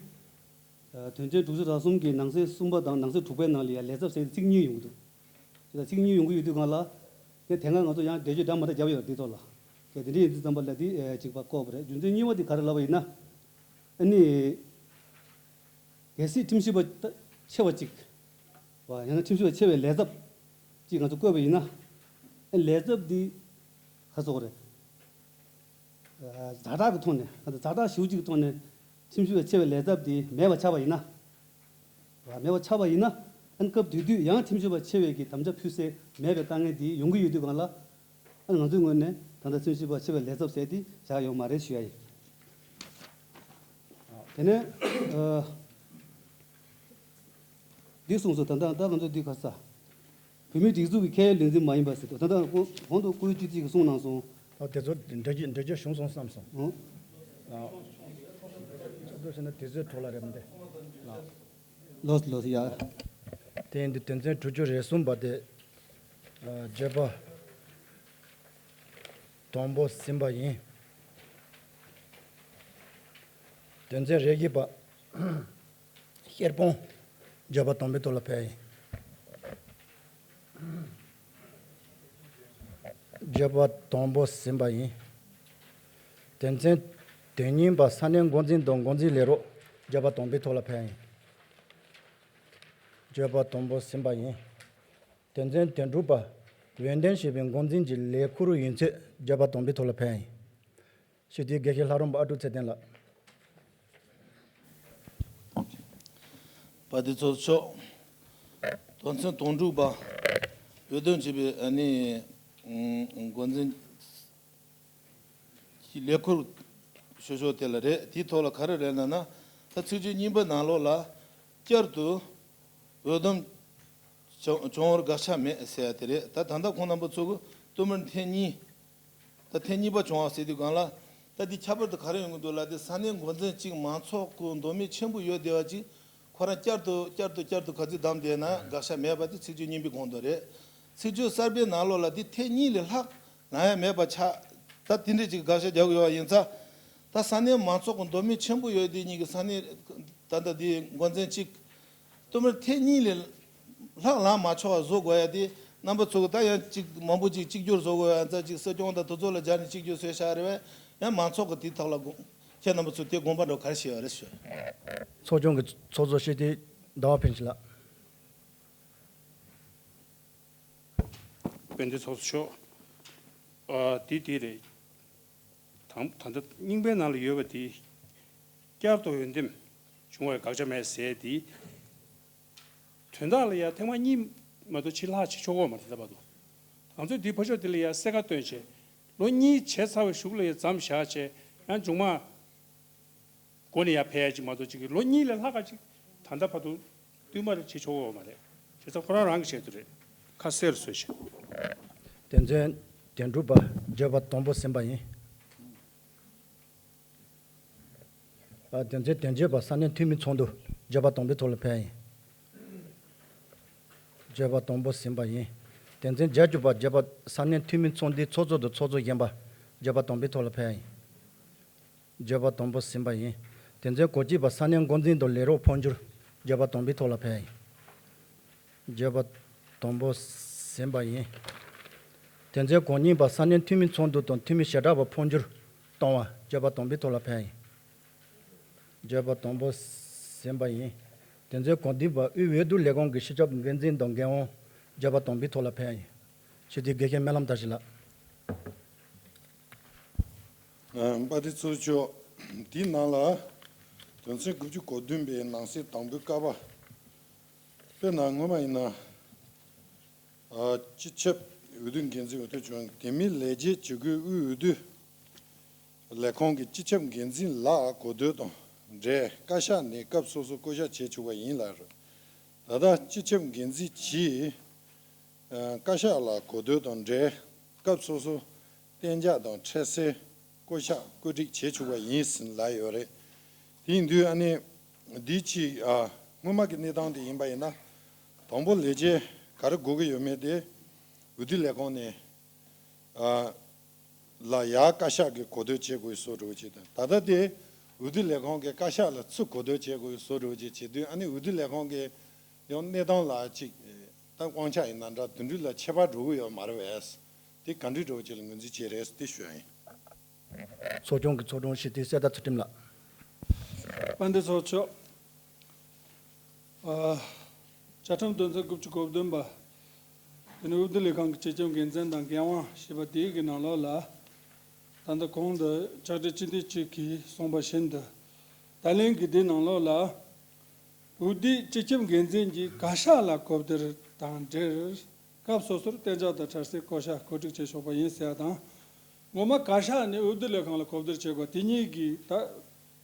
དོན་ཚན་དྲུག་ཅུ་རེ་གསུམ་གྱི་ནང་གསེས་གསུམ་པ་དང་ནང་གསེས་དྲུག་པའི་ནང་ལ་ཡང་ལས་ཚབ་ཟེར་ཚིག་གཉིས་ཡོང་གི་འདུག་དེ་དང་ཚིག་གཉིས་ཡོང་གི་ཡོད་དུས་སྒང་ལ། དེ་དེ་སྔ་ང་ཚོ་ཡང་འགྲེལ་བརྗོད་འདྲ་མ་འདྲ་བརྒྱབ་ཡོད་རེད་དེ་ཐོག་ལ། དེ་དེ་འདྲ་ཡིན་དུས་ཙམ་པ་ལ་དེ་གཅིག་པ་བཀོད་པ་རེད། རྒྱུ་མཚན་གཉིས་པ་དེ་ག་རེ་ལབ་པ་ཡིན་ན། ཨ་ནི། གལ་སྲིད་ཁྲིམས་ཞིབ་པ་ཆེ་བ་གཅིག་བ་ཡང་ན་ཁྲིམས་ཞིབ་པ་ཆེ་བའི་ལས་ཚབ་གཅིག་ང་ཚོ་བཀོད་པ་ཡིན་ན། ཨ་ལས་ཚབ་འདི་ག་ཟེར་དགོས་རེད། ཛ་དྲག་གི་ཐོག་ནས་ཛ་དྲག་ཞེ་པོ་ཅིག་གི་ཐོག་ནས་ཁྲིམས་ཞིབ་པ་ཆེ་བའི་ལས་ཚབ་དེ་མེད་པ་ཆགས་པ་ཡིན་ན། མེད་པ་ཆགས་པ་ཡིན་ན་ཨ་ནི་སྐབས་དེ་དུས་ཡང་ཁྲིམས་ཞིབ་པ་ཆེ་བའི་གི་དམ་བཅའ་ཕུལ་སའི་མེད་པའི་དཀའ་ངལ་དེ་ཡོང་གི་ཡོད་དུས་སྒང་ལ། ཨ་ནི་ང་ཚོའི་ངོས་ནས་ད་ལྟ་ཁྲིམས་ཞིབ་པ་ཆེ་བའི་ལས་ཚབ་ཟེར་དེ་བཞག་ཡོད་མ་རེད་ཞུ་ཡ་ཡིན། དེ་ནས་ཨ། འདི་གསུངས་སོང་། ད་ལྟ་ད་ང་ཚོ་འདི་ག་ས། བོད་མིའི་སྒྲིག་འཛུགས་ཀྱི་ཁེ་ཡོད་ལས་འཛིན་མ་ཡིན་པ་ཟེར་དུས་ད་ལྟ་གོང་དུ་སྐུ་ཡོད་སྤྱི་འཐུས་ཀྱིས་གསུངས་གནང་སོང་ ཨོ་དེ་ཚོ་འགྲེལ་རྒྱུ་འགྲེལ་རྒྱུ་བྱུང་སོང་བསམ་སོང་། ཨང་། ཨ། ཚོགས་འདུ་ཟེར་ན་དུས་ཚོད་འཕྲོ་བརླག་རེད་མི་འདུག་ལགས། ལོས་ལོས་ཡ། དེ་ཡིན་དུས་དོན་ཚན་དྲུག་ཅུ་རེ་གསུམ་པ་དེ། ཨ། བརྗོད་པ་དང་པོ་ཟིན་པ་ཡིན། དོན་ཚན་རེ་བཞི་པ། ཤེར་ཕུང་བརྗོད་པ་དང་པོའི་ཐོག་ལ་ཕེབས་ཡིན། བརྗོད་པ་དང་པོ་ཟིན་པ་ཡིན། དོན་ཚན་དོན་གཉིས་པ་ས་གནས་འགོ་འཛིན་དང་འགོ་འཛིན་ལས་རོགས་བརྗོད་པ་དང་པོའི་ཐོག་ལ་ཕེབས་ཡིན། བརྗོད་པ་དང་པོ་ཟིན་པ་ཡིན། དོན་ཚན་དོན་དྲུག་པ། འོས་འདེམས་བྱས་པའི་འགོ་འཛིན་གྱི་ལས་ཁུར་ཡུན་ཚད་བརྗོད་པ་དང་པོའི་ཐོག་ལ་ཕེབས་ཡིན། སྤྱི་འཐུས་དགེ་བཤེས་ལྷ་རམས་པ་ཨ་ཀྲུག་ཚེ་བརྟན་ལགས། དཔལ་ལྡན་ཚོགས་གཙོ་མཆོག་དོན་ཚན་དོན་དྲུག་པ། འོས་འདེམས་བྱས་པའི་ཨ་ནི་འགོ་འཛིན་གྱི་ལས་ཁུར་ཞུ་ཞོར་དེ་ལ་རེད། དེའི་ཐོག་ལ་ག་རེ་རེད་ལབ་ན། ད་ཚིག་བརྗོད་རྙིང་པའི་ནང་ལོགས་ལ་བསྐྱར་དུ་འོས་འདེམས་བྱུང་བྱུང་བར་དགག་བྱ་མེད་ཟེར་ཡ་དེ་རེད། ད་ད་ལྟ་ཁོང་རྣམ་པ་ཚོ་གི་བསྟུད་མར་ཐེངས་གཉིས། ད་ཐེངས་གཉིས་པ་བྱུང་བ་ཟེར་དུས་སྒང་ལ། ད་འདི་ཁྱད་པར་དུ་ག་རེ་ཡོང་གི་འདུག་ལབ་དུས་ས་གནས་འགོ་འཛིན་གཅིག་མང་ཚོགས་ཀྱི་མདོ་མི་ཆེན་པོ་ཡོད་བསྡད་པ་ཅིག་ཁོ་རང་བསྐྱར་དུ་བསྐྱར་དུ་བསྐྱར་དུ་ག་ཚོད་བདམས་བསྡད་ན་དགག་བྱ་མེད་པ་དེ་ཚིག་བརྗོད་རྙིང་པའི་གོང་དུ་རེད། ཚིག་བརྗོད་གསར་པའི་ནང་ལོགས་ལ་འདི་ཐེངས་གཉིས་ལས་ལྷག་ལབ་ཡ་མེད་པ་ཆགས། ད་དེ་འདྲས་ཅིག་དགག་བྱ་རྒྱག་གི་ཡོད་པ་ཡིན་ཙང་། ད་ས་གནས་མང་ཚོགས་ཀྱི་མདོ་མི་ཆེན་པོ་ཡོད་དེ་གཉིས་ཀྱི་ས་གནས་ད་ལྟ་འདི་འགོ་འཛིན་གཅིག་བསྟུད་མར་ཐེངས་གཉིས་ལས་ལྷག་ལངས་མ་ཆོག་པ་བཟོ་དགོས་ཡ་དེ་རྣམ་པ་ཚོ་གི་ད་ཡང་གཅིག་མང་པོ་ཅིག་གཅིག་གྱུར་བཟོ་དགོས་ཡ་ཙང་གཅིག་སྲིད་སྐྱོང་དང་དེ་ཚོ་ལ་སྦྱར་ནས་གཅིག་གྱུར་བཟོས་བཞག་རེད་པས། ཡང་མང་ཚོགས་ཀྱི་དེའི་ཐོག་ལ་དགོངས་ཁྱེད་རྣམ་པ་ཚོས་དེ་དགོངས་པ་འདྲ་ག་རེ་བཞེས་ཡོད་རེད་ཞུ། ཚོགས་ཆུང་གི་ཚོགས་གཙོ་སྤྱི་འཐུས་ཟླ་བ་ཕུན་ཚོགས་ལགས། དཔལ་ལྡན་ཚོགས་གཙོ་མཆོག་ཨ། དེ་དེ་རེད། དང་ད་ལྟ་རྙིང་པའི་ནང་ལ་ཡོད་པ་དེ། བསྐྱར་དུ་འོས་འདེམས་བྱུང་བའི་དགག་བྱ་མེད་ཟེར་དེ། དོན་དག་ལ་ཡང་ཐེངས་མ་གཉིས་མ་གཏོགས་ཕྱིར་ལྷག་བྱེད་ཆོག་གི་ཡོད་མ་རེད། ད་བར་དུ་ང་ཚོས་འདི་ཕར་ཕྱོགས་འདི་ལ་ཡང་གསལ་ཁ་བཏོན་བྱས། ལོ་གཉིས་བྱས་ཚར་བའི་གཞུག་ལ་ཡང་མཚམས་བཞག་བྱས་ཡང་མཇུག་མ་འགོ་ནས་ཡར་ཕེབས་ཡ་ཅིག་མ་གཏོགས་ཅིག་གི་ལོ་གཉིས་ལས་ལྷག་ག་ཅིག་ད་ལྟ་བར་དུ་བསྟུད་མར་བྱེད་ཆོག་གི་ཡོད་མ་རེད། བྱས་ཙང་ཁོ་རང་རང་གི་ཆེད་དུ་རེད། ཁ་གསལ་རུ་བཟོས་བྱས། དོན་ཚན་དོན་དྲུག་པ། བརྗོད་པ་དང་པོ་ཟིན་པ་ཡིན། ཨ། དོན་ཚན་དོན་བརྒྱད་པ། ས་གནས་འཐུས་མི་ཚོགས་འདུ་བརྗོད་པ་དང་པོའི་ཐོག་ལ་ཕེབས་ཡིན། བརྗོད་པ་དང་པོ་ཟིན་པ་ཡིན། དོན་ཚན་བརྒྱད་ཅུ་པ། བརྗོད་པ། ས་གནས་འཐུས་མི་ཚོགས་འདུའི་ཚོགས་གཙོ་དང་ཚོགས་གཙོ་གཞོན་པ་བརྗོད་པ་དང་པོའི་ཐོག་ལ་ཕེབས་ཡིན། བརྗོད་པ་དང་པོ་ཟིན་པ་ཡིན། དོན་ཚན་གོ་གཅིག་པ། ས་གནས་འགོ་འཛིན་དང་ལས་རོགས་འཕོ་འགྱུར་བརྗོད་པ་དང་པོའི་ཐོག་ལ་ཕེབས་ཡིན། བརྗོད་པ་དང་པོ་ཟིན་པ་ཡིན། དོན་ཚན་གོ་གཉིས་པ། ས་གནས་འཐུས་མི་ཚོགས་འདུ་དང་འཐུས་མི་བྱེ་བྲག་པ་འཕོ་འགྱུར་གཏོང་བ་བརྗོད་པ་དང་པོའི་ཐོག་ལ་ཕེབས་ཡིན། བརྗོད་པ་དང་པོ་ཟིན་པ་ཡིན། དོན་ཚན་གོ་བདུན་པ། དབུས་འོས་བསྡུ་ལས་ཁང་གི་སྤྱི་ཁྱབ་འགན་འཛིན་དང་འགན་དབང་བརྗོད་པ་དང་པོའི་ཐོག་ལ་ཕེབས་ཡིན། སྤྱི་འཐུས་དགེ་བཤེས་སྨོན་ལམ་བཀྲ་ཤིས་ལགས། ཨ། དཔལ་ལྡན་ཚོགས་གཙོ། དེའི་ནང་ལ་དོན་ཚན་དགུ་བཅུ་གོ་བདུན་པའི་ནང་གསེས་དང་པོའི་ཀ་པ། དཔེར་ན་སྔོན་མ་ཡིན་ན། ཨ། སྤྱི་ཁྱབ་འོས་བསྡུ་འགན་འཛིན་འོས་བསྡུ་བྱུང་། དེ་མིན་ལས་བྱེད་བྱེད་སྒོའི་དབུས་འོས་བསྡུ་ལས་ཁང་གི་སྤྱི་ཁྱབ་འགན་འཛིན་ལ་གོ་བསྡུར་དང་འབྲེལ་བཀའ་ཤག་ནས་སྐབས་སོ་སོར་བསྐོ་གཞག་བྱེད་ཆོག་པ་ཡིན་ལ། ད་ལྟ་སྤྱི་ཁྱབ་འགན་འཛིན་གྱིས་ཨ། བཀའ་ཤག་ལ་གོ་བསྡུར་དང་འབྲེལ་སྐབས་སོ་སོར་གཏན་འཇགས་དང་འཕྲལ་སེལ་བསྐོ་གཞག་བཀོད་སྒྲིག་བྱེད་ཆོག་པ་ཡིན་ཟིན་ལབ་ཡོད་རེད། དེ་ཡིན་དུས་ཨ་ནི་འདི་ཅིག་ཨ། སྔོན་མ་གི་གནས་སྟངས་དེ་ཡིན་པ་ཡིན་ན། དང་པོ་ལས་བྱེད་ག་རེ་དགོས་ཀྱི་ཡོད་མེད་དེ་འོས་བསྡུ་ལས་ཁང་ནས་ཨ། ལ་ཡར་བཀའ་ཤག་གིས་གོ་བསྡུར་བྱེད་དགོས་བཟོ་འདྲ་བོ་ཅིག་དང་། ད་ལྟ་དེ་འོས་བསྡུ་ལས་ཁང་གིས་བཀའ་ཤག་ལ་ཚུར་གོ་བསྡུར་བྱེད་དགོས་བཟོ་འདྲ་བོ་ཅིག་བྱེད་དུས་ཨ་ནི་འོས་བསྡུ་ལས་ཁང་གི་ཡང་གནས་སྟངས་ལ་ཅིག་ད་དབང་ཆ་ཡིན་ན་འདྲ་དེ་འདྲ་ལ་ཁྱད་པར་འགྲོ་གི་ཡོད་མ་རེད་པས། དེ་ག་འདྲ་འདྲ་བོ་ཅིག་ལ་ངོས་འཛིན་བྱས་རེད་དེ་ཞུ་ཡ་ཡིན། ཚོགས་ཆུང་གི་ཚོགས་དྲུང་སྤྱི་འཐུས་གསེར་རྟ་ཚུལ་ཁྲིམས་ལགས། དཔལ་ལྡན་ཚོགས་གཙོ། ཨ། བཅའ་ཁྲིམས་དོན་ཚན་དགུ་བཅུ་གོ་བདུན་པ། དེ་ནི་འོས་བསྡུ་ལས་ཁང་གི་སྤྱི་ཁྱབ་འགན་འཛིན་དང་འགན་དབང་ཞེས་པ་དེའི་གི་ནང་ལོགས་ལ། ད་ལྟ་གོང་དུ་ཕྱག་སྦྲེལ་སྤྱི་འཐུས་གཅིག་གིས་གསུངས་པ་བཞིན་དུ། ད་ལན་གྱི་དེའི་ནང་ལོགས་ལ། འོས་བསྡུའི་སྤྱི་ཁྱབ་འགན་འཛིན་གྱིས་བཀའ་ཤག་ལ་གོ་བསྡུར་དང་འབྲེལ། སྐབས་སོ་སོར་གཏན་འཇགས་དང་འཕྲལ་སེལ་བསྐོ་གཞག་བཀོད་སྒྲིག་བྱེད་ཆོག་པ་ཡིན་ཟེར་ཡ་དང་། ངོ་མ་བཀའ་ཤག་ནས་འོས་བསྡུ་ལས་ཁང་ལ་གོ་བསྡུར་བྱེད་དགོས་དེ་གཉིས་ཀྱིས་ད་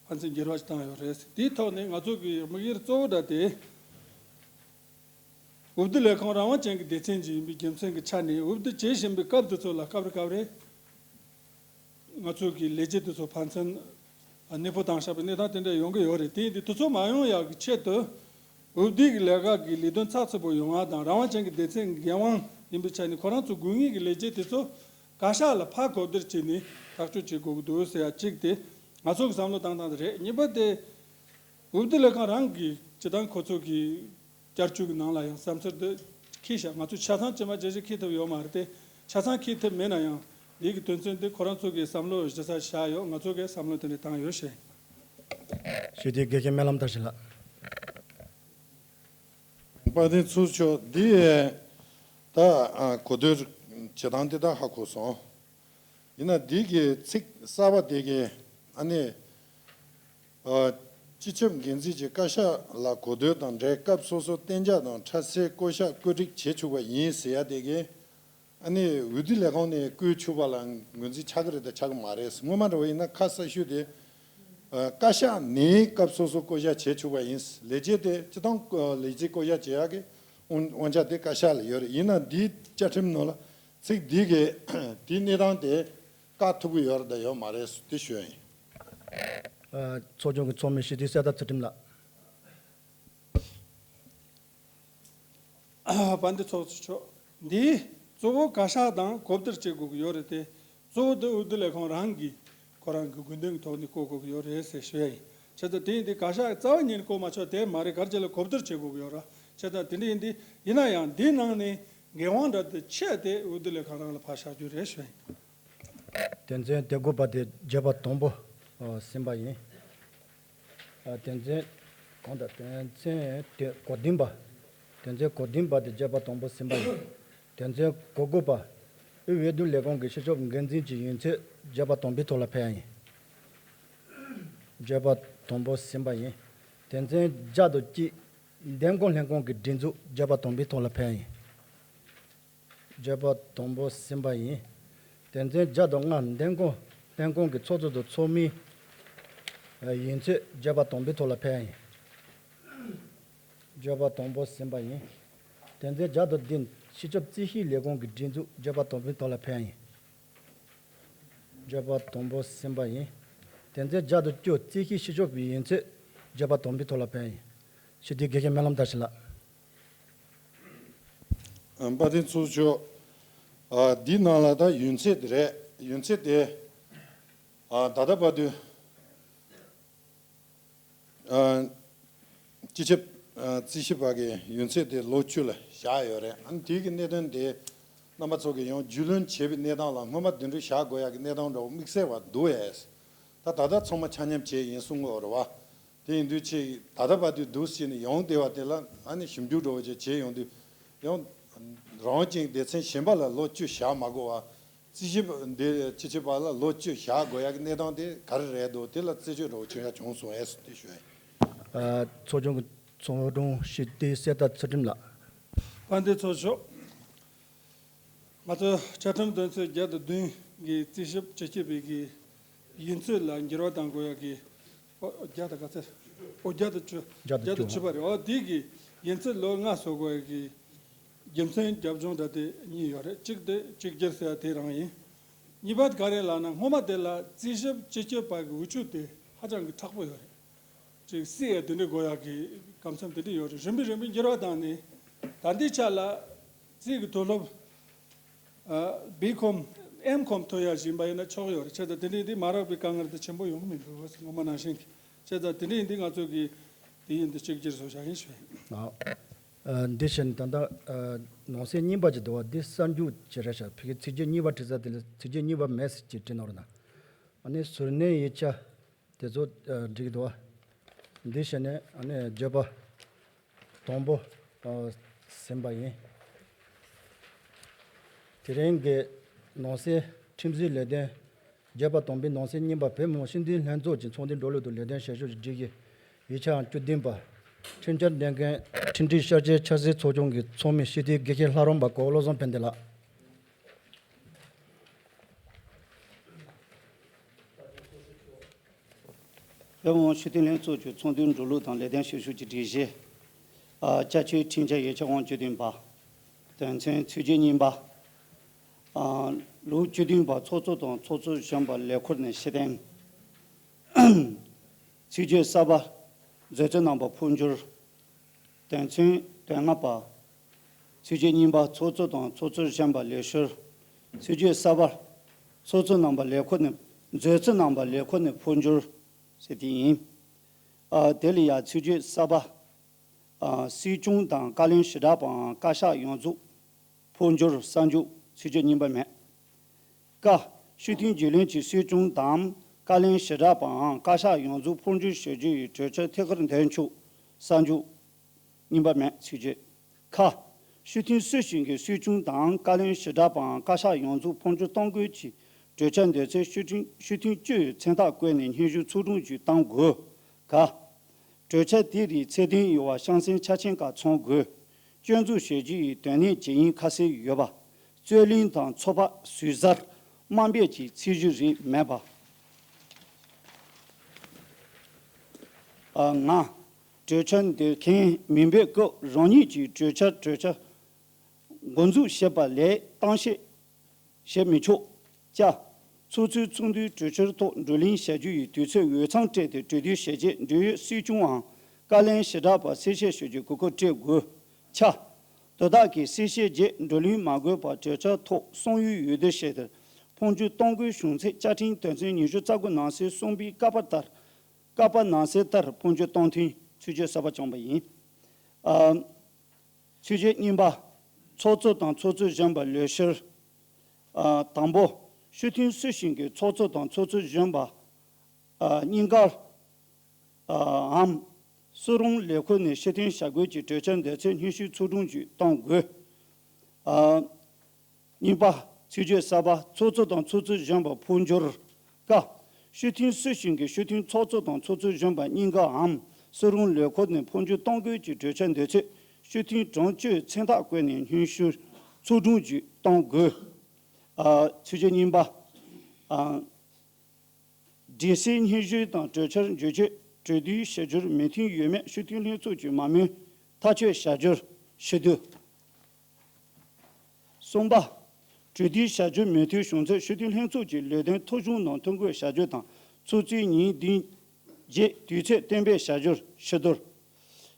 ཕན་ཚུན་འགྱུར་བ་ཞིག་བཏང་ཡོད་རེད། དེའི་ཐོག་ནས་ང་ཚོ་གི་དམིགས་ཡུལ་གཙོ་བོ་འདྲ་དེ། འོས་བསྡུ་ལས་ཁང་རང་དབང་ཅན་གྱི་སྡེ་ཚན་ཅིག་ཡིན་པའི་རྒྱུ་མཚན་གྱི་ཆ་ནས་འོས་བསྡུ་བྱེད་བཞིན་པའི་སྐབས་དེ་ཚོ་ལ་སྐབས་རེ་སྐབས་རེ། ང་ཚོ་གི་ལས་བྱེད་དེ་ཚོ་ཕན་ཚུན་གནས་སྤོ་བཏང་བཞག་པའི་གནས་སྟངས་དེ་འདྲ་ཡོང་གི་ཡོད་རེད། དེ་ཡིན་དུས་དེ་ཚོ་མ་ཡོང་ཡག་གི་ཆེད་དུ་འོས་བསྡུ་གི་ལས་ཀ་གི་ལས་དོན་ཚགས་ཚུད་པོ་ཡོང་བ་དང་། རང་དབང་ཅན་གྱི་སྡེ་ཚན་འགན་དབང་ཡིན་པའི་ཆ་ནས་ཁོ་རང་ཚོ་དགོས་ངེས་ཀྱི་ལས་བྱེད་དེ་ཚོ་བཀའ་ཤག་ལ་ཕར་གོ་བསྡུར་བྱས་ནས་ཐག་གཅོད་བྱེད་དགོས་ཀྱི་འདུག་ཟེར་ཡ་གཅིག་དེ་ང་ཚོ་གི་བསམ་བློ་བཏང་སྟངས་དེ་རེད། གཉིས་པ་དེ་འོས་བསྡུ་ལས་ཁང་རང་གིས་སྤྱི་བཏང་ཁོ་ཚོ་གི་བསྐྱར་བཅོས་ཀྱི་ནང་ལ་ཡང་བསམ་ཚུལ་འདི་འཁྱེར་བཞག་ང་ཚོ་ཆ་ཚང་ཇི་མ་ཇི་བཞིན་འཁྱེར་ཐུབ་ཡོད་མ་རེད་དེ། ཆ་ཚང་འཁྱེར་ཐུབ་མེད་ན་ཡང་འདི་གི་དོན་ཚན་འདི་ཁོ་རང་ཚོ་གི་བསམ་བློ་གཞི་རྩར་བཞག་ཡོད། ང་ཚོ་གི་བསམ་བློ་དེ་འདྲ་བཏང་ཡོད་ཞེས། ཞུས་ཏེ། དགེ་བཤེས་སྨོན་ལམ་མཐར་ཕྱིན་ལགས། དཔལ་ལྡན་ཚོགས་གཙོ་མཆོག་འདི་ད་གོ་བསྡུར་བྱེད་སྟངས་འདི་ད་ཧ་གོ་སོང་། ཡིན་ན་འདི་གི་ཚིག་གསར་པ་དེ་གི་ཨ་ནི། ཨ། སྤྱི་ཁྱབ་འགན་འཛིན་གྱིས་བཀའ་ཤག་ལ་གོ་བསྡུར་དང་འབྲེལ་སྐབས་སོ་སོ་གཏན་འཇགས་དང་ཕྲ་སའི་བསྐོ་བཞག་བཀོད་སྒྲིག་བྱེད་ཆོག་པ་ཡིན་ཟེར་ཡ་དེ་གིས། ཨ་ནི་འོས་བསྡུ་ལས་ཁང་ནས་བསྐོས་ཆོག་པ་ལ་ངོས་འཛིན་ཆགས་ཀྱི་རེད་དང་ཆགས་ཀྱི་མ་རེད། སྔོན་མ་འདྲ་བ་ཡིན་ན་ཁ་གསལ་ཤོས་དེ། ཨ། བཀའ་ཤག་ནས་སྐབས་སོ་སོ་བསྐོ་བཞག་བྱེད་ཆོག་པ་ཡིན། ལས་བྱེད་དེ་སྤྱི་བཏང་ལས་བྱེད་བསྐོ་བཞག་བྱེད་ཡག་གི་དབང་དབང་ཆ་དེ་བཀའ་ཤག་ལ་ཡོད་རེད། ཡིན་ན་འདིའི་བཅའ་ཁྲིམས་ནང་ལ་ཚིག་འདི་གིས་དེའི་གནས་སྟངས་དེ་བཀག་ཐུབ་ཀྱི་ཡོད་རེད་དང་ཡོད་མ་རེད་དེ་ཞུ་ཡ་ཡིན། ཨ། ཚོགས་ཆུང་གི་ཚོགས་མི་སྤྱི་འཐུས་གསེར་རྟ་ཚུལ་ཁྲིམས་ལགས། དཔལ་ལྡན་ཚོགས་གཙོ་མཆོག་འདིས་གཙོ་བོ་བཀའ་ཤག་དང་གོ་བསྡུར་བྱེད་དགོས་ཀྱི་ཡོད་རེད་དེ། གཙོ་བོ་དེ་འོས་བསྡུ་ལས་ཁང་རང་གིས་ཁོ་རང་གི་དགོས་འདུན་གྱི་ཐོག་ནས་བསྐོ་དགོས་ཀྱི་ཡོད་རེད་ཟེར་ཞུ་ཡ་ཡིན། བྱས་ཙང་དེ་ཡིན་དུས་བཀའ་ཤག་རྩ་བ་ཉིད་ནས་བསྐོ་མ་ཆོག་དེ་མ་རེད། ག་རེ་བྱས་ལ་གོ་བསྡུར་བྱེད་དགོས་ཀྱི་ཡོད་ར། བྱས་ཙང་དེ་འདྲ་ཡིན་དུས་ཡིན་ན་ཡང་འདིའི་ནང་ནས་འགན་དབང་འདྲ་དེ་ཆད་དེ་འོས་བསྡུ་ལས་ཁང་རང་ལ་ཕར་བཞག་རྒྱུ་རེད་ཞུ་ཡ་ཡིན། དོན་ཚན་དེ་དགུ་པ་དེ་བརྗོད་པ་དང་པོ་ཨ་ཟིན་པ་ཡིན། ཨ། དོན་ཚན་གང་དང་དོན་ཚན་དེ་གོ་བདུན་པ། དོན་ཚན་གོ་བདུན་པ་དེ་བརྗོད་པ་དང་པོ་ཟིན་པ་ཡིན། དོན་ཚན་གོ་དགུ་པ། དབུས་འོས་བསྡུ་ལས་ཁང་གི་སྤྱི་ཁྱབ་འགན་འཛིན་གྱི་ཡུན་ཚད་བརྗོད་པ་དང་པོའི་ཐོག་ལ་ཕེབས་ཡ་ཡིན། བརྗོད་པ་དང་པོ་ཟིན་པ་ཡིན། དོན་ཚན་བརྒྱ་དང་གཅིག་འདེམས་བསྐོ་ལྷན་ཁང་གི་སྒྲིག་འཛུགས་བརྗོད་པ་དང་པོའི་ཐོག་ལ་ཕེབས་ཡ་ཡིན། བརྗོད་པ་དང་པོ་ཟིན་པ་ཡིན། དོན་ཚན་བརྒྱ་དང་ལྔ་འདེམས་བསྐོ་ལྷན་ཁང་གི་ཚོགས་གཙོ་དང་ཚོགས་མིའི་ཡུན་ཚད་བརྗོད་པ་དང་པོའི་ཐོག་ལ་ཕེབས་ཡ་ཡིན། བརྗོད་པ་དང་པོ་ཟིན་པ་ཡིན། དོན་ཚན་བརྒྱ་དང་བདུན་སྤྱི་ཁྱབ་རྩིས་ཞིབ་ལས་ཁང་གི་སྒྲིག་འཛུགས་བརྗོད་པ་དང་པོའི་ཐོག་ལ་ཕེབས་ཡ་ཡིན། བརྗོད་པ་དང་པོ་ཟིན་པ་ཡིན། དོན་ཚན་བརྒྱ་དང་བཅུ་རྩིས་ཞིབ་སྤྱི་ཁྱབ་པའི་ཡུན་ཚད་བརྗོད་པ་དང་པོའི་ཐོག་ལ་ཕེབས་ཡིན། སྤྱི་འཐུས་དགེ་བཤེས་སྨོན་ལམ་བཀྲ་ཤིས་ལགས། ཨ། དཔལ་ལྡན་ཚོགས་གཙོ་མཆོག་ཨ། འདི་ནང་ལ་ད་ཡུན་ཚད་དེ་རེད། ཡུན་ཚད་དེ་ཨ། ད་ལྟ་བར་དུ་ཨ། སྤྱི་ཁྱབ་ཨ། རྩིས་ཞིབ་པ་གི་ཡུན་ཚད་དེ་ལོ་བཅུ་ལ་བཞག་ཡོད་རེད། ཨ་ནི་དེ་གི་གནད་དོན་དེ་རྣམ་པ་ཚོ་གིས་ཡང་རྒྱུས་ལོན་བྱས་པའི་གནས་སྟངས་ལ་སྔོན་མ་དེ་འདྲ་བཞག་དགོས་ཡག་གི་གནས་སྟངས་འདྲ་བོ་དམིགས་བསལ་བ་འདུག་ཨེ། ད་ད་ལྟ་ཚང་མ་ཆ་མཉམ་བྱས་ཡིན་གསུང་གི་ཡོད་རེད་བ། དེ་ཡིན་དུས་ཆེ་ད་ལྟ་བར་དུ་འདུག་ཟེར་ནས་ཡོང་བསྡད་པ་དེ་ལ་ཨ་ནི་ཞིབ་འཇུག་འདྲ་བོ་ཅིག་བྱས་ཡོང་དུས་ཡང་རང་དབང་ཅན་སྡེ་ཚན་གཞན་པ་ལ་ལོ་བཅུ་བཞག་མ་དགོས་པ། རྩིས་ཞིབ་འདི་སྤྱི་ཁྱབ་པ་ལ་ལོ་བཅུ་བཞག་དགོས་ཡག་གི་གནས་སྟངས་དེ་ག་རེ་རེད་འདུག་དེ་ལ་རྩད་གཅོད་འདྲ་བོ་བྱུང་ཡག་བྱུང་སོང་ཨེ་ཟེར་དེ་ཞུ་ཡ་ཡིན། ཨ། ཚོགས་ཆུང་གི་ཚོགས་དྲུང་སྤྱི་འཐུས་གསེར་རྟ་ཚུལ་ཁྲིམས་ལགས། དཔལ་ལྡན་ཚོགས་གཙོ། ང་ཚོ་བཅའ་ཁྲིམས་དོན་ཚན་བརྒྱ་དང་བདུན་གྱི་རྩིས་ཞིབ་སྤྱི་ཁྱབ་པའི་གི་ཡུན་ཚད་ལ་འགྱུར་བ་གཏང་དགོས་ཡག་གི། ཨོ། བརྒྱ་དང་ག་ཚོད། ཨོ། བརྒྱ་དང་བཅུ། བརྒྱ་དང་བཅུ། བརྒྱ་དང་བཅུ་པ་རེད། ཨོ། དེ་གི་ཡུན་ཚད་ལོ་ལྔ་བཟོ་དགོས་ཡག་གི་རྒྱུ་མཚན་རྒྱབ་ལྗོངས་འདྲ་དེ་གཉིས་ཡོད་རེད། གཅིག་དེ་གཅིག་གྱུར་ཟེར་ཡ་དེ་རང་ཡིན། གཉིས་པ་དེ་ག་རེ་ལབ་ན་སྔོན་མ་དེ་ལ་རྩིས་ཞིབ་སྤྱི་ཁྱབ་པ་གི་འོས་ཆོས་དེ་ཧ་ཅང་གི་མཁྲེགས་པོ་ཡོད་རེད། ཅིག་སྲིད་ཡ་དེ་འདྲའི་དགོས་ཡག་གི་སྐབས་མཚམས་དེ་འདྲ་ཡོད་རེད། རིམ་པས་རིམ་པས་འགྱུར་བ་བཏང་ནས་ད་ལྟའི་ཆ་ལ་རྩིས་ཀྱི་མཐོ་སློབ་ཨ། བི་ཁོམ་ཨེམ་ཁོམ་ཐོན་ཡག་བཞིན་པ་ཡིན་ན་ཆོག་ཡོད་རེད། བྱས་ཙང་དེ་འདྲ་ཡིན་དུས་མ་རག་པའི་དཀའ་ངལ་དེ་ཆེན་པོ་ཡོང་གི་མི་འདུག་སྔོན་མ་ནང་བཞིན་གྱི། བྱས་ཙང་དེ་འདྲ་ཡིན་དུས་ང་ཚོ་གིས་དེ་ཡིན་དུས་གཅིག་གྱུར་བཟོ་བཞག་ཡིན་ཞུ་ཡིན། ཨ། འདི་བྱས་ནས་ད་ལྟ་ཨ། ནང་གསེས་གཉིས་པ་ཅིག་འདུག་བ། འདི་གསར་འཇུག་ཅིག་རེད་ཤག་ཕ་གིའི་ཚིག་བརྗོད་གཉིས་པ་བྲིས་ས་དེ་ལ་ཚིག་བརྗོད་གཉིས་པ་མེད་ཟེར་ཅིག་བྲིས་གནང་རོགས་གནང་། ཨ་ནི་ཟུར་སྣོན་ཡིག་ཆ་དེ་ཚོ་ཨ། འགྲིག་འདུག་བ། འདི་བྱས་ནས་ཨ་ནི་བརྗོད་པ་དང་པོ་ཨ། ཟིན་པ་ཡིན། དེ་རིང་གི་ནང་གསེས་ཁྲིམས་བཟོའི་ལས་དོན་བརྗོད་པ་དང་པོའི་ནང་གསེས་གཉིས་པ་བོད་མི་མང་སྤྱི་འཐུས་ལྷན་ཚོགས་ཀྱི་ཚོགས་འདུའི་འགྲོ་ལུགས་དང་ལས་དོན་བྱེད་ཕྱོགས་ཀྱི་སྒྲིག་གཞི་ཡིག་ཆའམ་བཅུ་བདུན་པ། ཁྲིམས་འཆར་འདོན་མཁན་ཁྲིམས་སྒྲིག་ཤར་སྐྱོད་ཆབ་སྲིད་ཚོགས་ཆུང་གི་ཚོགས་མི་སྤྱི་འཐུས་དགེ་བཤེས་ལྷ་རམས་པ་གོ་བློ་བཟང་ཕན་བདེ་ལགས། བོད་མི་མང་སྤྱི་འཐུས་ལྷན་ཚོགས་ཀྱི་ཚོགས་འདུའི་འགྲོ་ལུགས་དང་ལས་དོན་བྱེད་ཕྱོགས་ཀྱི་སྒྲིག་གཞི། ཨ། བསྐྱར་བཅོས་ཁྲིམས་འཆར་ཡིག་ཆའམ་བཅུ་བདུན་པ། དོན་ཚན་ཚིག་བརྗོད་གཉིས་པ། ཨ། ལོ་བཅུ་བདུན་པ་ཚོགས་གཙོ་དང་ཚོགས་གཙོ་གཞོན་པ་ལས་འཁུར་ནས་ཕྱིར་འཐེན། ཚིག་བརྗོད་གསར་པ། མཛད་གཙོ་རྣམ་པ་འཕོ་འགྱུར། དོན་ཚན་དོན་ལྔ་པ། ཚིག་བརྗོད་གཉིས་པ། ཚོགས་གཙོ་དང་ཚོགས་གཙོ་གཞོན་པ་ལས་བསྐྱུར། ཚིག་བརྗོད་གསར་པ། ཚོགས་གཙོ་རྣམ་པ་ལས་འཁུར་ནས། མཛད་གཙོ་རྣམ་པ་ལས་འཁུར་ནས་འཕོ་འགྱུར་ཟེར་དེ་ཡིན། ཨ། དེ་ལ་ཡང་ཚིག་བརྗོད་གསར་པ། ཨ། སྲིད་སྐྱོང་དང་བཀའ་བློན་ཞེ་དྲག་པའམ་བཀའ་ཤག་ཡོངས་རྫོགས་འཕོ་འགྱུར་གསར་འཇུག་ཚིག་བརྗོད་གཉིས་པ་མེད། ཀ། སྤྱི་འཐུས་རྒྱུན་ལས་ཀྱི་སྲིད་སྐྱོང་དམ་བཀའ་བློན་ཞེ་དྲག་པའམ་བཀའ་ཤག་ཡོངས་རྫོགས་འཕོ་འགྱུར་བྱ་རྒྱུ་ཡི་གྲོས་འཆར་ཐད་ཀར་འདོན་ཆོག་གསར་འཇུག་གཉིས་པ་མེད། ཚིག་བརྗོད། ཁ། སྤྱི་འཐུས་སུ་ཞིག་གིས་སྲིད་སྐྱོང་དམ་བཀའ་བློན་ཞེ་དྲག་པའམ་བཀའ་ཤག་ཡོངས་རྫོགས་འཕོ་འགྱུར་གཏོང་དགོས་ཀྱི་གྲོས་འཆར་འདོན་ཚེ། སྤྱི་འཐུས་སྤྱི་འཐུས་བཅུ་ཡི་མཚན་རྟགས་བཀོད་ནས་སྙན་ཞུ་ཚོགས་དྲུང་ཞིག་གཏང་དགོས། ག། གྲོས་འཆར་དེ་རིགས་ཚད་ལྡན་ཡོད་པ་ཤང་སེང་ཆ་རྐྱེན་ཁག་ཚང་དགོས། སྐྱོན་འཛུགས་བྱེད་རྒྱུ་ཡི་དོན་གནད་ཇི་ཡིན་ཁ་གསལ་ཡོད་པ། རྩོད་གླེང་དང་ཚོགས་པ་ཟུར་ཟ་དམའ་འབེབས་ཀྱི་ཚིག་གཞི་རིགས་མེད་པ། ཨ། ང་། གྲོས་འཆར་འདོན་མཁན་མིན་པའི་སྐབས་རང་ཉིད་ཀྱིས་གྲོས་འཆར་གྲོས་འཆར་འགོ་འཛུགས་བྱེད་པ་ལས་གཏམ་བཤད་བྱེད་མི་ཆོག་ཅ། ཚོགས་གཙོས་ཚོགས་འདུའི་གྲོས་འཆར་ཐོག་བགྲོ་གླེང་བྱ་རྒྱུ་ཡི་དུས་ཚོད་འོས་འཚམ་སྤྲད་དེ་གྲོས་བསྡུར་བྱས་རྗེས་འབྲེལ་ཡོད་སྲིད་སྐྱོང་ངམ་བཀའ་བློན་ཞེ་དྲག་པར་གསལ་བཤད་ཞུ་རྒྱུའི་གོ་སྐབས་སྤྲད་དགོས། ཆ། དོ་བདག་གིས་གསལ་བཤད་རྗེས་བགྲོ་གླེང་མ་དགོས་པར་གྲོས་འཆར་ཐོག་གསུང་ཡོད་འོས་བསྡུ་བྱས་ཏེ་འཕོ་འགྱུར་གཏོང་དགོས་བྱུང་ཚེ། བཅའ་ཁྲིམས་དོན་ཚན་ཉི་ཤུ་རྩ་དགུ་ནང་གསེས་གསུམ་པའི་ཀ་པ་ལྟར། ཀ་པ་ནང་གསེས་ལྟར་འཕོ་འགྱུར་གཏོང་ཐུབ། ཚིག་བརྗོད་གསར་པ་བསྐྱངས་པ་ཡིན། ཨ། ཚིག་བརྗོད་གཉིས་པ། ཚོགས་གཙོ་དང་ཚོགས་གཙོ་གཞོན་པ་ལོས་ཕྱིར། ཨ། དང་པོ། སྤྱི་འཐུས་སུ་ཞིག་གིས་ཚོགས་གཙོ་དང་ཚོགས་གཙོ་གཞོན་པ། ཨ། གཉིས་ཀར། ཨ། འམ། སུ་རུང་ལས་ཁུངས་ནས་ཕྱིར་འཐེན་བྱ་དགོས་ཀྱི་གྲོས་འཆར་འདོན་ཚེ་སྙན་ཞུ་ཚོགས་དྲུང་ཞིག་གཏང་དགོས། ཨ། གཉིས་པ། ཚིག་བརྗོད་གསར་པ། ཚོགས་གཙོ་དང་ཚོགས་གཙོ་གཞོན་པ་འཕོ་འགྱུར། ཀ། སྤྱི་འཐུས་སུ་ཞིག་གིས་སྤྱི་འཐུས་ཚོགས་གཙོ་དང་ཚོགས་གཙོ་གཞོན་པ་གཉིས་ཀའམ་སུ་རུང་ལས་ཁུངས་ནས་འཕོ་འགྱུར་གཏོང་དགོས་ཀྱི་གྲོས་འཆར་འདོན་ཚེ། སྤྱི་འཐུས་གྲངས་བཅུའི་མཚན་རྟགས་བཀོད་ནས་སྙན་ཞུ་ཚོགས་དྲུང་ཞིག་གཏང་དགོས། ཨ། ཚིག་བརྗོད་གཉིས་པ། ཨ། སྒྲིག་གཞི་སྙན་ཞུ་དང་གྲོས་འཆར་འགྱུར་བཅོས་གྲོས་བསྡུར་བྱ་རྒྱུར་མོས་མཐུན་ཡོད་མེད་སྤྱི་འཐུས་ལྷན་ཚོགས་ཀྱིས་མ་མོས་ཐག་གཅོད་བྱ་རྒྱུར་ཕྱིར་བསྡུ། གསུམ་པ། གྲོས་བསྡུར་བྱ་རྒྱུར་མོས་མཐུན་བྱུང་ཚེ་སྤྱི་འཐུས་ལྷན་ཚོགས་ཀྱི་ལས་དོན་ཐོ་གཞུང་ནང་ཐོ་འགོད་བྱ་རྒྱུ་དང་ཚོགས་གཙོས་ཉིན་བདུན་རྗེས་དུས་ཚོད་གཏན་འབེབས་བྱ་རྒྱུར་ཕྱིར་བསྡུ།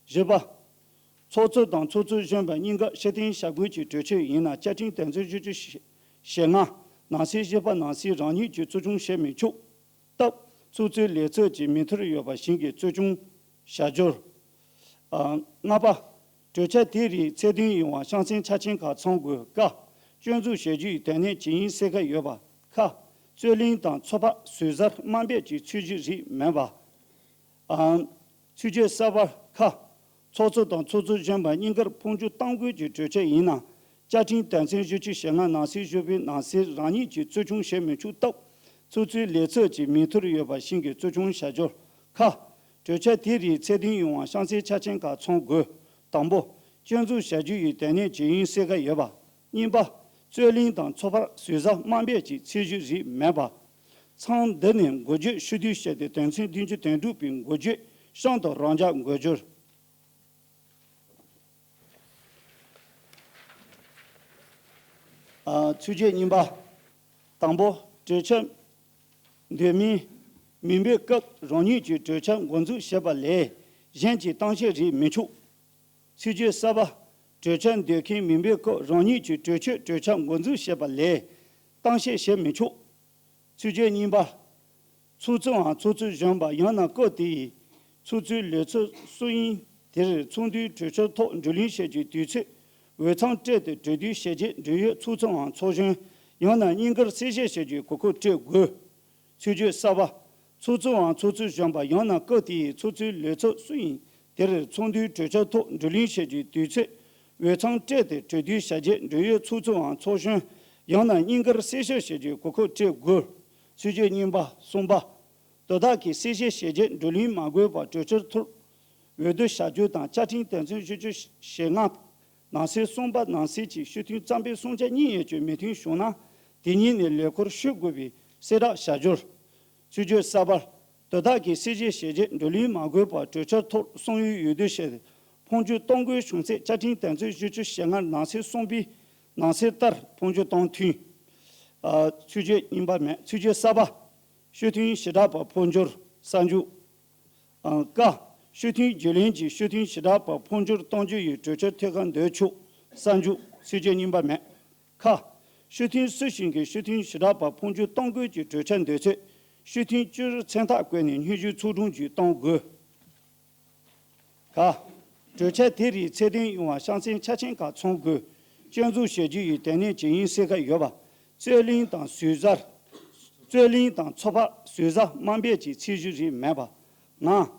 བཞི་པ། ཚོགས་གཙོ་དང་ཚོགས་གཙོ་གཞོན་པ་གཉིས་ཀ་ཕྱིར་འཐེན་བྱ་དགོས་ཀྱི་གྲོས་ཆོད་ཡིན་ན་བཅའ་ཁྲིམས་དོན་ཚན་བཞི་བཅུ་ཞེ་ལྔ་ནང་གསེས་བཞི་པ་ནང་གསེས་རང་ཉིད་ཀྱིས་གཙོ་སྐྱོང་བྱེད་མི་ཆོག་སྟབས། ཚོགས་གཙོའི་ལས་ཚབ་ཀྱིས་མི་ཐོར་ཡོད་པ་ཞིག་གིས་གཙོ་སྐྱོང་བྱ་རྒྱུར། ཨ། ལྔ་པ། གྲོས་འཆར་དེ་རིགས་ཚད་ལྡན་ཡིན་པ་ཤང་སེང་ཆ་རྐྱེན་ཁག་ཚང་དགོས། ཀ། སྐྱོན་འཛུགས་བྱེད་རྒྱུ་ཡི་དོན་གནད་ཇི་ཡིན་གསལ་ཁ་ཡོད་པ། ཁ། རྩོད་གླེང་དང་ཚོགས་པ་ཟུར་ཟ་དམའ་འབེབས་ཀྱི་ཚིག་གཞི་རིགས་མེད་པ། ཨང་། ཚིག་བརྗོད་གསར་པ། ཁ། ཚོགས་གཙོ་དང་ཚོགས་གཙོ་གཞོན་པ་གཉིས་ཀར་འཕོ་འགྱུར་གཏང་དགོས་ཀྱི་གྲོས་ཆོད་ཡིན་ན། བཅའ་ཁྲིམས་དོན་ཚན་བཞི་བཅུ་ཞེ་ལྔ་ནང་གསེས་བཞི་པའི་ནང་གསེས་རང་ཉིད་ཀྱིས་གཙོ་སྐྱོང་བྱེད་མི་ཆོག་སྟབས། ཚོགས་གཙོའི་ལས་ཚབ་ཀྱིས་མི་ཐོར་ཡོད་པ་ཞིག་གིས་གཙོ་སྐྱོང་བྱ་རྒྱུར། ཁ། གྲོས་འཆར་དེ་རིགས་ཚད་ལྡན་ཡིན་པ་ཤང་སེང་ཆ་རྐྱེན་ཁག་ཚང་དགོས། དང་པོ། སྐྱོན་འཛུགས་བྱ་རྒྱུ་ཡི་དོན་གནད་ཇི་ཡིན་གསལ་ཁ་ཡོད་པ། གཉིས་པ། རྩོད་གླེང་དང་ཚོགས་པ་ཟུར་ཟ་དམའ་འབེབས་ཀྱི་ཚིག་གཞི་རིགས་མེད་པ། མཚམས་འདི་ནས་འགོ་བརྗོད་ཕྱིར་བསྡུ་བྱས་ཏེ་དོན་ཚན་བདུན་ཅུ་དོན་དྲུག་པའི་འགོ་བརྗོད་གཤམ་དུ་རང་འཇགས་འགོད་རྒྱུར། ཨ། ཚིག་བརྗོད་གཉིས་པ། དང་པོ། གྲོས་འཆར་འདོན་མི་མིན་པའི་སྐབས་རང་ཉིད་ཀྱིས་གྲོས་འཆར་འགོ་འཛུགས་བྱེད་པ་ལས་གཞན་གྱིས་གཏམ་བཤད་རིགས་མི་ཆོག་ཚིག་བརྗོད་གསར་པ། གྲོས་འཆར་འདོན་མཁན་མིན་པའི་སྐབས་རང་ཉིད་ཀྱིས་གྲོས་ཆོད་གྲོས་འཆར་འགོ་འཛུགས་བྱེད་པ་ལས་གཏམ་བཤད་བྱེད་མི་ཆོག་ཚིག་བརྗོད་གཉིས་པ། ཚོགས་གཙོའམ་ཚོགས་གཙོ་གཞོན་པ་ཡང་ན་སྐབས་དེའི་ཚོགས་གཙོའི་ལས་ཚབ་སུ་ཡིན་དེར་ཚོགས་འདུའི་གྲོས་ཆོད་ཐོག་བགྲོ་གླེང་བྱེད་རྒྱུའི་དུས་ཚོད་འོས་འཚམ་སྤྲད་དེ་གྲོས་བསྡུར་བྱས་རྗེས་འབྲེལ་ཡོད་ཚོགས་གཙོའམ་ཚོགས་གཞོན་ཡང་ན་གཉིས་ཀར་གསལ་བཤད་བྱེད་རྒྱུའི་གོ་སྐབས་སྤྲད་དགོས། ཚིག་བརྗོད་གསར་པ། ཚོགས་གཙོའམ་ཚོགས་གཙོ་གཞོན་པ་ཡང་ན་སྐབས་དེའི་ཚོགས་གཙོའི་ལས་ཚབ་སུ་ཡིན་དེར་ཚོགས་འདུའི་གྲོས་ཆོད་ཐོག་བགྲོ་གླེང་བྱེད་རྒྱུའི་དུས་ཚོད་འོས་འཚམ་སྤྲད་དེ་གྲོས་བསྡུར་བྱས་རྗེས་འབྲེལ་ཡོད་ཚོགས་གཙོའམ་ཚོགས་གཞོན་ཡང་ན་གཉིས་ཀར་གསལ་བཤད་བྱེད་རྒྱུའི་གོ་སྐབས་སྤྲད་དགོས། ཚིག་བརྗོད་གཉིས་པ། གསུམ་པ། དོ་བདག་གིས་གསལ་བཤད་བྱས་རྗེས་བགྲོ་གླེང་མ་དགོས་པར་གྲོས་འཆར་ཐོག་འོས་བསྡུ་བྱ་རྒྱུ་དང་བཅའ་ཁྲིམས་དོན་ཚན་བཞི་བཅུ་ཞེ་ལྔ་ནང་གསེས་གསུམ་པ་ནང་གསེས་ཀྱི་སྤྱི་འཐུས་གཙང་པའི་གསུང་ཆ་གཉིས་ཡན་ཆད་མོས་མཐུན་བྱུང་ན་དེ་ཉིད་ནས་ལས་ཁུར་ཞུ་དགོས་པའི་གསལ་བསྒྲགས་བྱ་རྒྱུར། ཚིག་བརྗོད་གསར་པ། དོ་བདག་གིས་གསལ་བཤད་བྱས་རྗེས་བགྲོ་གླེང་མ་དགོས་པར་གྲོས་འཆར་ཐོག་གསུང་ཡོད་འོས་བསྡུ་བྱས་ཏེ་འཕོ་འགྱུར་གཏོང་དགོས་བྱུང་ཚེ་བཅའ་ཁྲིམས་དོན་ཚན་བཞི་བཅུ་ཞེ་ལྔ་ནང་གསེས་གསུམ་པའི་ནང་གསེས་ལྟར་འཕོ་འགྱུར་གཏོང་ཐུབ། ཨ། ཚུལ་འཆོས་རྙིང་པ་མེད། ཚུལ་འཆོས་གསར་པ། ཤོད་ཐེངས་ཞེ་དྲག་པ་འཕོ་འགྱུར་གསར་འཇུག་ཨ། ཀ། ཤོད་ཐེངས་བརྒྱུད་ལེན་གྱི་ཤོད་ཐེངས་ཞེ་དྲག་པ་འཕོ་འགྱུར་གཏོང་རྒྱུ་ཡི་གྲོས་ཆོད་ཐད་ཀར་འདོད་ཆོག་གསར་འཇུག་ཚུལ་འཆོས་རྙིང་པ་མེད། ཁ། ཤོད་ཐེངས་སུ་ཞིག་གིས་ཤོད་ཐེངས་ཞེ་དྲག་པ་འཕོ་འགྱུར་གཏོང་དགོས་ཀྱི་གྲོས་ཆོད་འདོད་ཚེ། ཤོད་ཐེངས་བཅུ་མཚན་རྟགས་བཀོད་ནས་སྙན་ཞུ་ཚུར་དྲུང་ཅིག་གཏོང་དགོས། ག། གྲོས་ཆོད་དེ་རིགས་ཚད་ལྡན་ཡོང་བར་ཤག་མཚན་ཆ་ཆེན་ཁག་ཚང་དགོས། སྐྱོན་འཛུགས་བྱེད་རྒྱུ་ཡི་དོན་གནད་ཇི་ཡིན་གསལ་ཁ་ཡོད་པ། རྩོད་གླེང་དང་ཟུར་ཟ། རྩོད་གླེང་དང་ཚོགས་པ་ཟུར་ཟ་དམའ་འབེབས་ཀྱི་ཚད་གཞི་རིགས་མེད་པ། ང་།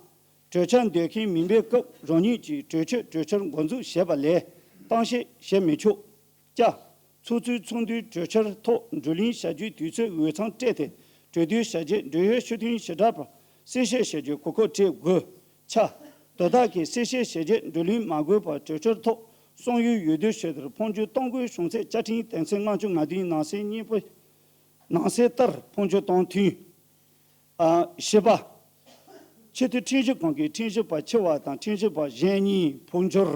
གྲོས་ཆོད་འདོད་མཁན་མིན་པའི་སྐབས་རང་ཉིད་ཀྱིས་གྲོས་ཆོད་གྲོས་འཆར་འགོ་འཛུགས་བྱས་པ་ལས་གཏམ་བཤད་བྱེད་མི་ཆོག་ཅ། ཚོགས་གཙོས་ཚོགས་འདུའི་གྲོས་འཆར་ཐོག་བགྲོ་གླེང་བྱ་རྒྱུའི་དུས་ཚོད་འོས་འཚམ་སྤྲད་དེ་གྲོས་བསྡུར་བྱ་རྒྱུའི་འབྲེལ་ཡོད་ཤོད་ཐེངས་ཞེ་དྲག་པར་གསལ་བཤད་བྱ་རྒྱུའི་གོ་སྐབས་སྤྲད་དགོས། ཆ། དོ་བདག་གིས་གསལ་བཤད་བྱ་རྒྱུའི་བགྲོ་གླེང་མ་དགོས་པར་གྲོས་འཆར་ཐོག་གསང་ཡིག་འོས་བསྡུ་བྱས་དེར་འཕོ་འགྱུར་གཏོང་དགོས་བྱུང་ཚེ་བཅའ་ཁྲིམས་དོན་ཚན་ལྔ་བཅུ་ང་བདུན་ནང་གསེས་གཉིས་པ། ནང་གསེས་ལྟར་འཕོ་འགྱུར་གཏོང་མཐུན། ཨ། བཞི་པ། ཆེས་མཐོའི་ཁྲིམས་ཞིབ་ཁང་གི་ཁྲིམས་ཞིབ་པ་ཆེ་བ་དང་ཁྲིམས་ཞིབ་པ་གཞན་གཉིས་འཕོ་འགྱུར་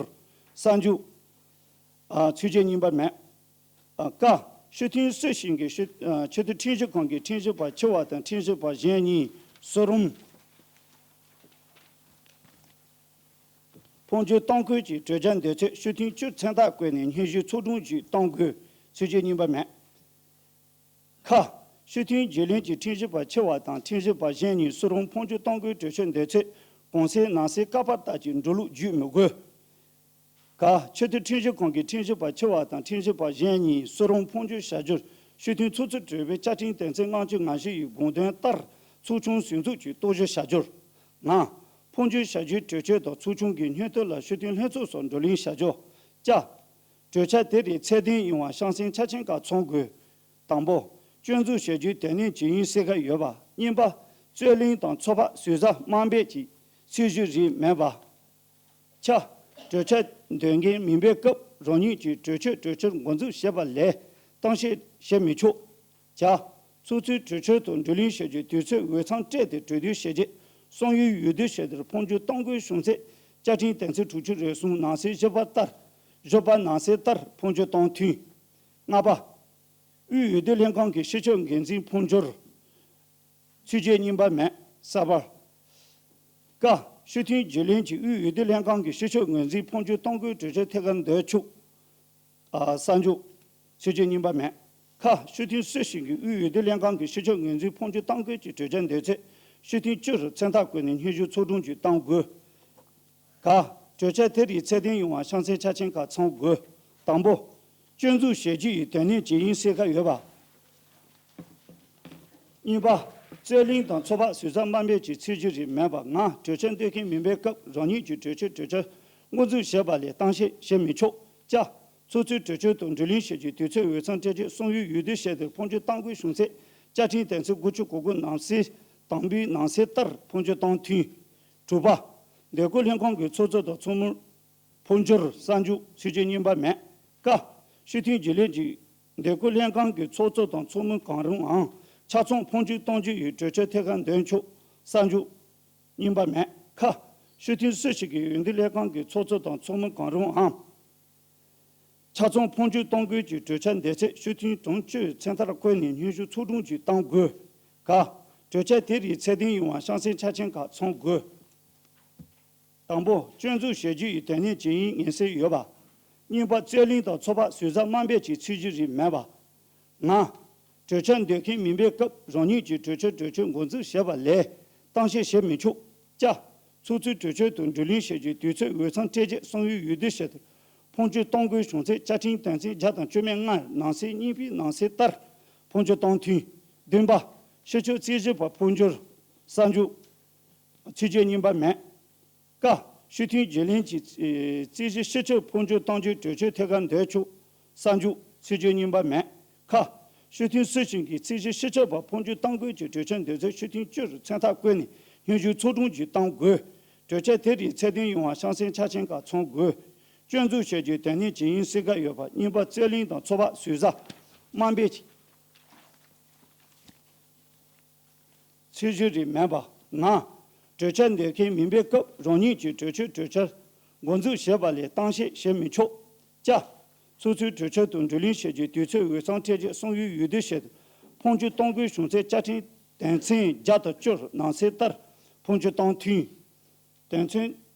གསར་འཇུག་ཨ། ཚུལ་འཆོས་རྙིང་པ་མེད། ཨ། ཀ། ཤོད་ཐེངས་སུ་ཞིག་གིས་ཤོད། ཨ། ཆེས་མཐོའི་ཁྲིམས་ཞིབ་ཁང་གི་ཁྲིམས་ཞིབ་པ་ཆེ་བ་དང་ཁྲིམས་ཞིབ་པ་གཞན་གཉིས་སུ་རུང་འཕོ་འགྱུར་གཏོང་དགོས་ཀྱི་གྲོས་འཆར་འདོད་ཚེ་ཤོད་ཐེངས་བཅུ་མཚན་རྟགས་བཀོད་ནས་སྙན་ཞུ་ཚུར་དྲུང་ཅིག་གཏོང་དགོས། ཚུལ་འཆོས་རྙིང་པ་མེད། ཁ། ཤོད་ཐེངས་བརྒྱུད་ལེན་གྱི་ཁྲིམས་ཞིབ་པ་ཆེ་བ་དང་ཁྲིམས་ཞིབ་པ་གཞན་གཉིས་སུ་རུང་འཕོ་འགྱུར་གཏོང་དགོས་གྲོས་ཆོད་འདོད་ཚེ་གོང་གསལ་ནང་གསེས་ཀ་པ་ལྟར་གྱི་འགྲོ་ལུགས་བརྒྱུད་མི་དགོས། ག། ཆེས་མཐོའི་ཁྲིམས་ཞིབ་ཁང་གི་ཁྲིམས་ཞིབ་པ་ཆེ་བ་དང་ཁྲིམས་ཞིབ་པ་གཞན་གཉིས་སུ་རུང་འཕོ་འགྱུར་བྱ་རྒྱུར་ཤོད་ཐེངས་ཚོགས་གཙོས་གྲོས་པས་བཅའ་ཁྲིམས་དོན་ཚན་ལྔ་བཅུ་ང་བཞི་ཡི་དགོངས་དོན་ལྟར་ཚོགས་ཆུང་ཟུར་འཛུགས་ཀྱིས་རྟོག་ཞིབ་བྱ་རྒྱུར། ང་། འཕོ་འགྱུར་བྱ་རྒྱུའི་གྲོས་ཆོད་དང་ཚོགས་ཆུང་གི་སྙན་ཐོ་ལ་ཤོད་ཐེངས་ལྷན་ཚོགས་སོགས་བགྲོ་གླེང་བྱ་རྒྱུ། ཅ། གྲོས་འཆར་དེ་རིགས་ཚད་ལྡན་ཡོང་བར་ཤག་མཚན་ཆ་ཆེན་ཁག་ཚང་དགོས། དང་པོ། སྐྱོན་འཛུགས་བྱེད་རྒྱུའི་དོན་གནད་ཇི་ཡིན་གསལ་ཁ་ཡོད་པ། གཉིས་པ། རྩོད་གླེང་དང་ཚོགས་པ་ཟུར་ཟ་དམའ་འབེབས་ཀྱི་ཚད་གཞི་རིགས་མེད་པ། ཆ། གྲོས་འཆར་འདོད་མཁན་མིན་པའི་སྐབས་རང་ཉིད་ཀྱིས་གྲོས་ཆོད་གྲོས་འཆར་འགོ་འཛུགས་བྱས་པ་ལས་གཏམ་བཤད་བྱེད་མི་ཆོག་ཅ། ཚོགས་གཙོས་གྲོས་ཆོད་དང་བགྲོ་གླེང་བྱ་རྒྱུའི་དུས་ཚོད་འོས་འཚམ་སྤྲད་དེ་གྲོས་བསྡུར་བྱས་རྗེས་གསང་ཡིག་འོས་བསྡུ་བྱས་དེར་འཕོ་འགྱུར་གཏོང་དགོས་བྱུང་ཚེ་བཅའ་ཁྲིམས་དོན་ཚན་དྲུག་ཅུ་རེ་གསུམ་ནང་གསེས་བཞི་པ་ལྟར་བཞི་པ་ནང་གསེས་ལྟར་འཕོ་འགྱུར་གཏོང་མཐུན། ལྔ་པ། དབུས་འོས་བསྡུ་ལྷན་ཁང་གི་སྤྱི་ཁྱབ་འགན་འཛིན་འཕོ་འགྱུར། ཚུལ་འཆོས་རྙིང་པ་མེད། གསར་པ། ཀ། ཤོད་ཐེངས་བརྒྱུད་ལེན་གྱི་དབུས་འོས་བསྡུ་ལྷན་ཁང་གི་སྤྱི་ཁྱབ་འགན་འཛིན་འཕོ་འགྱུར་གཏོང་དགོས་གྲོས་ཆོད་ཐད་ཀར་འདོད་ཆོག་ཨ། གསར་འཇུག་ཚུལ་འཆོས་རྙིང་པ་མེད། ཁ། ཤོད་ཐེངས་སུ་ཞིག་གིས་དབུས་འོས་བསྡུ་ལྷན་ཁང་གི་སྤྱི་ཁྱབ་འགན་འཛིན་འཕོ་འགྱུར་གཏོང་དགོས་ཀྱི་གྲོས་འཆར་འདོད་ཚེ་ཤོད་ཐེངས་བཅུ་རུ་མཚན་རྟགས་བཀོད་ནས་སྙན་ཞུ་ཚུར་དྲུང་ཅིག་གཏང་དགོས། ག། གྲོས་འཆར་དེ་རིགས་ཚད་ལྡན་ཡོང་བར་ཤག་མཚན་ཆ་ཆེན་ཁག་ཚང་དགོས། དང་པོ། སྐྱོན་འཛུགས་བྱེད་རྒྱུ་ཡི་དོན་གནད་ཇི་ཡིན་གསལ་ཁ་ཡོད་པ། གཉིས་པ། རྩོད་གླེང་དང་ཚོགས་པ་ཟུར་ཟ་དམའ་འབེབས་ཀྱི་ཚད་གཞི་རིགས་མེད་པ། ང་། གྲོས་འཆར་འདོད་མཁན་མིན་པའི་སྐབས་རང་ཉིད་ཀྱིས་གྲོས་ཆོད་གྲོས་འཆར་འགོ་འཛུགས་བྱས་པ་ལས་གཏམ་བཤད་བྱེད་མི་ཆོག་ཅ། ཚོགས་གཙོས་གྲོས་ཆོད་དང་བགྲོ་གླེང་བྱེད་རྒྱུའི་དུས་ཚོད་འོས་འཚམ་སྤྲད་རྗེས་གསང་ཡིག་འོས་བསྡུ་བྱས་ཏེ་འཕོ་འགྱུར་གཏང་དགོས་བྱུང་ཚེ་བཅའ་ཁྲིམས་དོན་ཚན་དགུ་བཅུ་གོ་དགུ་ནང་གསེས་དང་པོའི་ནང་གསེས་ལྟར་འཕོ་འགྱུར་གཏོང་མཐུན། དྲུག་པ། འདེམས་བསྐོ་ལྷན་ཁང་གི་ཚོགས་གཙོ་དང་ཚོགས་མི། འཕོ་འགྱུར་གསར་འཇུག་ཚུལ་འཆོས་རྙིང་པ་མེད། ཀ། ཤོད་ཐེངས་བརྒྱུད་ལེན་གྱི་འདེམས་བསྐོ་ལྷན་ཁང་གི་ཚོགས་གཙོ་དང་ཚོགས་མི་གང་རུང་ངམ་ཆ་ཚང་འཕོ་འགྱུར་གཏོང་རྒྱུ་ཡི་གྲོས་ཆོད་ཐད་ཀར་འདོན་ཆོག་གསར་འཇུག་རྙིང་པ་མེད། ཁ། ཤོད་ཐེངས་སུ་ཞིག་གིས་འོས་བསྡུ་ལྷན་ཁང་གི་ཚོགས་གཙོ་དང་ཚོགས་མི་གང་རུང་ངམ་ཆ་ཚང་འཕོ་འགྱུར་གཏོང་དགོས་ཀྱི་གྲོས་འཆར་འདོད་ཚེ་ཤོད་ཐེངས་གྲངས་བཅུ་མཚན་རྟགས་བཀོད་ནས་སྙན་ཞུ་ཚུར་དྲུང་ཅིག་གཏང་དགོས། ག། གྲོས་འཆར་དེ་རིགས་ཚད་ལྡན་ཡོང་བར་ཤག་མཚན་ཆ་ཆེན་ཁག་ཚང་དགོས། དང་པོ། སྐྱོན་འཛུགས་བྱེད་རྒྱུ་ཡི་དོན་གནད་ཇི་ཡིན་ངེས་གསལ་ཡོད་པ། གཉིས་པ། རྩོད་གླེང་དང་ཚོགས་པ་ཟུར་ཟ་དམའ་འབེབས་ཀྱི་ཚད་གཞི་རིགས་མེད་པ། ང་། གྲོས་འཆར་འདོད་མཁན་མིན་པའི་སྐབས་རང་ཉིད་ཀྱིས་གྲོས་ཆོད་གྲོས་ཆོད་འགོ་འཛུགས་བྱས་པ་ལས་གཏམ་བཤད་བྱེད་མི་ཆོག་ཅ། ཚོགས་གཙོས་གྲོས་ཆོད་དང་བགྲོ་གླེང་བྱེད་རྒྱུའི་དུས་ཚོད་འོས་འཚམ་སྤྲད་རྗེས་གསང་ཡིག་འོས་བསྡུ་བྱས་ཏེ་འཕོ་འགྱུར་གཏོང་དགོས་བྱུང་ཚེ་བཅའ་ཁྲིམས་དོན་ཚན་བརྒྱ་དང་བཅུ་མེད་ལྔ་ནང་གསེས་གཉིས་པའི་ནང་གསེས་ལྟར་འཕོ་འགྱུར་གཏོང་མཐུན། བདུན་པ། སྤྱི་ཁྱབ་རྩིས་ཞིབ་པ་འཕོ་འགྱུར་གསར་འཇུག་ཚུལ་འཆོས་རྙིང་པ་མེད། ཀ། ཤོད་ཐེངས་བརྒྱུད་ལེན་གྱི་རྩིས་གཞི་སྤྱི་ཁྱབ་འཕོ་འགྱུར་གཏོང་རྒྱུའི་གྲོས་ཆོད་ཐད་ཀར་འདོན་ཆོག་གསར་འཇུག་ཚུལ་འཆོས་རྙིང་པ་མེད། ཁ། ཤོད་ཐེངས་སུ་ཞིག་གིས་རྩིས་གཞི་སྤྱི་ཁྱབ་པ་འཕོ་འགྱུར་གཏང་དགོས་ཀྱི་གྲོས་ཆོད་འདོད་ཚེ་ཤོད་ཐེངས་བཅུ་རུ་མཚན་རྟགས་བཀོད་ནས་སྙན་ཞུ་ཚུར་དྲུང་ཅིག་གཏང་དགོས། གྲོས་ཆོད་དེ་རིགས་ཚད་ལྡན་ཡོང་བར་ཤག་མཚན་ཆ་ཆེན་ཁག་ཚང་དགོས། སྐྱོན་འཛུགས་བྱེད་རྒྱུའི་དོན་གནད་ཇི་ཡིན་གསལ་ཁ་ཡོད་པ། གཉིས་པ། རྩོད་གླེང་དང་ཚོགས་པ་ཟུར་ཟ། དམའ་འབེབས་ཀྱི་ཚད་གཞི་རིགས་མེད་པ། ང་། གྲོས་འཆར་འདོད་མཁན་མིན་པའི་སྐབས་རང་ཉིད་ཀྱིས་གྲོས་ཆོད་གྲོས་འཆར་འགོ་འཛུགས་བྱས་པ་ལས་གཏམ་བཤད་བྱེད་མི་ཆོག་ཅ། ཚོགས་གཙོས་གྲོས་ཆོད་དང་བགྲོ་གླེང་བྱེད་རྒྱུའི་དུས་ཚོད་འོས་འཚམ་སྤྲད་རྗེས་གསང་ཡིག་འོས་བསྡུ་བྱས་ཏེ་ འཕོ་འགྱུར་གཏོང་དགོས་བྱུང་ཚེ་བཅའ་ཁྲིམས་དོན་ཚན་བརྒྱ་དང་བཅུ་ནང་གསལ་ལྟར་འཕོ་འགྱུར་གཏོང་འཐུས། དོན་ཚན་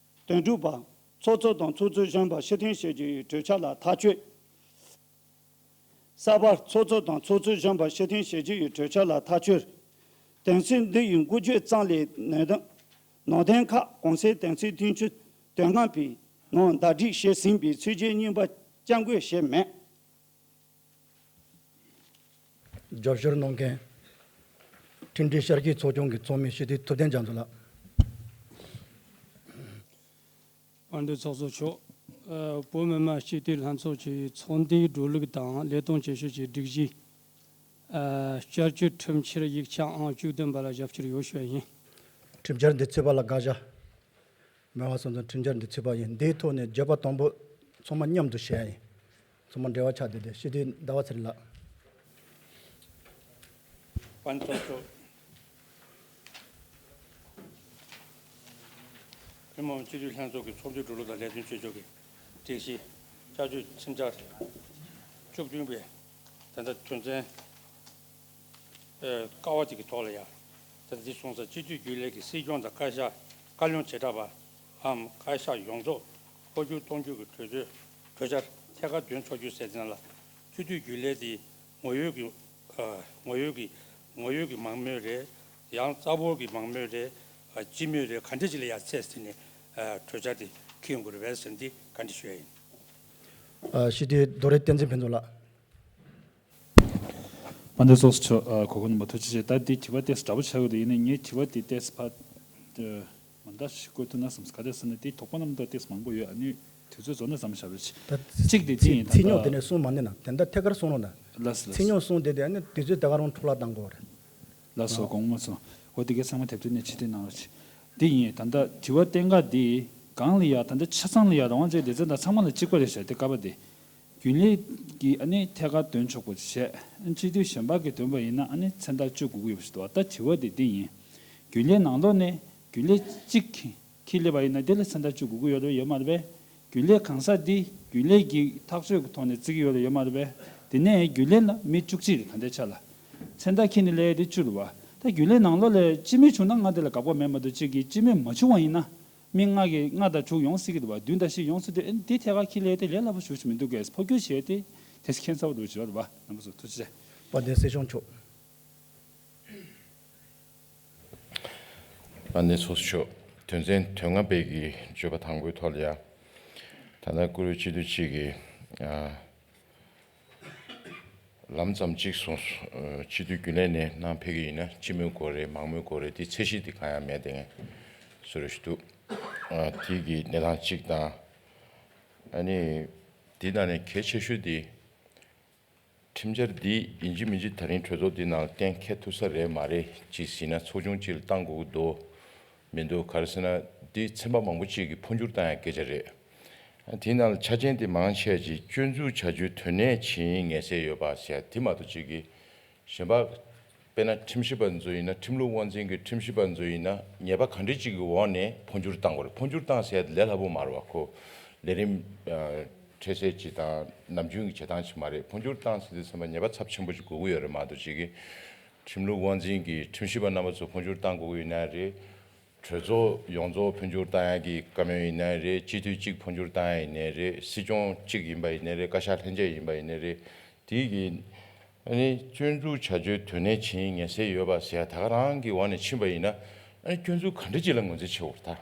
དོན་དྲུག་པ། ཚོགས་གཙོ་དང་ཚོགས་གཙོ་གཞོན་པ་ཕྱིར་འཐེན་བྱེད་རྒྱུ་ཡི་གྲོས་འཆར་ལ་ཐག་གཅོད། གསར་པར་ཚོགས་གཙོ་དང་ཚོགས་གཙོ་གཞོན་པ་ཕྱིར་འཐེན་བྱེད་རྒྱུ་ཡི་གྲོས་འཆར་ལ་ཐག་གཅོད། དོན་ཚན་འདི་ཡི་འགོ་བརྗོད་ཙམ་ལས་ནང་དོན་ནང་དོན་ཁག་གོང་གསལ་དོན་ཚན་བདུན་ཅུ་དོན་ལྔ་པའི་ནང་ཟླ་སྒྲིག་བྱས་ཟིན་པའི་ཚུལ་གྱིས་རྙིང་པ་བསྐྱར་འགོད་བྱས་མེད། རྒྱབ་སྐྱོར་གནང་མཁན་ཁྲིམས་སྒྲིག་ཤར་སྐྱིད་ཚོགས་ཆུང་གི་ཚོགས་མི་སྤྱི་འཐུས་ཐུབ་བསྟན་རྒྱ་མཚོ་ལགས། དཔལ་ལྡན་ཚོགས་གཙོ་མཆོག་ཨ། བོད་མི་མང་སྤྱི་འཐུས་ལྷན་ཚོགས་ཀྱི་ཚོགས་འདུའི་འགྲོ་ལུགས་དང་ལས་དོན་བྱེད་ཕྱོགས་ཀྱི་སྒྲིག་གཞི། ཨ། བསྐྱར་བཅོས་ཁྲིམས་འཆར་ཡིག་ཆ་ཨང་བཅུ་བདུན་པ་ལ་ཞིབ་བཤེར་ཡོད་ཞུ་བ་ཡིན། ཁྲིམས་འཆར་འདི་ཚུད་པ་ལ་དགག་བྱ། མེད་པ་སོང་ཙང་ཁྲིམས་འཆར་འདི་ཚུད་པ་ཡིན། འདིའི་ཐོག་ནས་བརྗོད་པ་དང་པོ་ཚང་མ་མཉམ་དུ་བྱས་ཡིན། ཚང་མ་འབྲེལ་བ་ཆགས་བསྡད་དེ་སྤྱི་འཐུས་ཟླ་བ་ཚེ་རིང་ལགས། དཔལ་ལྡན་ཚོགས་གཙོ། བོད་མི་མང་སྤྱི་འཐུས་ལྷན་ཚོགས་ཀྱི་ཚོགས་འདུའི་འགྲོ་ལུགས་དང་ལས་དོན་བྱེད་ཕྱོགས་ཀྱི་སྒྲིག་གཞི་བསྐྱར་བཅོས་ཁྲིམས་འཆར་བཅུ་བདུན་པའི་ད་ལྟ་དོན་ཚན་ཀ་བ་གཅིག་གི་ཐོག་ལ་ཡང་ད་ལྟ་འདི་སོང་ཙང་སྤྱི་འཐུས་རྒྱུན་ལས་ཀྱི་སྲིད་སྐྱོང་དང་བཀའ་ཤག་བཀའ་བློན་བྱེ་བྲག་པའམ་བཀའ་ཤག་ཡོངས་རྫོགས་འཕོ་འགྱུར་གཏོང་རྒྱུ་གི་གྲོས་ཆོད་གྲོས་འཆར་ཐད་ཀར་འདོན་ཆོག་རྒྱུ་ཟེར་དེ་ནང་ལ་སྤྱི་འཐུས་རྒྱུན་ལས་དེ་ངོ་ཡོད་ཀྱི་ཨ་ངོ་ཡོད་ཀྱི་ངོ་ཡོད་ཀྱི་མང་མོས་རེད། ཡང་རྩ་བོ་གི་མང་མོས་རེད། ཨ་སྤྱི་མོས་རེད། ག་འདྲ་ཅིག་ལ་ཡང་ཚད་ཟིན་ནས་ཨ་གྲོས་འཆར་དེ་འཁྱེར་ཡོང་དགོས་རེད་པས་ཟེར་འདི་བཀའ་འདྲི་ཞུ་ཡ་ཡིན། ཨ་སྤྱི་འཐུས་རྡོ་རི་བསྟན་འཛིན་ཕུན་ཚོགས་ལགས། དཔལ་ལྡན་ཚོགས་གཙོ་མཆོག་ཨ་གོ་སྐབས་གནང་བ་ཐུགས་རྗེ་ཆེ། ད་འདི་དྲི་བ་ཏོག་ཙམ་འདྲ་པོ་ཆགས་ཡོད་དེ་ཡིན་ནའི་ངས་དྲི་བ་འདི་ཏོག་ཙམ་ཕར་ཨ་མ་འདྲ་ཞིག་བཀོད་ཐུབ་ན་བསམ། ག་རེ་ཟེར་ན་འདི་དོགས་པ་རྣམ་རྟོག་ཏོག་ཙམ་མང་པོ་ཡོད། ཨ་ནི་དུས་ཚོད་རྫོགས་ན་མཚམས་བཞག་རོགས་གྱིས། ད་གཅིག་དེ་འདི་ཚིག་ཡིན། ད་ཚིག་ཉོག་ད་དེ་ནས་གསུངས་མ་ནི་ན་དེ་འདྲ་ཐད་ཀར་གསུངས་རོགས་ན། ལགས་སོ་ལགས་ཚིག་སོ། ཉོག་གསུངས་དེ་དེ་ཨ་ནི་དུས་ཚོད་ད་ག་རང་འཕྲོ་བརླག་བཏང་དགོས་རེད། ལགས་སོ། དགོངས་པ་མ་ཚོམས། འོ་དེ་གའི་ཚང་མ་དེབ་ཐེར་ནས་ཕྱིར་འཐེན་གནང་རོགས་གྱིས། འདི་ཡིན། ད་ལྟ་དྲི་བ་བསྟན་ག་འདི་གང་ལ་ཡ་ད་ལྟ་ཆ་ཚང་ལ་ཡ་རང་དབང་ཅན་སྡེ་ཚན་དང་ཚང་མ་ལ་གཅིག་པ་རེད་ཤག་དེ་ཀ་པ་དེ། རྒྱུན་ལས་ཀྱིས་ཨ་ནི་ཐད་ཀར་འདོན་ཆོག་པ་བྱས། ཨ་ནི་སྤྱི་འཐུས་གཞན་པ་གིས་འདོན་པ་ཡིན་ན་ཨ་ནི་མཚན་རྟགས་བཅུག་དགོས་ཀྱི་ཡོད་པ་ཞིག་འདུག་ད་དྲི་བ་དེ་འདི་ཡིན། རྒྱུན་ལས་ནང་ལོགས་ནས་རྒྱུན་ལས་གཅིག་ཁྱི་ཁྱི་སླེབས་པ་ཡིན་ན་དེ་ལ་མཚན་རྟགས་བཅུག་དགོས་ཀྱི་ཡོད་རེད་ཡོད་མ་རེད་པས། རྒྱུན་ལས་གང་ཟག་འདི་རྒྱུན་ལས་ཀྱི་ཐག་གཅོད་ཀྱི་ཐོག་ནས་བརྩི་གི་ཡོད་རེད་ཡོད་མ་རེད་པས། དེ་ནས་རྒྱུན་ལས་ལ་མི་བཅུ་གཅིག་རེད་ག་འདྲས་ཆགས་ལ། མཚན་རྟགས་ཁྱི་ནི་སླེབས་དེ་བཅུ་རེད་བ། ད་རྒྱུན་ལས་ནང་ལོགས་ལ་སྤྱི་མི་བྱུང་ན་ང་དེ་ལ་དགག་པ་མེད་མ་གཏོགས་གཅིག་གིས་སྤྱི་མི་མ་བྱུང་བ་ཡིན་ན། མི་ལྔ་གིས་ལྔ་དང་དྲུག་ཡོང་སྲིད་ཀྱི་འདུག་བ། བདུན་དང་བཞི་ཡོང་སྲིད་དུས་ཨེ་འདི་ཐད་ཀར་ཁྱི་ལས་དེ་ལས་སླ་པོ་ཞུ་ཞིག་མི་འདུག་གས། འཕོ་འགྱུར་བྱས་ཏེ་དེ་ཁྱད་མཚར་པོ་འདུག་བྱས་པ་རེད་བ། རྣམ་པ་ཚོ་ཐུགས་རྗེ་ཆེ། དཔལ་ལྡན་སྲིད་སྐྱོང་མཆོག་དཔལ་ལྡན་ཚོགས་གཙོ་མཆོག་དོན་ཚན་དོན་ལྔ་པའི་གི་བརྗོད་པ་དང་པོའི་ཐོག་ལ་ཡ། ད་ལྟ་བཀུར་འོས་སྤྱི་འཐུས་གཅིག་གིས་ཨ། ལམ་ཙམ་གཅིག་སོང་། སྤྱི་འཐུས་རྒྱུན་ལས་ནས་གནང་ཕེབས་ཀྱི་ཡིན་ན་སྤྱི་མོས་དགོས་རེད་མང་མོས་དགོས་རེད་དེ་ཚད་གཞི་དེ་གང་ཡང་མེད་དེ་ངས་བཟོ་རེ་ཞུ་འདུག་དེ་གི་གནས་སྟངས་གཅིག་དང་། ཨ་ནི་དེ་ནང་ནས་གལ་ཆེ་ཤོས་དེ་ཁྲིམས་འཆར་འདི་ཡིན་གཅིག་མིན་གཅིག་ད་རིང་གྲོས་ཚོགས་འདི་ནང་གཏན་འཁེལ་ཐུབ་ས་རེད་མ་རེད་ཅིག་ཟིན་ན་ཚོགས་ཆུང་གཅིག་ལ་བཏང་དགོས་ཀྱི་འདུག་མི་འདུག་ག་རེ་ཟེར་ན་འདི་ཚན་པ་མང་པོ་གཅིག་གིས་འཕོ་འགྱུར་བཏང་ཡ་སྐད་ཆ་རེད། དེའི་ནང་ལ་ཆ་རྐྱེན་དེ་མང་ཆེ་ཅིག་སྐྱོན་འཛུགས་བྱ་རྒྱུའི་དོན་གནད་ཇི་ཡིན་ངེས་གསལ་ཡོད་པ་ཟེར་དེ་མ་གཏོགས་ཅིག་གིས་གཞན་པ་དཔེར་ན་ཁྲིམས་ཞིབ་པ་ཚོ་ཡིན་ན་ཁྲིམས་ལུགས་དབང་འཛིན་གྱི་ཁྲིམས་ཞིབ་པ་ཚོ་ཡིན་ན་ཉེས་པ་ག་འདྲ་ཅིག་གི་འོག་ནས་འཕོ་འགྱུར་བཏང་དགོས་རེད། འཕོ་འགྱུར་བཏང་ཟེར་དེ་ལས་སླ་པོ་མ་རེད་བ། ཁོ་ལས་རིམ་འཕྲལ་སེལ་ཅིག་དང་ནམ་རྒྱུན་གྱི་བྱེད་སྟངས་ཅིག་མ་རེད། འཕོ་འགྱུར་བཏང་ཟེར་དུས་ཙམ་པ་ཉེས་པ་ཚབས་ཆེན་པོ་ཅིག་དགོས་ཀྱི་ཡོད་རེད་མ་གཏོགས་ཅིག་གིས་ཁྲིམས་ལུགས་དབང་འཛིན་གྱི་ཁྲིམས་ཞིབ་པ་རྣམ་པ་ཚོ་འཕོ་འགྱུར་བཏང་དགོས་ཀྱི་ཡོད་ན་རེད། གྲོས་ཚོགས་ཡོངས་རྫོགས་འཕོ་འགྱུར་བཏང་ཡག་གི་བཀའ་མོལ་ཡིན་ནའི་རེད། སྤྱི་འཐུས་གཅིག་འཕོ་འགྱུར་བཏང་ཡག་ཡིན་ནའི་རེད། སྲིད་སྐྱོང་གཅིག་ཡིན་པ་ཡིན་ནའི་རེད། བཀའ་ཤག་ལྷན་རྒྱས་ཡིན་པ་ཡིན་ནའི་རེད། དེ་གི་ཨ་ནི་སྐྱོན་འཛུགས་བྱ་རྒྱུའི་དོན་གནད་ཇི་ཡིན་ངེས་གསལ་ཡོད་པ་ཟེར་ཡ་ད་ག་རང་གི་འོག་ནས་ཕྱིན་པ་ཡིན་ན་ཨ་ནི་སྐྱོན་འཛུགས་ག་འདྲ་ཅིག་ལ་ངོས་འཛིན་བྱེད་དགོས་རེད་ད།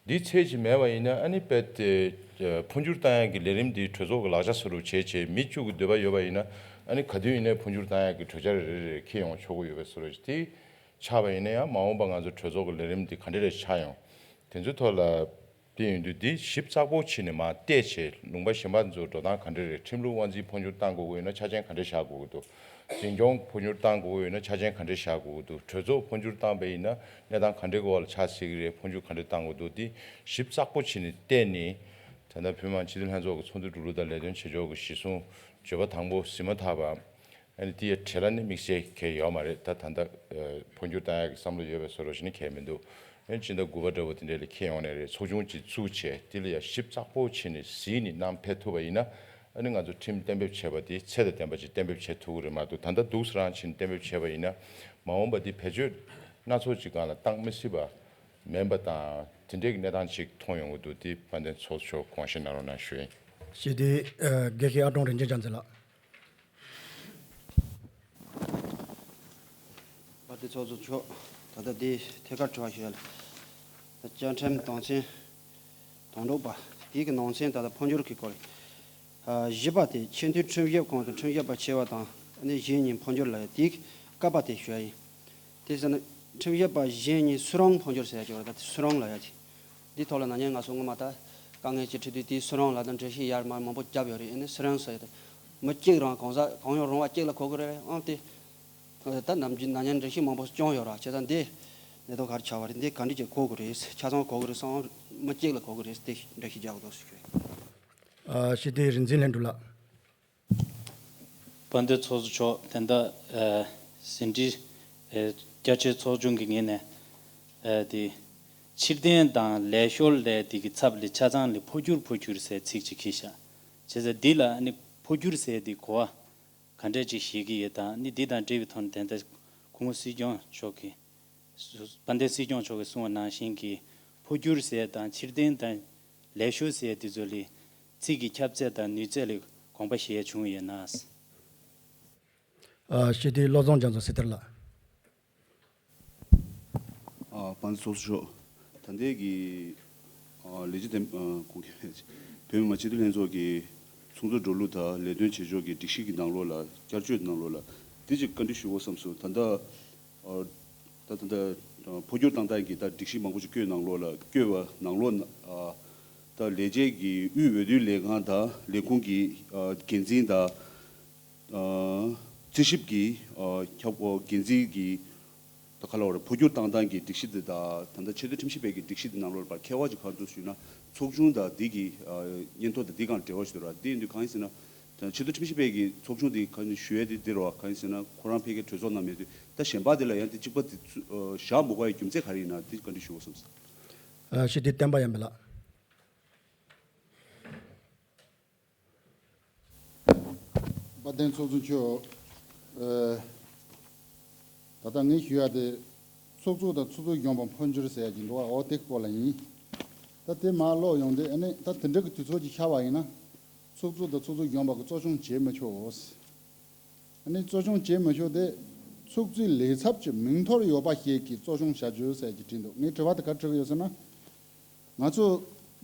འདི་ཚད་ཅིག་མེད་པ་ཡིན་ན་ཨ་ནི་རྦད་དེ་འཕོ་འགྱུར་བཏང་ཡག་གི་ལས་རིམ་འདི་གྲོས་ཚོགས་ཀྱི་ལག་ཆ་བཟོ་རུ་བྱས་བྱས་མི་བཅུ་གི་འདོད་པ་ཡོད་པ་ཡིན་ན་ཨ་ནི་ག་དུས་ཡིན་ནའི་འཕོ་འགྱུར་བཏང་ཡག་གི་གྲོས་འཆར་རེ་རེ་འཁྱེར་ཡོང་ཆོག་གི་ཡོད་པའི་བཟོ་འདྲ་ཅིག་དེ་ཆགས་པ་ཡིན་ན་ཡང་མ་འོངས་པ་ང་ཚོ་གྲོས་ཚོགས་ཀྱི་ལས་རིམ་འདི་ག་འདྲ་རེ་ཆགས་ཡོང་དེ་ཚོའི་ཐོག་ལ། དེ་ཡིན་དུས་འདི་ཞིབ་ཚགས་པོ་བྱས་ནས་མར་བལྟས་བྱས་ལུང་པ་གཞན་པ་ཚོའི་འགྲོ་སྟངས་ག་འདྲ་རེད། ཁྲིམས་ལུགས་དབང་འཛིན་འཕོ་འགྱུར་བཏང་དགོས་ཀྱི་ཡོད་ན་ཆ་རྐྱེན་ག་འདྲ་བཞག་དགོས་ཀྱི་འདུག་འཛིན་སྐྱོང་འཕོ་འགྱུར་བཏང་དགོས་ཀྱི་ཡོད་ན་ཆ་རྐྱེན་ག་འདྲ་བཞག་དགོས་ཀྱི་འདུག་གྲོས་ཚོགས་འཕོ་འགྱུར་བཏང་པ་ཡིན་ན་གནས་སྟངས་ག་འདྲའི་སྐོར་ལ་ཆགས་སྲིད་ཀྱི་རེད། འཕོ་འགྱུར་ག་འདྲ་བཏང་དགོས་འདུག་འདི་ཞིབ་ཚགས་པོ་བྱས་ནས་བལྟས་ནས་ད་ལྟ་བོད་མི་མང་སྤྱི་འཐུས་ལྷན་ཚོགས་ཀྱི་ཚོགས་འདུ་འགྲོ་ལུགས་དང་ལས་དོན་བྱེད་ཕྱོགས་ཀྱི་གཞི་བཟུང་བརྗོད་པ་དང་པོ་ཟིན་མ་ཐག་པ། ཨ་ནི་དེའི་གྲས་ལ་ནི་དམིགས་བསལ་གལ་ཡོད་མ་རེད། ད་ད་ལྟ་འཕོ་འགྱུར་བཏང་ཡག་གི་བསམ་བློ་ཡོད་པའི་བཟོ་འདྲ་ཞིག་ནི་གལ་མི་འདུག་ཨ་ནི་སྤྱི་ཟླ་དགུ་པ་འདྲ་བོ་དེ་འདྲ་ལ་འཁྱེར་ཡོང་ནའི་རེད། ཚོགས་ཆུང་ཅིག་བཙུགས་བྱས་དེ་ལ་ཡང་ཞིབ་ཚགས་པོ་བྱས་ནས་གཟིགས་ནས་གནང་ཕེབས་ཐུབ་པ་ཡིན་ན་ ཨ་ནི་ང་ཚོ་ཁྲིམས་གཏན་འབེབས་བྱས་པ་དེ་ཚད་དང་ལྡན་པ་ཅིག་གཏན་འབེབས་བྱེད་ཐུབ་ཀྱི་རེད་མ་གཏོགས། ད་ལྟ་འདུག་སེ་རང་བྱས་ནས་གཏན་འབེབས་བྱས་པ་ཡིན་ན། མ་འོངས་པ་འདི་བེད་སྤྱོད་སྣ་ཚོགས་ཅིག་སྒང་ལ་བཏང་མི་སྲིད་པ་མིན་པ་དང་། དེ་འདྲའི་གི་གནས་སྟངས་ཅིག་མཐོང་ཡོང་གི་འདུག་དེ་དཔལ་ལྡན་ཚོགས་གཙོ་མཆོག་དགོངས་བཞེས་གནང་རོགས་གནང་ཞུ་ཡིན། ཞེས་དེ་དགེ་བཤེས་ཨ་ཀྲོང་རིན་ཆེན་རྒྱ་མཚོ་ལགས། དཔལ་ལྡན་ཚོགས་གཙོ་མཆོག་ད་ལྟ་འདི་ཐད་ཀར་དྲི་བ་ཞུ་ཡ་ལ། ད་བཅའ་ཁྲིམས་དོན་ཚན་དོན་དྲུག་པ་དེའི་གི་ནང་ཚན་ད་ལྟ་འཕོ་འགྱུར་གྱི་སྐོར། ཨ། བཞི་པ་དེ་ཆེས་མཐོའི་ཁྲིམས་ཞིབ་ཁང་དུ་ཁྲིམས་ཞིབ་པ་ཆེ་བ་དང་ཨ་ནི་གཞན་གཉིས་འཕོ་འགྱུར་ལབ་ཡ་དེའི་བཀའ་པ་དེ་ཞུ་ཡ་ཡིན། དེ་ཟེར་ན་ཁྲིམས་ཞིབ་པ་གཞན་གཉིས་སུ་རང་འཕོ་འགྱུར་ཟེར་ཡ་ཅིག་ཡོད་རེད། ད་དེ་སུ་རང་ལབ་ཡ་དེ། འདི་ཐོག་ལ་ན་ནིང་ང་ཚོ་སྔོན་མ་ད་དཀའ་ངལ་ཅིག་འཕྲད་དུས་དེའི་སུ་རང་ལབ་དང་འགྲེལ་བཤད་ཡར་མར་མང་པོ་བརྒྱབ་ཡོད་རེད། ཨ་ནི་སུ་རང་ཟེར་ཡ་དེ་མི་གཅིག་རང་གང་ཟག་གང་ཡང་རུང་བ་གཅིག་ལ་གོ་གི་རེད། ཨང་དེ། ད་ནམ་རྒྱུན་ན་ནིང་འགྲེལ་བཤད་མང་པོ་བྱུང་ཡོད་ར། བྱས་ཙང་འདི་གནད་དོན་ག་རེ་ཆགས་པ་རེད། འདི་ག་འདྲ་ཅིག་གོ་དགོས་རེད། ཆ་ཚང་གོ་དགོས་རེད་བསམ། མི་གཅིག་ལ་གོ་དགོས་རེད། དེ་འགྲེལ་བཤད་རྒྱག་དགོས་ཞུ། ཨ། ཞི་བདེ་རིག་འཛིན་ལྷན་གྲུབ་ལགས། དཔལ་ལྡན་ཚོགས་གཙོ་མཆོག་ད་ལྟ་ཨ་ཟིན་བྲིས་ཨ་བསྐྱར་བཅོས་ཚོགས་ཆུང་གི་ངོས་ནས་ཨ་དེ་ཕྱིར་འཐེན་དང་ལས་ཤོར་ལབ་དེ་གི་ཚབ་ལ་ཆ་ཚང་ལ་འཕོ་འགྱུར་འཕོ་འགྱུར་ཟེར་ཚིག་ཅིག་གིས་བཞག་བྱས་ཙང་འདི་ལ་ཨ་ནི་འཕོ་འགྱུར་ཟེར་དེ་གོ་བ་ག་འདྲས་ཅིག་བཞེས་ཀྱི་ཡོད་དང་། ནི་འདི་དང་འབྲེལ་བའི་ཐོག་ནས་ད་ལྟ་སྐུ་ངོ་སྲིད་སྐྱོང་མཆོག་གིས། དཔལ་ལྡན་སྲིད་སྐྱོང་མཆོག་གིས་གསུངས་པ་ནང་བཞིན་གྱི་འཕོ་འགྱུར་ཟེར་དང་ཕྱིར་འཐེན་དང་ལས་ཤོར་ཟེར་དེ་ཚོ་ལ་ཚིག་གི་ཁྱབ་ཚད་དང་ནུས་ཚད་ལ་དགོངས་པ་བཞེས་ཡ་བྱུང་ཡོད་ན། ཨ། ཞི་བདེ་བློ་བཟང་རྒྱ་མཚོ་སེ་ཐར་ལགས། ཨ། དཔལ་ལྡན་ཚོགས་གཙོ་མཆོག་ད་ལྟའི་གི་ཨ་ལས་བྱེད་དེ་ཨ་གོང་གི་བོད་མི་མང་སྤྱི་འཐུས་ལྷན་ཚོགས་ཀྱི་ཚོགས་གཙོ་འགྲོ་ལུགས་དང་ལས་དོན་བྱེད་ཕྱོགས་ཀྱི་སྒྲིག་གཞི་གི་ནང་ལོགས་ལ་བསྐྱར་བཅོས་ནང་ལོགས་ལ་དེ་ཅིག་བཀའ་འདྲི་ཞུ་དགོས་བསམ་སོང་། ད་ལྟ་ཨ་ད་ད་ལྟ་འཕོ་འགྱུར་བཏང་སྟངས་ཀྱི་ད་སྒྲིག་གཞི་མང་པོ་ཅིག་བཀོད་ནང་ལོགས་ལ་བཀོད་པ་ནང་ལོགས་ན་ཨ་ད་ལས་བྱེད་ཀྱི་དབུས་འོས་བསྡུ་ལས་ཁང་དང་ལས་ཁུངས་ཀྱི་ཨ་འགན་འཛིན་དང་། ཨ་རྩིས་ཞིབ་ཀྱི་ཨ་ཁྱབ་ཁོངས་འགན་འཛིན་གྱི་ད་ག་ལ་བར་འཕོ་འགྱུར་བཏང་སྟངས་ཀྱི་སྒྲིག་གཞི་དེ་དང་། ད་ལྟ་ཆེས་མཐོའི་ཁྲིམས་ཞིབ་པའི་གི་སྒྲིག་གཞི་དེ་ནང་ལོགས་ལ་ཁྱད་པར་ཅིག་ག་རེ་འདུག་ཞུས་ན། ཚོགས་ཆུང་དང་འདི་གི་ཨ་སྙན་ཐོ་དང་འདི་གང་འབྲེལ་བ་ཞིག་འདུག་ར། འདི་ཡིན་དུས་གང་ཡིན་ཟེར་ན། ད་ཆེས་མཐོའི་ཁྲིམས་ཞིབ་པའི་གི་ཚོགས་ཆུང་དེ་གང་ཞུ་ཡས་དེ་འདི་རེད་བ། གང་ཡིན་ཟེར་ན་ཁོ་རང་ཕ་གིར་གྲོས་ཚོགས་ནང་མེད་དུས། ད་གཞན་པ་དེ་ལ་ཡང་དེ་གཅིག་པ་དེ་ཚུ་ཨ་བཞག་མི་དགོས་པའི་རྒྱུ་མཚན་ག་རེ་ཡིན་ན་དེ་བཀའ་འདྲི་ཞུ་དགོས་བསམ་སོང་། ཨ། ཞི་བདེ་བསྟན་པ་ཡར་འཕེལ་ལགས། དཔལ་ལྡན་ཚོགས་གཙོ་མཆོག་ཨ། ད་ལྟ་ངས་ཞུ་ཡ་དེ་ཚོགས་གཙོ་དང་ཚོགས་གཙོ་གཞོན་པ་འཕོ་འགྱུར་ཟེར་ཡ་ཅིག་འདུག་བ། འོ་དེ་སྐོར་ལ་ཡིན། ད་དེ་མར་ཀློག་ཡོང་དུས། ཨ་ནི་ད་དེ་འདྲ་གི་དུས་ཚོད་ཅིག་ཤར་བ་ཡིན་ན། ཚོགས་གཙོ་དང་ཚོགས་གཙོ་གཞོན་པ་གི་གཙོ་སྐྱོང་བྱེད་མི་ཆོག་ཨ་ནི་གཙོ་སྐྱོང་བྱེད་མི་ཆོག་དེ། ཚོགས་གཙོའི་ལས་ཚབ་ཀྱི་མིང་ཐོར་ཡོད་པ་ཞིག་གིས་གཙོ་སྐྱོང་བྱ་རྒྱུ་ཟེར་གྱི་བྲིས་འདུག་ངའི་དྲི་བ་དེ་ག་རེ་དྲི་གི་ཡོད་ཟེར་ན། ང་ཚོ་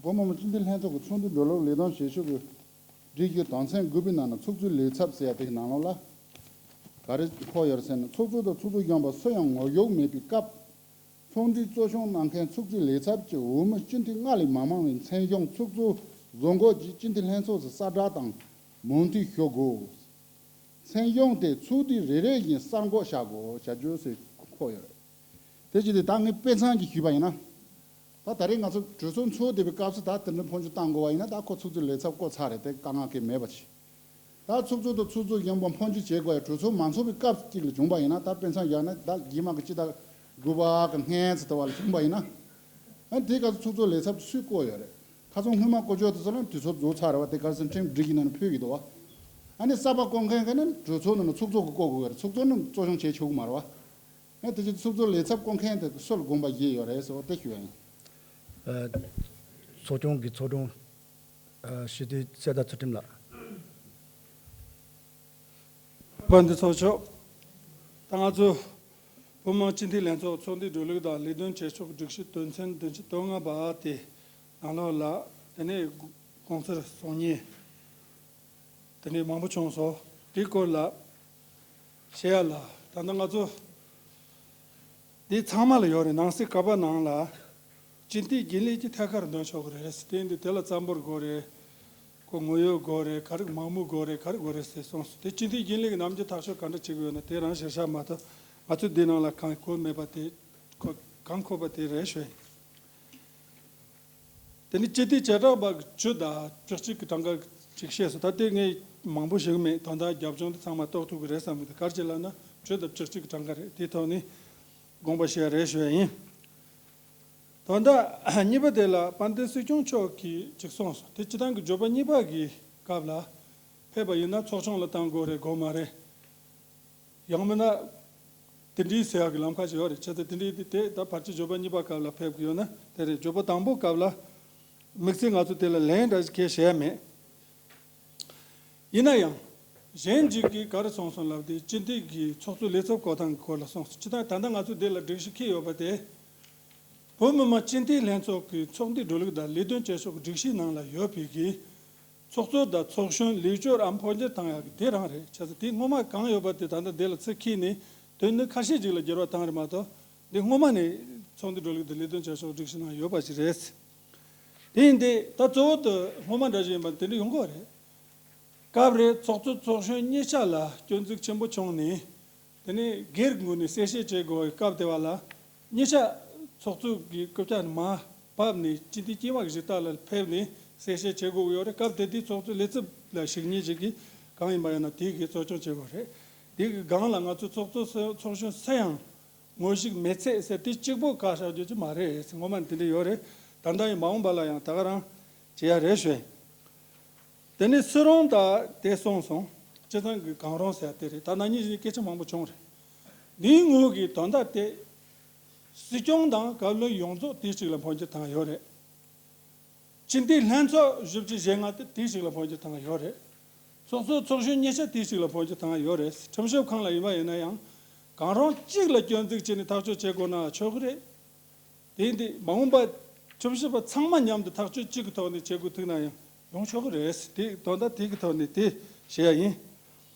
བོད་མི་མང་སྤྱི་འཐུས་ལྷན་ཚོགས་ཀྱི་ཚོགས་འདུ་འགྲོ་ལུགས་ལས་དོན་བྱེད་ཕྱོགས་ཀྱི་སྒྲིག་གཞི་དོན་ཚན་དགུ་པའི་ནང་ན་ཚོགས་གཙོའི་ལས་ཚབ་ཟེར་ཡ་དེ་གི་ནང་ལོགས་ལ་ག་རེ་འཁོད་ཡོད་རེད་ཟེར་ན། ཚོགས་གཙོ་དང་ཚོགས་གཙོ་གཞོན་པ་སུ་ཡང་ངོ་ཡོང་མེད་པའི་སྐབས། ཚོགས་འདུའི་གཙོ་སྐྱོང་གནང་མཁན་ཚོགས་གཙོའི་ལས་ཚབ་ཀྱི་འོས་མི་སྤྱི་འཐུས་ལྔ་ལས་མ་མང་བའི་མཚན་གཞུང་ཚོགས་གཙོ་བཟོ་འགོད་ཀྱིས་སྤྱི་འཐུས་ལྷན་ཚོགས་སུ་གསལ་བསྒྲགས་དང་མོས་མཐུན་ཞུ་དགོས། མཚན་གཞུང་དེ་ཚོགས་དུས་རེ་རེ་བཞིན་གསར་འགོད་བྱ་དགོས་བྱ་རྒྱུ་ཟེར་འཁོད་ཡོད་རེད། དེ་བྱས་ཏེ་ད་ངས་དཔེ་མཚོན་གྱིས་ཞུས་པ་ཡིན་ན། ད་ད་རེས་ང་ཚོ་གྲོས་ཚོགས་འཚོགས་བསྡད་པའི་སྐབས་སུ་ད་དེ་འདྲ་འཕོ་འགྱུར་བཏང་དགོས་པ་ཡིན་ན། ད་ཁོ་ཚོགས་གཙོའི་ལས་ཚབ་བསྐོ་ཚར་རེད། དེ་དཀའ་ངལ་གང་ཡང་མེད་པ་བྱས། ད་ཚོགས་གཙོ་དང་ཚོགས་གཙོ་གཞོན་པ་འཕོ་འགྱུར་བྱེད་དགོས་ཡ་གྲོས་ཚོགས་མ་འཚོགས་པའི་སྐབས་གཅིག་ལ་བྱུང་པ་ཡིན་ན། ད་དཔེ་མཚོན་བཞག་ན་ད་རྗེས་མ་གི་སྤྱི་ཟླ་དགུ་པ་གི་སྔོན་ཙམ་དུ་བ་ལ་བྱུང་པ་ཡིན་ན། ཨ་དེའི་སྐབས་སུ་ཚོགས་གཙོ་ལས་ཚབ་སུས་བསྐོ་ཡོད་རེད། ཁ་སང་སྔོན་མ་བསྐོ་ཆོག་དེ་ཚོ་ལ་དུས་ཚོད་རྫོགས་ཚར་རེད་བ། དེ་ག་རེ་ཟེར་ན་ཁྲིམས་སྒྲིག་གཞི་ནང་ནས་ཕུད་ཀྱི་འདུག་བ། ཨ་ནི་གསར་པ་བསྐོ་མཁན་ག་ནི་གྲོས་ཚོགས་ནང་ནས་ཚོགས་གཙོ་གིས་བསྐོ་དགོས་ཀྱི་རེད། ཚོགས་གཙོ་ནི་གཙོ་སྐྱོང་བྱེད་ཆོག་གི་མ་རེད་བ། ཨ་དེ་ཕྱིར་ཚོགས་གཙོ་ལས་ཚབ་བསྐོ་མཁན་དེ་སུ་ལ་དགོངས་པ་བཞེས་ཡོད་རེད་ཟེར་བ་དེ་ཞུ་ཡ་ཡིན། ཨ། ཚོགས་ཆུང་གི་ཚོགས་དྲུང་ཨ་ཞི་བདེ་གསེར་རྟ་ཚུལ་ཁྲིམས་ལགས། དཔལ་ལྡན་ཚོགས་གཙོ། ད་ང་ཚོ་བོད་མི་མང་སྤྱི་འཐུས་ལྷན་ཚོགས་ཚོགས་འདུའི་འགྲོ་ལུགས་དང་ལས་དོན་བྱེད་ཕྱོགས་སྒྲིག་གཞི་དོན་ཚན་བདུན་ཅུ་དོན་ལྔ་པ་དེ་ནང་ལོགས་ལ་དེ་ནས་དགོངས་ཚུལ་གསུང་མཁན་དེ་ནས་མང་པོ་བྱུང་སོང་། དེའི་སྐོར་ལ་བཤད་ཡ་ལ། ད་ལྟ་ང་ཚོ་འདི་ཚང་མ་ལ་ཡོད་རེད། ནང་སྲིད་ག་པ་ནང་ལ་སྤྱི་འཐུས་རྒྱུན་ལས་ཀྱི་ཐད་ཀར་འདོན་ཆོག་གི་རེད། དེ་ཡིན་དུས་དེ་ལ་བཙན་པོར་དགོས་རེད། ཁོ་ངོ་ཡོད་དགོས་རེད། ག་རེ་མང་མོས་དགོས་རེད། ག་རེ་དགོས་རེད་ཟེར་གསུངས་སོང་། དེ་སྤྱི་འཐུས་རྒྱུན་ལས་ཀྱི་རྣམ་འགྱུར་ཐག་གཅོད་ག་འདྲ་བྱེད་དགོས་ཡོད་ན་དེ་རང་གཞིར་བཞག་མ་གཏོགས། ང་ཚོས་འདི་ནང་ལ་གང་འཁོད་མེད་པ་དེ། ཁོ་གང་འཁོད་པ་དེ་རེད་ཞུ་ཡིན། དེ་ནི་སྤྱི་འཐུས་བྱེ་བྲག་པ་གི་བཅུ་དང་བཅུ་གཅིག་གི་གྲངས་ཀ་ཅིག་བཤད་སོང་། ད་ལྟའི་ངས་མང་པོ་ཞིག་མེད། དོན་དག་རྒྱབ་ལྗོངས་དེ་ཚང་མ་རྟོགས་ཐུབ་ཀྱི་རེད་བསམ་གི་འདུག་ག་རེ་བྱས་ལབ་ན་བཅུ་དང་བཅུ་གཅིག་གི་གྲངས་ཀ་རེད། དེའི་ཐོག་ནས་དགོངས་པ་བཞེས་ཡ་རེད་ཞུ་ཡ་ཡིན། དོན་དག་གཉིས་པ་དེ་ལ་དཔལ་ལྡན་སྲིད་སྐྱོང་མཆོག་གིས་ཅིག་གསུངས་སོང་། དེ་སྤྱི་བཏང་གི་བརྗོད་པ་གཉིས་པ་གི་སྐབས་ལ། ཕེབས་པ་ཡིན་ན་ཚོགས་ཆུང་ལ་བཏང་དགོས་རེད་དགོས་མ་རེད། ཡང་མིན་ན། དེ་འདྲའི་ཟེར་ཡག་གི་ལམ་ཁ་ཞིག་ཡོད་རེད། བྱས་ཙང་དེ་འདྲའི་དེ་དེ་ད་ཕལ་ཆེར་བརྗོད་པ་གཉིས་པ་སྐབས་ལ་ཕེབས་ཀྱི་ཡོད་ན་དེ་རེད། བརྗོད་པ་དང་པོ་སྐབས་ལ་དམིགས་བསལ་ང་ཚོ་དེ་ལ་ལན་འདྲ་ཞིག་གང་ཡང་བྱས་མེད། ཡིན་ན་ཡང་། གཞན་ཞིག་གིས་ག་རེ་གསུངས་སོང་ལབ་དུས་སྤྱི་འཐུས་ཀྱི་ཚོགས་གཙོ་ལས་ཚབ་བསྐོ་སྟངས་ཀྱི་སྐོར་ལ་གསུངས་སོང་། སྤྱིར་བཏང་ད་ལྟ་ང་ཚོ་འདི་ལ་སྒྲིག་གཞི་འཁྱེར་ཡོད་པ་དེ། བོད་མི་མང་སྤྱི་འཐུས་ལྷན་ཚོགས་ཀྱི་ཚོགས་འདུའི་འགྲོ་ལུགས་དང་ལས་དོན་བྱེད་ཕྱོགས་ཀྱི་སྒྲིག་གཞིའི་ནང་ལ་ཡོད་པའི་གི་ཚོགས་གཙོ་དང་ཚོགས་གཞོན་ལས་བྱེད་རམ་འཕོ་འགྱུར་བཏང་ཡག་གི་དེ་རང་རེད། བྱས་ཙང་དེ་སྔོན་མ་གང་ཡོད་པ་དེ་ད་ལྟ་འདི་ལ་ཚུར་འཁྱེར་ནས་དོན་ནི་ཁ་ཤས་ཅིག་ལ་འགྱུར་བ་བཏང་རེད་མ་གཏོགས། འདི་སྔོན་མ་ནས་ཚོགས་འདུ་འགྲོ་ལུགས་དང་ལས་དོན་བྱེད་ཕྱོགས་སྒྲིག་གཞི་ནང་ཡོད་པ་ཞིག་རེད། དེ་ཡིན་དུས་ད་གཙོ་བོ་དུ་སྔོན་མ་འདྲ་ཞིག་ཡིན་པ་དེ་འདྲ་ཡོང་གི་རེད། སྐབས་རེ་ཚོགས་གཙོ་ཚོགས་གཞོན་གཉིས་ཆ་ལ་སྐྱོན་འཛུགས་ཆེན་པོ་བྱུང་ནས། དེ་ནས་སྒེར་གྱི་ངོས་ནས་གསལ་བཤད་བྱེད་དགོས་པའི་སྐབས་དེ་བ་ལ། གཉིས་ཆ་ཚོགས་གཙོ་གི་རྐུབ་བཀྱག་ནས་མར་བབས་ནས་སྤྱི་འཐུས་དཀྱུས་མ་གཞི་རྟགས་ལ་ཕེབས་ནས་གསལ་བཤད་བྱེད་དགོས་ཀྱི་ཡོད་རེད། སྐབས་དེ་དུས་ཚོགས་གཙོ་ལས་ཚབ་ལ་ཞུ་མཁན་ཞིག་གིས་གང་ཡིན་པ་ཡིན་ན་དེ་གིས་གཙོ་སྐྱོང་བྱེད་དགོས་རེད། དེ་གི་སྒང་ལ་ང་ཚོ་ཚོགས་གཙོ་སུ་ཚོགས་གཞོན་སུ་ཡང་ངོ་ཤེས་མེད་ཚད་ཟེར་དེ་གཅིག་པོ་བཀག་བཞག་རྒྱུ་ཅིག་མ་རེད། སྔོན་མ་ནས་དེ་འདྲ་ཡོད་རེད། ད་ལྟ་ཡང་མ་འོངས་པ་ལ་ཡང་ད་ག་རང་བྱེད་ཡ་རེད་ཞུ། དེ་ནས་སུ་རུང་ད་དེ་གསུངས་སོང་། སྤྱི་བཏང་གི་གང་རུང་ཟེར་དེ་རེད། ད་ན་ནིང་བཞིན་སྐད་ཆ་མང་པོ་བྱུང་རེད། འདིའི་ངོས་ཀྱི་དོན་དག་དེ། སྲིད་སྐྱོང་དང་བཀའ་བློན་ཡོངས་རྫོགས་དེ་གཅིག་ལ་འཕོ་འགྱུར་བཏང་ཡོད་རེད། སྤྱི་འཐུས་ལྷན་ཚོགས་བཞི་བཅུ་ཞེ་ལྔ་དེ་དེ་གཅིག་ལ་འཕོ་འགྱུར་བཏང་ཡོད་རེད། ཚོགས་གཙོ་ཚོགས་གཞོན་གཉིས་ཆ་དེ་གཅིག་ལ་འཕོ་འགྱུར་བཏང་ཡོད་རེད། ཁྲིམས་ཞིབ་ཁང་ལ་ཡིན་པ་ཡིན་ན་ཡང་། གང་རུང་གཅིག་ལ་སྐྱོན་འཛུགས་བྱས་ནས་ཐག་གཅོད་བྱེད་དགོས་ན་ཆོག་གི་རེད། དེ་ཡིན་དུས་མ་འོངས་པ་ཁྲིམས་ཞིབ་པ་ཚང་མ་མཉམ་དུ་ཐག་གཅོད་གཅིག་གི་ཐོག་ནས་བྱེད་དགོས་ཐུག་ན་ཡང་ཡོང་ཆོག་གི་རེད། དེ་དོན་དག་དེ་གི་ཐོག་ནས་དེ་བཤད་ཡ་ཡིན།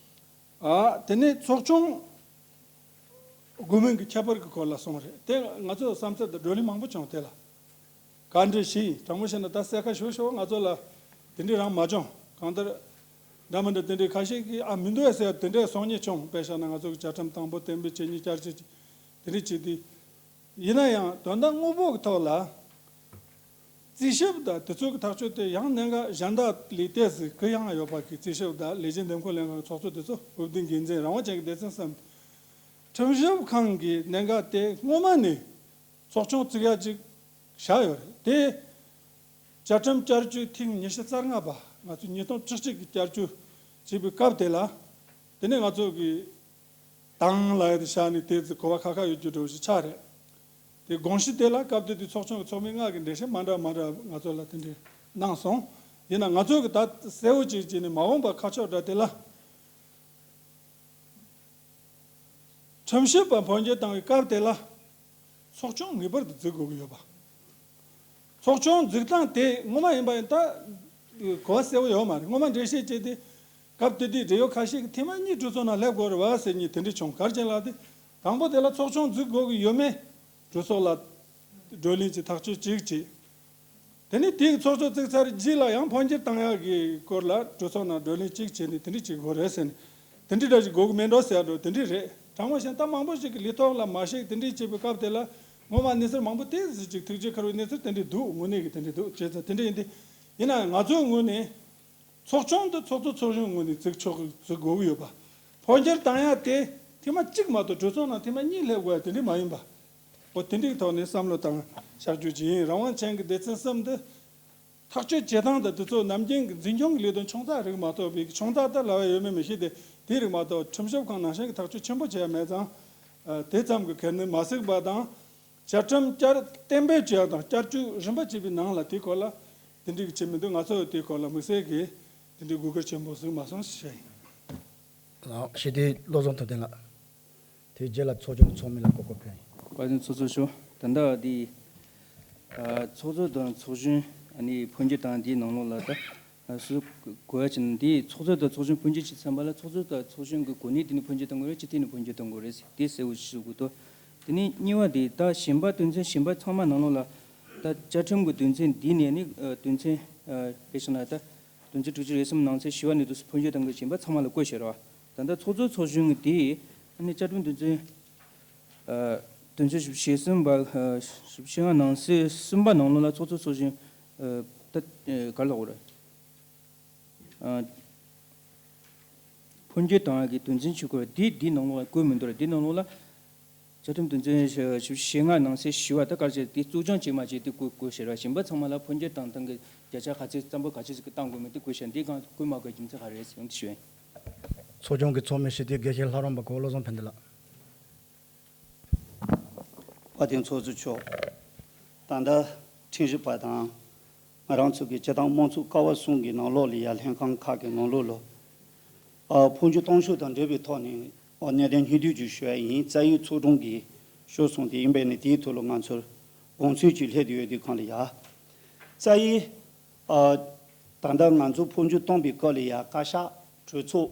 ཨ། དེ་ནས་ཚོགས་ཆུང་དགོས་མིན་གྱི་ཁྱད་པར་གྱི་སྐོར་ལ་གསུངས་རེད། དེ་ང་ཚོ་བསམ་ཚུལ་དང་བགྲོ་གླེང་མང་པོ་བྱུང་། དེ་ལ་ག་འདྲ་ཞིག་དྲང་མོ་བཤད་ན་ད་གསལ་ཁ་ཞུ་ཞུ་ང་ཚོ་ལ་དེ་འདྲ་རང་མ་བྱུང་། གང་ལྟར་འདྲ་མི་འདྲ་དེ་འདྲའི་ཁ་ཤས་ཀྱིས་ཨ་མི་འདུག་ཟེར་དེ་འདྲའི་གསུང་མཁན་བྱུང་། དཔེ་བཞག་ན་ང་ཚོ་གི་བཅའ་ཁྲིམས་དང་པོ་གཏན་འབེབས་བྱེད་མཁན་བསྐྱར་བཅོས་དེ་འདྲ་བྱེད་དུས། ཡིན་ན་ཡང་དོན་དག་དངོས་པོ་གི་ཐོག་ལ། རྩིས་ཞིབ་དང་དེ་ཚོ་གི་ཐག་གཅོད་དེ་ཡང་གནད་འགག་གཞན་དག་ལས་ཏོག་ཙམ་གུ་ཡངས་ཡོད་པ་གི་རྩིས་ཞིབ་དང་ལས་བྱེད་འདེམས་བསྐོ་ལྷན་ཁང་གི་ཚོགས་གཙོ་དེ་ཚོ་འོས་བསྡུ་འགན་འཛིན་རང་དབང་ཅན་གྱི་སྡེ་ཚན་གསུམ། ཁྲིམས་ཞིབ་ཁང་གི་གནད་འགག་དེ་སྔོན་མ་ནས་ཚོགས་ཆུང་བཙུགས་ཡ་ཅིག་བཞག་ཡོད་རེད་དེ། བཅའ་ཁྲིམས་བསྐྱར་བཅོས་ཐེངས་ཉི་ཤུ་རྩ་ལྔ་པ་ང་ཚོ་ཉིས་སྟོང་བཅུ་གཅིག་གི་བསྐྱར་བཅོས་བྱས་པའི་སྐབས་དེ་ལ། དེ་ནས་ང་ཚོ་གི་དང་ལ་ཡ་དེ་བཞག་ནས་དེ་ཚོ་གོ་བ་ཁ་ཁ་ཡོད་རྒྱུ་འདྲ་བོ་ཞིག་ཆགས་རེད། དེ་དགོངས་གཞི་དེ་ལ་སྐབས་དེ་དུས་ཚོགས་ཆུང་གི་ཚོགས་མི་ལྔ་གི་འགྲེལ་བཤད་མ་འདྲ་མ་འདྲ་ང་ཚོ་ལ་དེ་འདྲའི་གནང་སོང་། ཡིན་ན་ང་ཚོ་གི་ད་གསལ་བོ་ཅིག་བྱས་ནས་མ་འོངས་པ་ཁ་ཕྱོགས་འདྲ་དེ་ལ། ཁྲིམས་ཞིབ་པ་འཕོ་འགྱུར་བཏང་བའི་སྐབས་དེ་ལ། ཚོགས་ཆུང་ངེས་པར་དུ་འཛུགས་དགོས་ཀྱི་ཡོད་པ། ཚོགས་ཆུང་འཛུགས་སྟངས་དེ་སྔོན་མ་ཡིན་པ་ཡིན་ད། གོ་བ་གསལ་བོ་ཡོད་མ་རེད། སྔོན་མ་འགྲེལ་བཤད་བྱས་ཏེ། སྐབས་དེ་དུས་འབྲེལ་ཡོད་ཁ་ཤས་ཀྱིས་ཐེངས་མ་གཉིས་གྲོས་ཚོགས་ནང་སླེབས་དགོས་རེད་བ་ཟེར་མཁན་དེ་འདྲ་བྱུང་། ག་རེ་བྱས་ལབ་དུས། དང་པོ་དེ་ལ་ཚོགས་ཆུང་འཛུགས་དགོས་ཀྱི་ཡོད་མེད་གྲོས་ཚོགས་ལ་བགྲོ་གླེང་བྱས་ཐག་གཅོད་ཅིག་བྱས། དེ་ནས་དེའི་ཚོགས་གཙོ་བཙུགས་ཚར་རྗེས་ལ་ཡང་འཕོ་འགྱུར་བཏང་ཡག་གི་སྐོར་ལ་གྲོས་ཚོགས་ནང་བགྲོ་གླེང་གཅིག་བྱས་ནས་དེ་འདྲ་བྱེད་དགོས་རེད་ཟེར་ནས། དེ་འདྲ་འདྲ་ཞིག་དགོས་ཀྱི་མེད་འགྲོ་ཟེར་འགྲོ་དེ་འདྲ་རེད། དྲང་མོ་བཤད་ན་ད་མང་པོ་ཞིག་གིས་ལས་ཐོག་ལ་མ་ཞུགས་དེ་འདྲ་བྱེད་པའི་སྐབས་དེ་ལ་སྔོན་མ་གནས་ཚུལ་མང་པོ་དེ་ཟིག་ཅིག་ཐུགས་རྗེ་ཁུར་བའི་གནས་ཚུལ་དེ་འདྲ་འདུག་དངོས་གནས་ཀྱི་དེ་འདྲ་འདུག་བྱས་ཙང་དེ་འདྲ་ཡིན་དུས། ཡིན་ན་ང་ཚོའི་ངོས་ནས། ཚོགས་ཆུང་དུ་ཚོགས་གཙོ་ཚོགས་གཞོན་ངོས་ནས་བཙུགས་ཆོག་གི་བཙུགས་དགོས་ཀྱི་ཡོད་པ། འཕོ་འགྱུར་བཏང་ཡ་དེ་ཐེངས་མ་གཅིག་མ་གཏོགས་གྲོས་ཚོགས་ནང་ཐེངས་མ་གཉིས་སླེབས་དགོས་ཡ་དེ་འདྲ་མ་ཡིན་པ། འོ་དེ་འདྲའི་ཐོག་ནས་བསམ་བློ་བཏང་བཞག་རྒྱུ་ཅིག་ཡིན། རང་དབང་ཅན་གྱི་སྡེ་ཚན་གསུམ་འདི། ཐག་གཅོད་བྱེད་སྟངས་དང་དེ་ཚོ་ནམ་རྒྱུན་གྱི་འཛིན་སྐྱོང་གི་ལས་དོན་ཆུང་ཙག་རིགས་མ་གཏོགས་པའི་ཆུང་ཙག་ལྟ་ལབ་ཡ་ཡོད་མེད་མི་ཤེས་ཏེ། དེ་རིགས་མ་གཏོགས་ཁྲིམས་ཞིབ་ཁང་ནང་བཞིན་གྱི་ཐག་གཅོད་ཆེན་པོ་བྱས་ཡ་མེད་ཙང་། དེ་ཙམ་གྱི་གལ་གནད་མ་གཟིགས་པ་དང་། བཅའ་ཁྲིམས་བསྐྱར་གཏན་འབེབས་བྱས་དང་བསྐྱར་བཅོས་རིམ་པ་བྱས་པའི་ནང་ལ་དེའི་སྐོར་ལ་དེ་འདྲའི་གི་བྱེད་མི་འདུག་ང་ཚོ་དེའི་སྐོར་ལ་དམིགས་བསལ་གྱི་དེ་འདྲའི་དགོས་གལ་ཆེན་པོ་གཟིགས་མ་སོང་ཞེས་བཤད་ཡིན། ལགས། ཞི་བདེ་བློ་བཟང་ཐུབ་བསྟན་ལགས། དེའི་རྗེས་ལ་ཚོགས་ཆུང་གི་ཚོགས་མི་ལ་གོ་སྐབས་ཕུལ་ཡིན། བཀའ་དྲིན་ཚོགས་གཙོ་མཆོག་ད་ལྟ་འདི་ཨ་ཚོགས་གཙོ་དང་ཚོགས་གཞོན་ཨ་ནི་འཕོ་འགྱུར་བཏང་དེའི་ནང་ལོགས་ལ་ད། སུ་གོ་ཡ་ཅིག་ན་འདི་ཚོགས་གཙོ་དང་ཚོགས་གཞོན་འཕོ་འགྱུར་བྱེད་ཚན་པ་ལ་ཚོགས་གཙོ་དང་ཚོགས་གཞོན་གྱི་གོ་གནས་དེ་ནས་འཕོ་འགྱུར་གཏོང་དགོས་རེད། སྤྱི་འཐུས་ནས་འཕོ་འགྱུར་གཏོང་དགོས་རེད་ཟེར་དེ་གསལ་བོ་ཞིག་གསུང་གི་འདུག་དེ་ནས་གཉིས་པ་དེ་ད་གཞན་པ་དོན་ཚན་གཞན་པ་ཚང་མ་ནང་ལོགས་ལ་ད་བཅའ་ཁྲིམས་ཀྱི་དོན་ཚན་འདི་ནས་ནི་དོན་ཚན་དཔེ་བཞག་ན་ད་དོན་ཚན་དྲུག་ཅུ་རེ་གསུམ་ནང་གསེས་བཞི་པ་ནས་དུ་འཕོ་འགྱུར་གཏོང་དགོས་གཞན་པ་ཚང་མ་ལ་བཀོད་བཞག་རེད་བ། ད་ལྟ་ཚོགས་གཙོ་ཚོགས་གཞོན་གྱི་དེ་ནི་བཅའ་ཁྲིམས་དོན་ཚན་དོན་ཚན་བཞི་བཅུ་ཞེ་གསུམ་པ་བཞི་བཅུ་ཞེ་ལྔ་ནང་གསེས་གསུམ་པ་ནང་ལོགས་ལ་ཚོགས་གཙོ་ཚོགས་གཞོན་ད་ག་ལ་འོ་རེད། འཕོ་འགྱུར་བཏང་ཡག་གི་དོན་ཚན་གཅིག་པོ་འདི་འདི་ནང་ལོགས་ལ་བཀོད་མི་འདུག་ར། འདི་ནང་ལོགས་ལ་ བཅའ་ཁྲིམས་དོན་ཚན་ཞེ་ལྔ་ནང་གསེས་བཞི་པ་ད་ག་རེ་བྱས་དེ་གཙོ་སྐྱོང་བྱེད་མ་བྱེད་དེ་བཀོད་བཀོད་ཤེས་ར། གཞན་པ་ཚང་མ་ལ་འཕོ་འགྱུར་བཏང་སྟངས་ཀྱི་བརྒྱ་ཆ་ག་ཚད་བརྩམ་པ་ག་ཚད་ཅིག་བཏང་དགོས་མིན་དེ་བཀོད་ཤེས། འདི་གང་བཀོད་མ་དགོས་རྒྱུ་མཚན་ག་རེ་རེད་ཟེར་ཡང་དེ་ཞུ་ཡིན། ཚོགས་ཆུང་གི་ཚོགས་མི་ཞུ་དེ་དགེ་བཤེས་ལྷ་རམས་པ་གོ་བློ་བཟང་ཕན་བདེ་ལགས། དཔལ་ལྡན་ཚོགས་གཙོ་མཆོག་ད་ལྟ་ཁྲིམས་ཞིབ་པ་དང་ང་རང་ཚོ་གི་སྤྱི་བཏང་དམངས་གཙོ་ཀ་བ་གསུམ་གྱི་ནང་ལོགས་ལ་ཡ་ལྷན་ཁང་ཁག་གི་ནང་ལོགས་ལ། ཨ། འཕོ་འགྱུར་གཏོང་ཕྱོགས་དང་འབྲེལ་བའི་ཐོག་ནས། ཨ། གནད་དོན་སྙིང་བསྡུས་ཅིག་ཞུ་ཡ་ཡིན། རྩ་ཡི་ཚོགས་དྲུང་གིས་ཞུས་སོང་དེ་ཡིན་པས་ནི་དེའི་ཐོག་ལ་ང་ཚོར་དགོངས་ཚུལ་ཅིག་སླེབས་ཡོད་དུས་སྒང་ལ་ཡ། རྩ་ཡི། ཨ། ད་ལྟ་ང་ཚོ་འཕོ་འགྱུར་གཏོང་བའི་སྐབས་ལ་ཡ་བཀའ་ཤག་གྲོས་ཚོགས།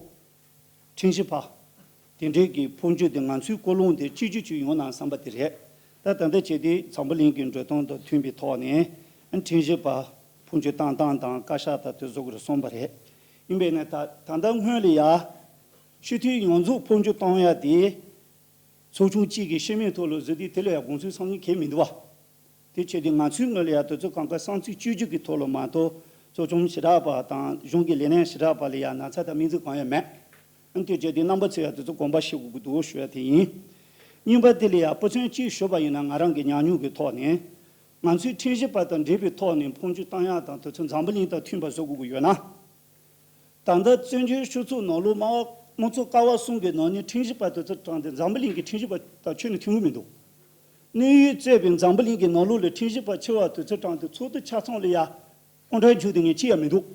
ཁྲིམས་ཞིབ་པ། དེ་འདྲའི་གི་འཕོ་འགྱུར་དེ་ང་ཚོའི་ཀུན་སློང་དེ་གཅིག་གྱུར་ཅིག་ཡོང་ན་བསམ་པ་དེ་རེད། ད་ད་ལྟ་བྱས་ཏེ་འཛམ་བུ་གླིང་གི་འགྲོ་སྟངས་དང་མཐུན་པའི་ཐོག་ནས་ཁྲིམས་ཞིབ་པ་འཕོ་འགྱུར་བཏང་སྟངས་དང་བཀའ་ཤག་དང་དེ་ཚོ་གི་གསུངས་པ་རེད། ཡིན་པས་ན་ད་ད་ལྟ་སྔོན་ལ་ཡ། སྤྱི་འཐུས་ཡོངས་རྫོགས་འཕོ་འགྱུར་གཏོང་ཡ་དེ། ཚོགས་ཆུང་གཅིག་གི་སྤྱི་མོས་ཐོག་ལ་བཟོས་དུས་དེ་ལ་ཡ་དགོངས་ཚུལ་བསམ་ཚུལ་གང་ཡང་མི་འདུག་བ། དེ་བྱས་ཏེ་ང་ཚོའི་ངོས་ལ་ཡ་དེ་ཚོ་གང་ག་བསམ་ཚུལ་བཅོས་བསྒྱུར་གྱི་ཐོག་ལ་མ་གཏོགས་ཚོགས་ཆུང་ཞེ་དྲག་པ་དང་གཞུང་གི་ལས་སྣེ་ཞེ་དྲག་པ་ལ་ཡ་ན་ཚ་དང་མིང་ཚིག་གང་ཡང་མེད། ཨ་ནི་དེ་བྱས་ཏེ་རྣམ་པ་ཚོས་ཡ་དེ་ཚོ་དགོངས་པ་བཞེས་དགོས་ཀྱི་འདུག་ཞུ་ཡ་དེ་ཡིན། གཉིས་པ་དེ་ལ་ཡ་དཔེ་མཚོན་གཅིག་ཞུས་པ་ཡིན་ན་ང་རང་གི་ཉམས་མྱོང་གི་ཐོག་ནས། ང་ཚོའི་ཁྲིམས་ཞིབ་པ་དང་འབྲེལ་བའི་ཐོག་ནས་འཕོ་འགྱུར་བཏང་ཡ་དང་དེ་ཚོ་འཛམ་བུ་གླིང་དང་མཐུན་པ་བཟོ་དགོས་ཀྱི་ཡོད་ན། ད་ལྟ་བཙན་བྱོལ་སྤྱི་ཚོགས་ནང་ལོགས་དམངས་དམངས་གཙོ་ཀ་བ་གསུམ་གྱི་ནང་ནས་ཁྲིམས་ཞིབ་པ་དེ་ཚོ་དྲངས་ཏེ་འཛམ་བུ་གླིང་གི་ཁྲིམས་ཞིབ་པ་དང་ཁྱོན་ནས་མཐུན་གྱི་མི་འདུག་གནས་ཡུལ་གཙོས་པའི་འཛམ་བུ་གླིང་གི་ནང་ལོགས་ལ་ཁྲིམས་ཞིབ་པ་ཆེ་བ་དེ་ཚོ་དྲངས་ཏེ་ཚོགས་འདུ་ཆ་ཚང་ལ་ཡ་ཀོན་ཊེག་འཇུག་དེ་ངས་ཅི་ཡང་མི་འདུག་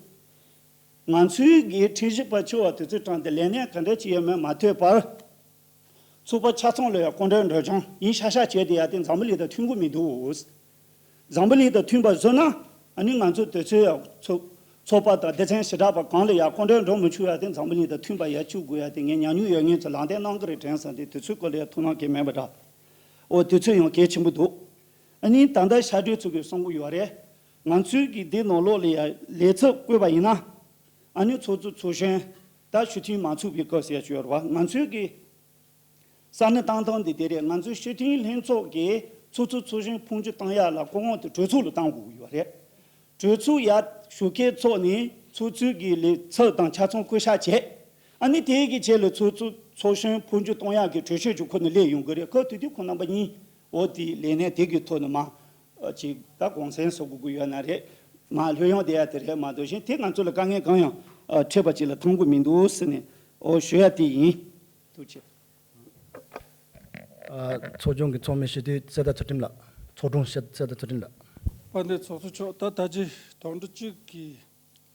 ང་ཚོའི་གི་ཁྲིམས་ཞིབ་པ་ཆེ་བ་དེ་ཚོ་དྲངས་ཏེ་ལས་སྣེ་ག་འདྲ་ཅི་ཡང་མེད་མ་ཐོས་པར། ཚོགས་པ་ཆ་ཚང་ལ་ཡང་ཀོན་ཊེག་འགྲོ་སྦྱོང་ཡིན་ཤག་ཤག་བྱས་ཏེ་ཡ་དེ་འཛམ་བུ་གླིང་དང་མཐུན་གྱི་མི་འདུག་འཛམ་བུ་གླིང་དང་མཐུན་པ་བཟོ་ན་ཨ་ནི་ང་ཚོ་དེ་ཚོའི་ཡང་ཚོགས་ཚོགས་པ་དང་སྡེ་ཚན་ཞེ་དྲག་པ་གང་ལ་ཡང་ཀོན་ཊེག་འགྲོ་མི་ཆོག་ཡ་དེ་འཛམ་བུ་གླིང་དང་མཐུན་པ་ཡ་བཅུག་དགོས་ཡ་དེ་ངས་ཉམས་མྱོང་ཡོད་མཁན་ཚོ་ལག་འཐེན་གནང་གི་རེད་དྲན་སོང་། དེ་དུས་ཚོད་སྐོར་ལ་ཡང་ཐུགས་སྣང་གང་མེད་པ་འདྲ། འོ་དེ་ཚོ་ཡང་གལ་ཆེན་པོ་འདུག་ཨ་ནི་ད་ལྟ་ཤར་སྒྲོལ་ཚོ་གིས་གསུང་གི་ཡོད་རེད། ང་ཚོའི་གི་འདི་ནང་ལོགས་ལ་ཡ་ལས་ཚབ་བསྐོས་པ་ཡིན་ན། ཨ་ནི་ཚོགས་གཙོ་ཚོགས་གཞོན་ད་ཞུ་མཐུན་མ་ཚུགས་པའི་སྐབས་ཟེར་ཡ་ཅིག་ཡོད་རེད་བ། ང་ཚོའི་གི་ས་གནས་བཏང་སྟངས་འདི་དེ་རེད། ང་ཚོའི་སྤྱི་མཐུན་ལྷན་ཚོགས་ཀྱིས་ཚོགས་གཙོ་ཚོགས་གཞོན་འཕོ་འགྱུར་བཏང་ཡ་ལ་སྐུ་ངོ་དེ་གྲོས་ཚོགས་ལ་བཏང་དགོས་ཀྱི་ཡོད་རེད། གྲོས་ཚོགས་ཡ་ཞོགས་ཀས་ཚོགས་ནས་ཚོགས་གཙོས་ཀྱི་ལས་ཚབ་དང་ཆ་ཚང་བསྐོ་བཞག་བྱས། ཨ་ནི་དེའི་གི་རྗེས་ལ་ཚོགས་གཙོ་ཚོགས་གཞོན་འཕོ་འགྱུར་གཏོང་ཡག་གི་གྲོས་ཆོད་ཅིག་ཁོ་ན་སླེབས་ཡོང་གི་རེད། སྐབས་དེ་དུས་ཁོང་རྣམ་པ་གཉིས་འོ་དེ་ལས་གནས་དེ་གི་ཐོག་ནས་མ་ཨ་ཅིག་ད་དགོངས་སེལ་བཟོ་དགོས་ཀྱི་ཡོད་ན་རེད། མ་ལྷོད་ཡོང་བསྡད་ཡ་དེ་རེད་མ་གཏོགས་གཞན་དེ་ང་ཚོ་ལ་དཀའ་ངལ་གང་ཡང་ཨ་འཕྲད་པ་ཅིག་ལ་མཐོང་གི་མི་འདུག་ཟེར་ནས་འོ་ཞུ་ཡ་དེ་ཡིན། ཐུགས་རྗེ་ཆེ། ཨ། ཚོགས་ཆུང་གི་ཚོགས་མི་ཞུ་དུས་གསེར་རྟ་ཚུལ་ཁྲིམས་ལགས། ཚོགས་དྲུང་གསེར་རྟ་ཚུལ་ཁྲིམས་ལགས། དཔལ་ལྡན་ཚོགས་གཙོ་མཆོག་ད་ད་ཅི་དོན་གཅིག་གི་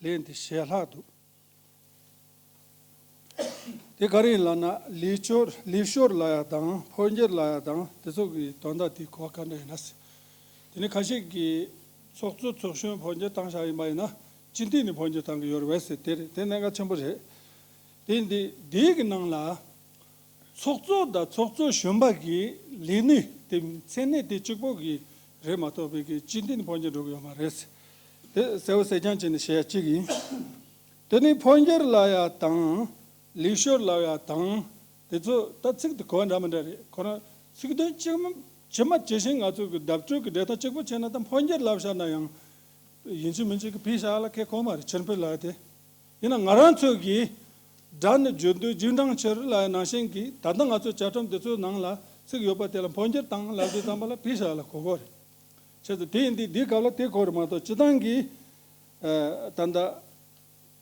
ལན་དེ་ཞལ་ལྷག་འདུག་དེ་ག་རེ་ཡིན་ལབ་ན་ལས་ཤོར་ལས་ཤོར་ལབ་ཡ་དང་འཕོ་འགྱུར་ལབ་ཡ་དང་དེ་ཚོ་གི་དོན་དག་དེ་གོ་བ་ག་འདྲ་ཡིན་ན་ཟེར། དེ་ནི་ཁ་ཤས་ཀྱིས་ཚོགས་གཙོ་ཚོགས་གཞོན་འཕོ་འགྱུར་བཏང་བཞག་ཡིན་པ་ཡིན་ན་སྤྱི་འཐུས་ནས་འཕོ་འགྱུར་བཏང་གི་ཡོད་རེད་བས་ཟེར། དེ་རེད། དེ་གནད་འགག་ཆེན་པོ་རེད། དེ་འདི་འདི་གི་ནང་ལ། ཚོགས་གཙོ་དང་ཚོགས་གཙོ་གཞོན་པ་གི་ལས་གནས་དེ་མཚན་གནས་དེ་གཅིག་པོ་གི་རེད་མ་གཏོགས་པའི་གི་སྤྱི་འཐུས་ནས་འཕོ་འགྱུར་འགྲོ་གི་ཡོད་མ་རེད། དེ་གསལ་བོ་གསལ་རྐྱང་བྱས་ནས་བཤད་ཡ་གཅིག་ཡིན། དེ་ནས་འཕོ་འགྱུར་ལབ་ཡ་དང་ལས་ཤོར་ལབ་ཡ་དང་དེ་ཚོ་ད་ཚིག་དེ་གོ་བ་འདྲ་མི་འདྲ་རེད། ཁོ་རང་ཚིག་དོན་གཅིག་མ་ཇི་མ་ཇི་བཞིན་ང་ཚོ་གི་བརྡ་སྤྲོད་ཀྱི་འགྲེལ་སྟངས་གཅིག་པོ་བྱས་ན་ད་འཕོ་འགྱུར་ལབ་བཞག་ན་ཡང་ཡིན་གཅིག་མིན་གཅིག་གི་ཕིག་བཞག་ལ་ཁེ་གོ་མ་རེད། ཕྱིར་འཕུར་ལབ་ཡ་དེ། ཡིན་ན་ང་རང་ཚོས་ཀྱིས་སྒྲ་ནི་བརྗོད་འདོད་རྗེས་འབྲང་ཕྱིར་ལབ་ཡ་ནང་བཞིན་གྱིས་ད་ལྟ་ང་ཚོའི་བཅའ་ཁྲིམས་འདི་ཚོའི་ནང་ལ་ཚིག་ཡོད་པ་དེ་ལ་འཕོ་འགྱུར་བཏང་ལབ་དུས་ཙམ་པ་ལ་ཕིག་བཞག་ལ་གོ་གོ་རེད། བྱས་ཙང་དེ་ཡིན་དུས་འདིའི་སྐབས་ལ་དེ་གོ་རེད་མ་གཏོགས་སྤྱི་བཏང་གི་ཨ་ད་ལྟ་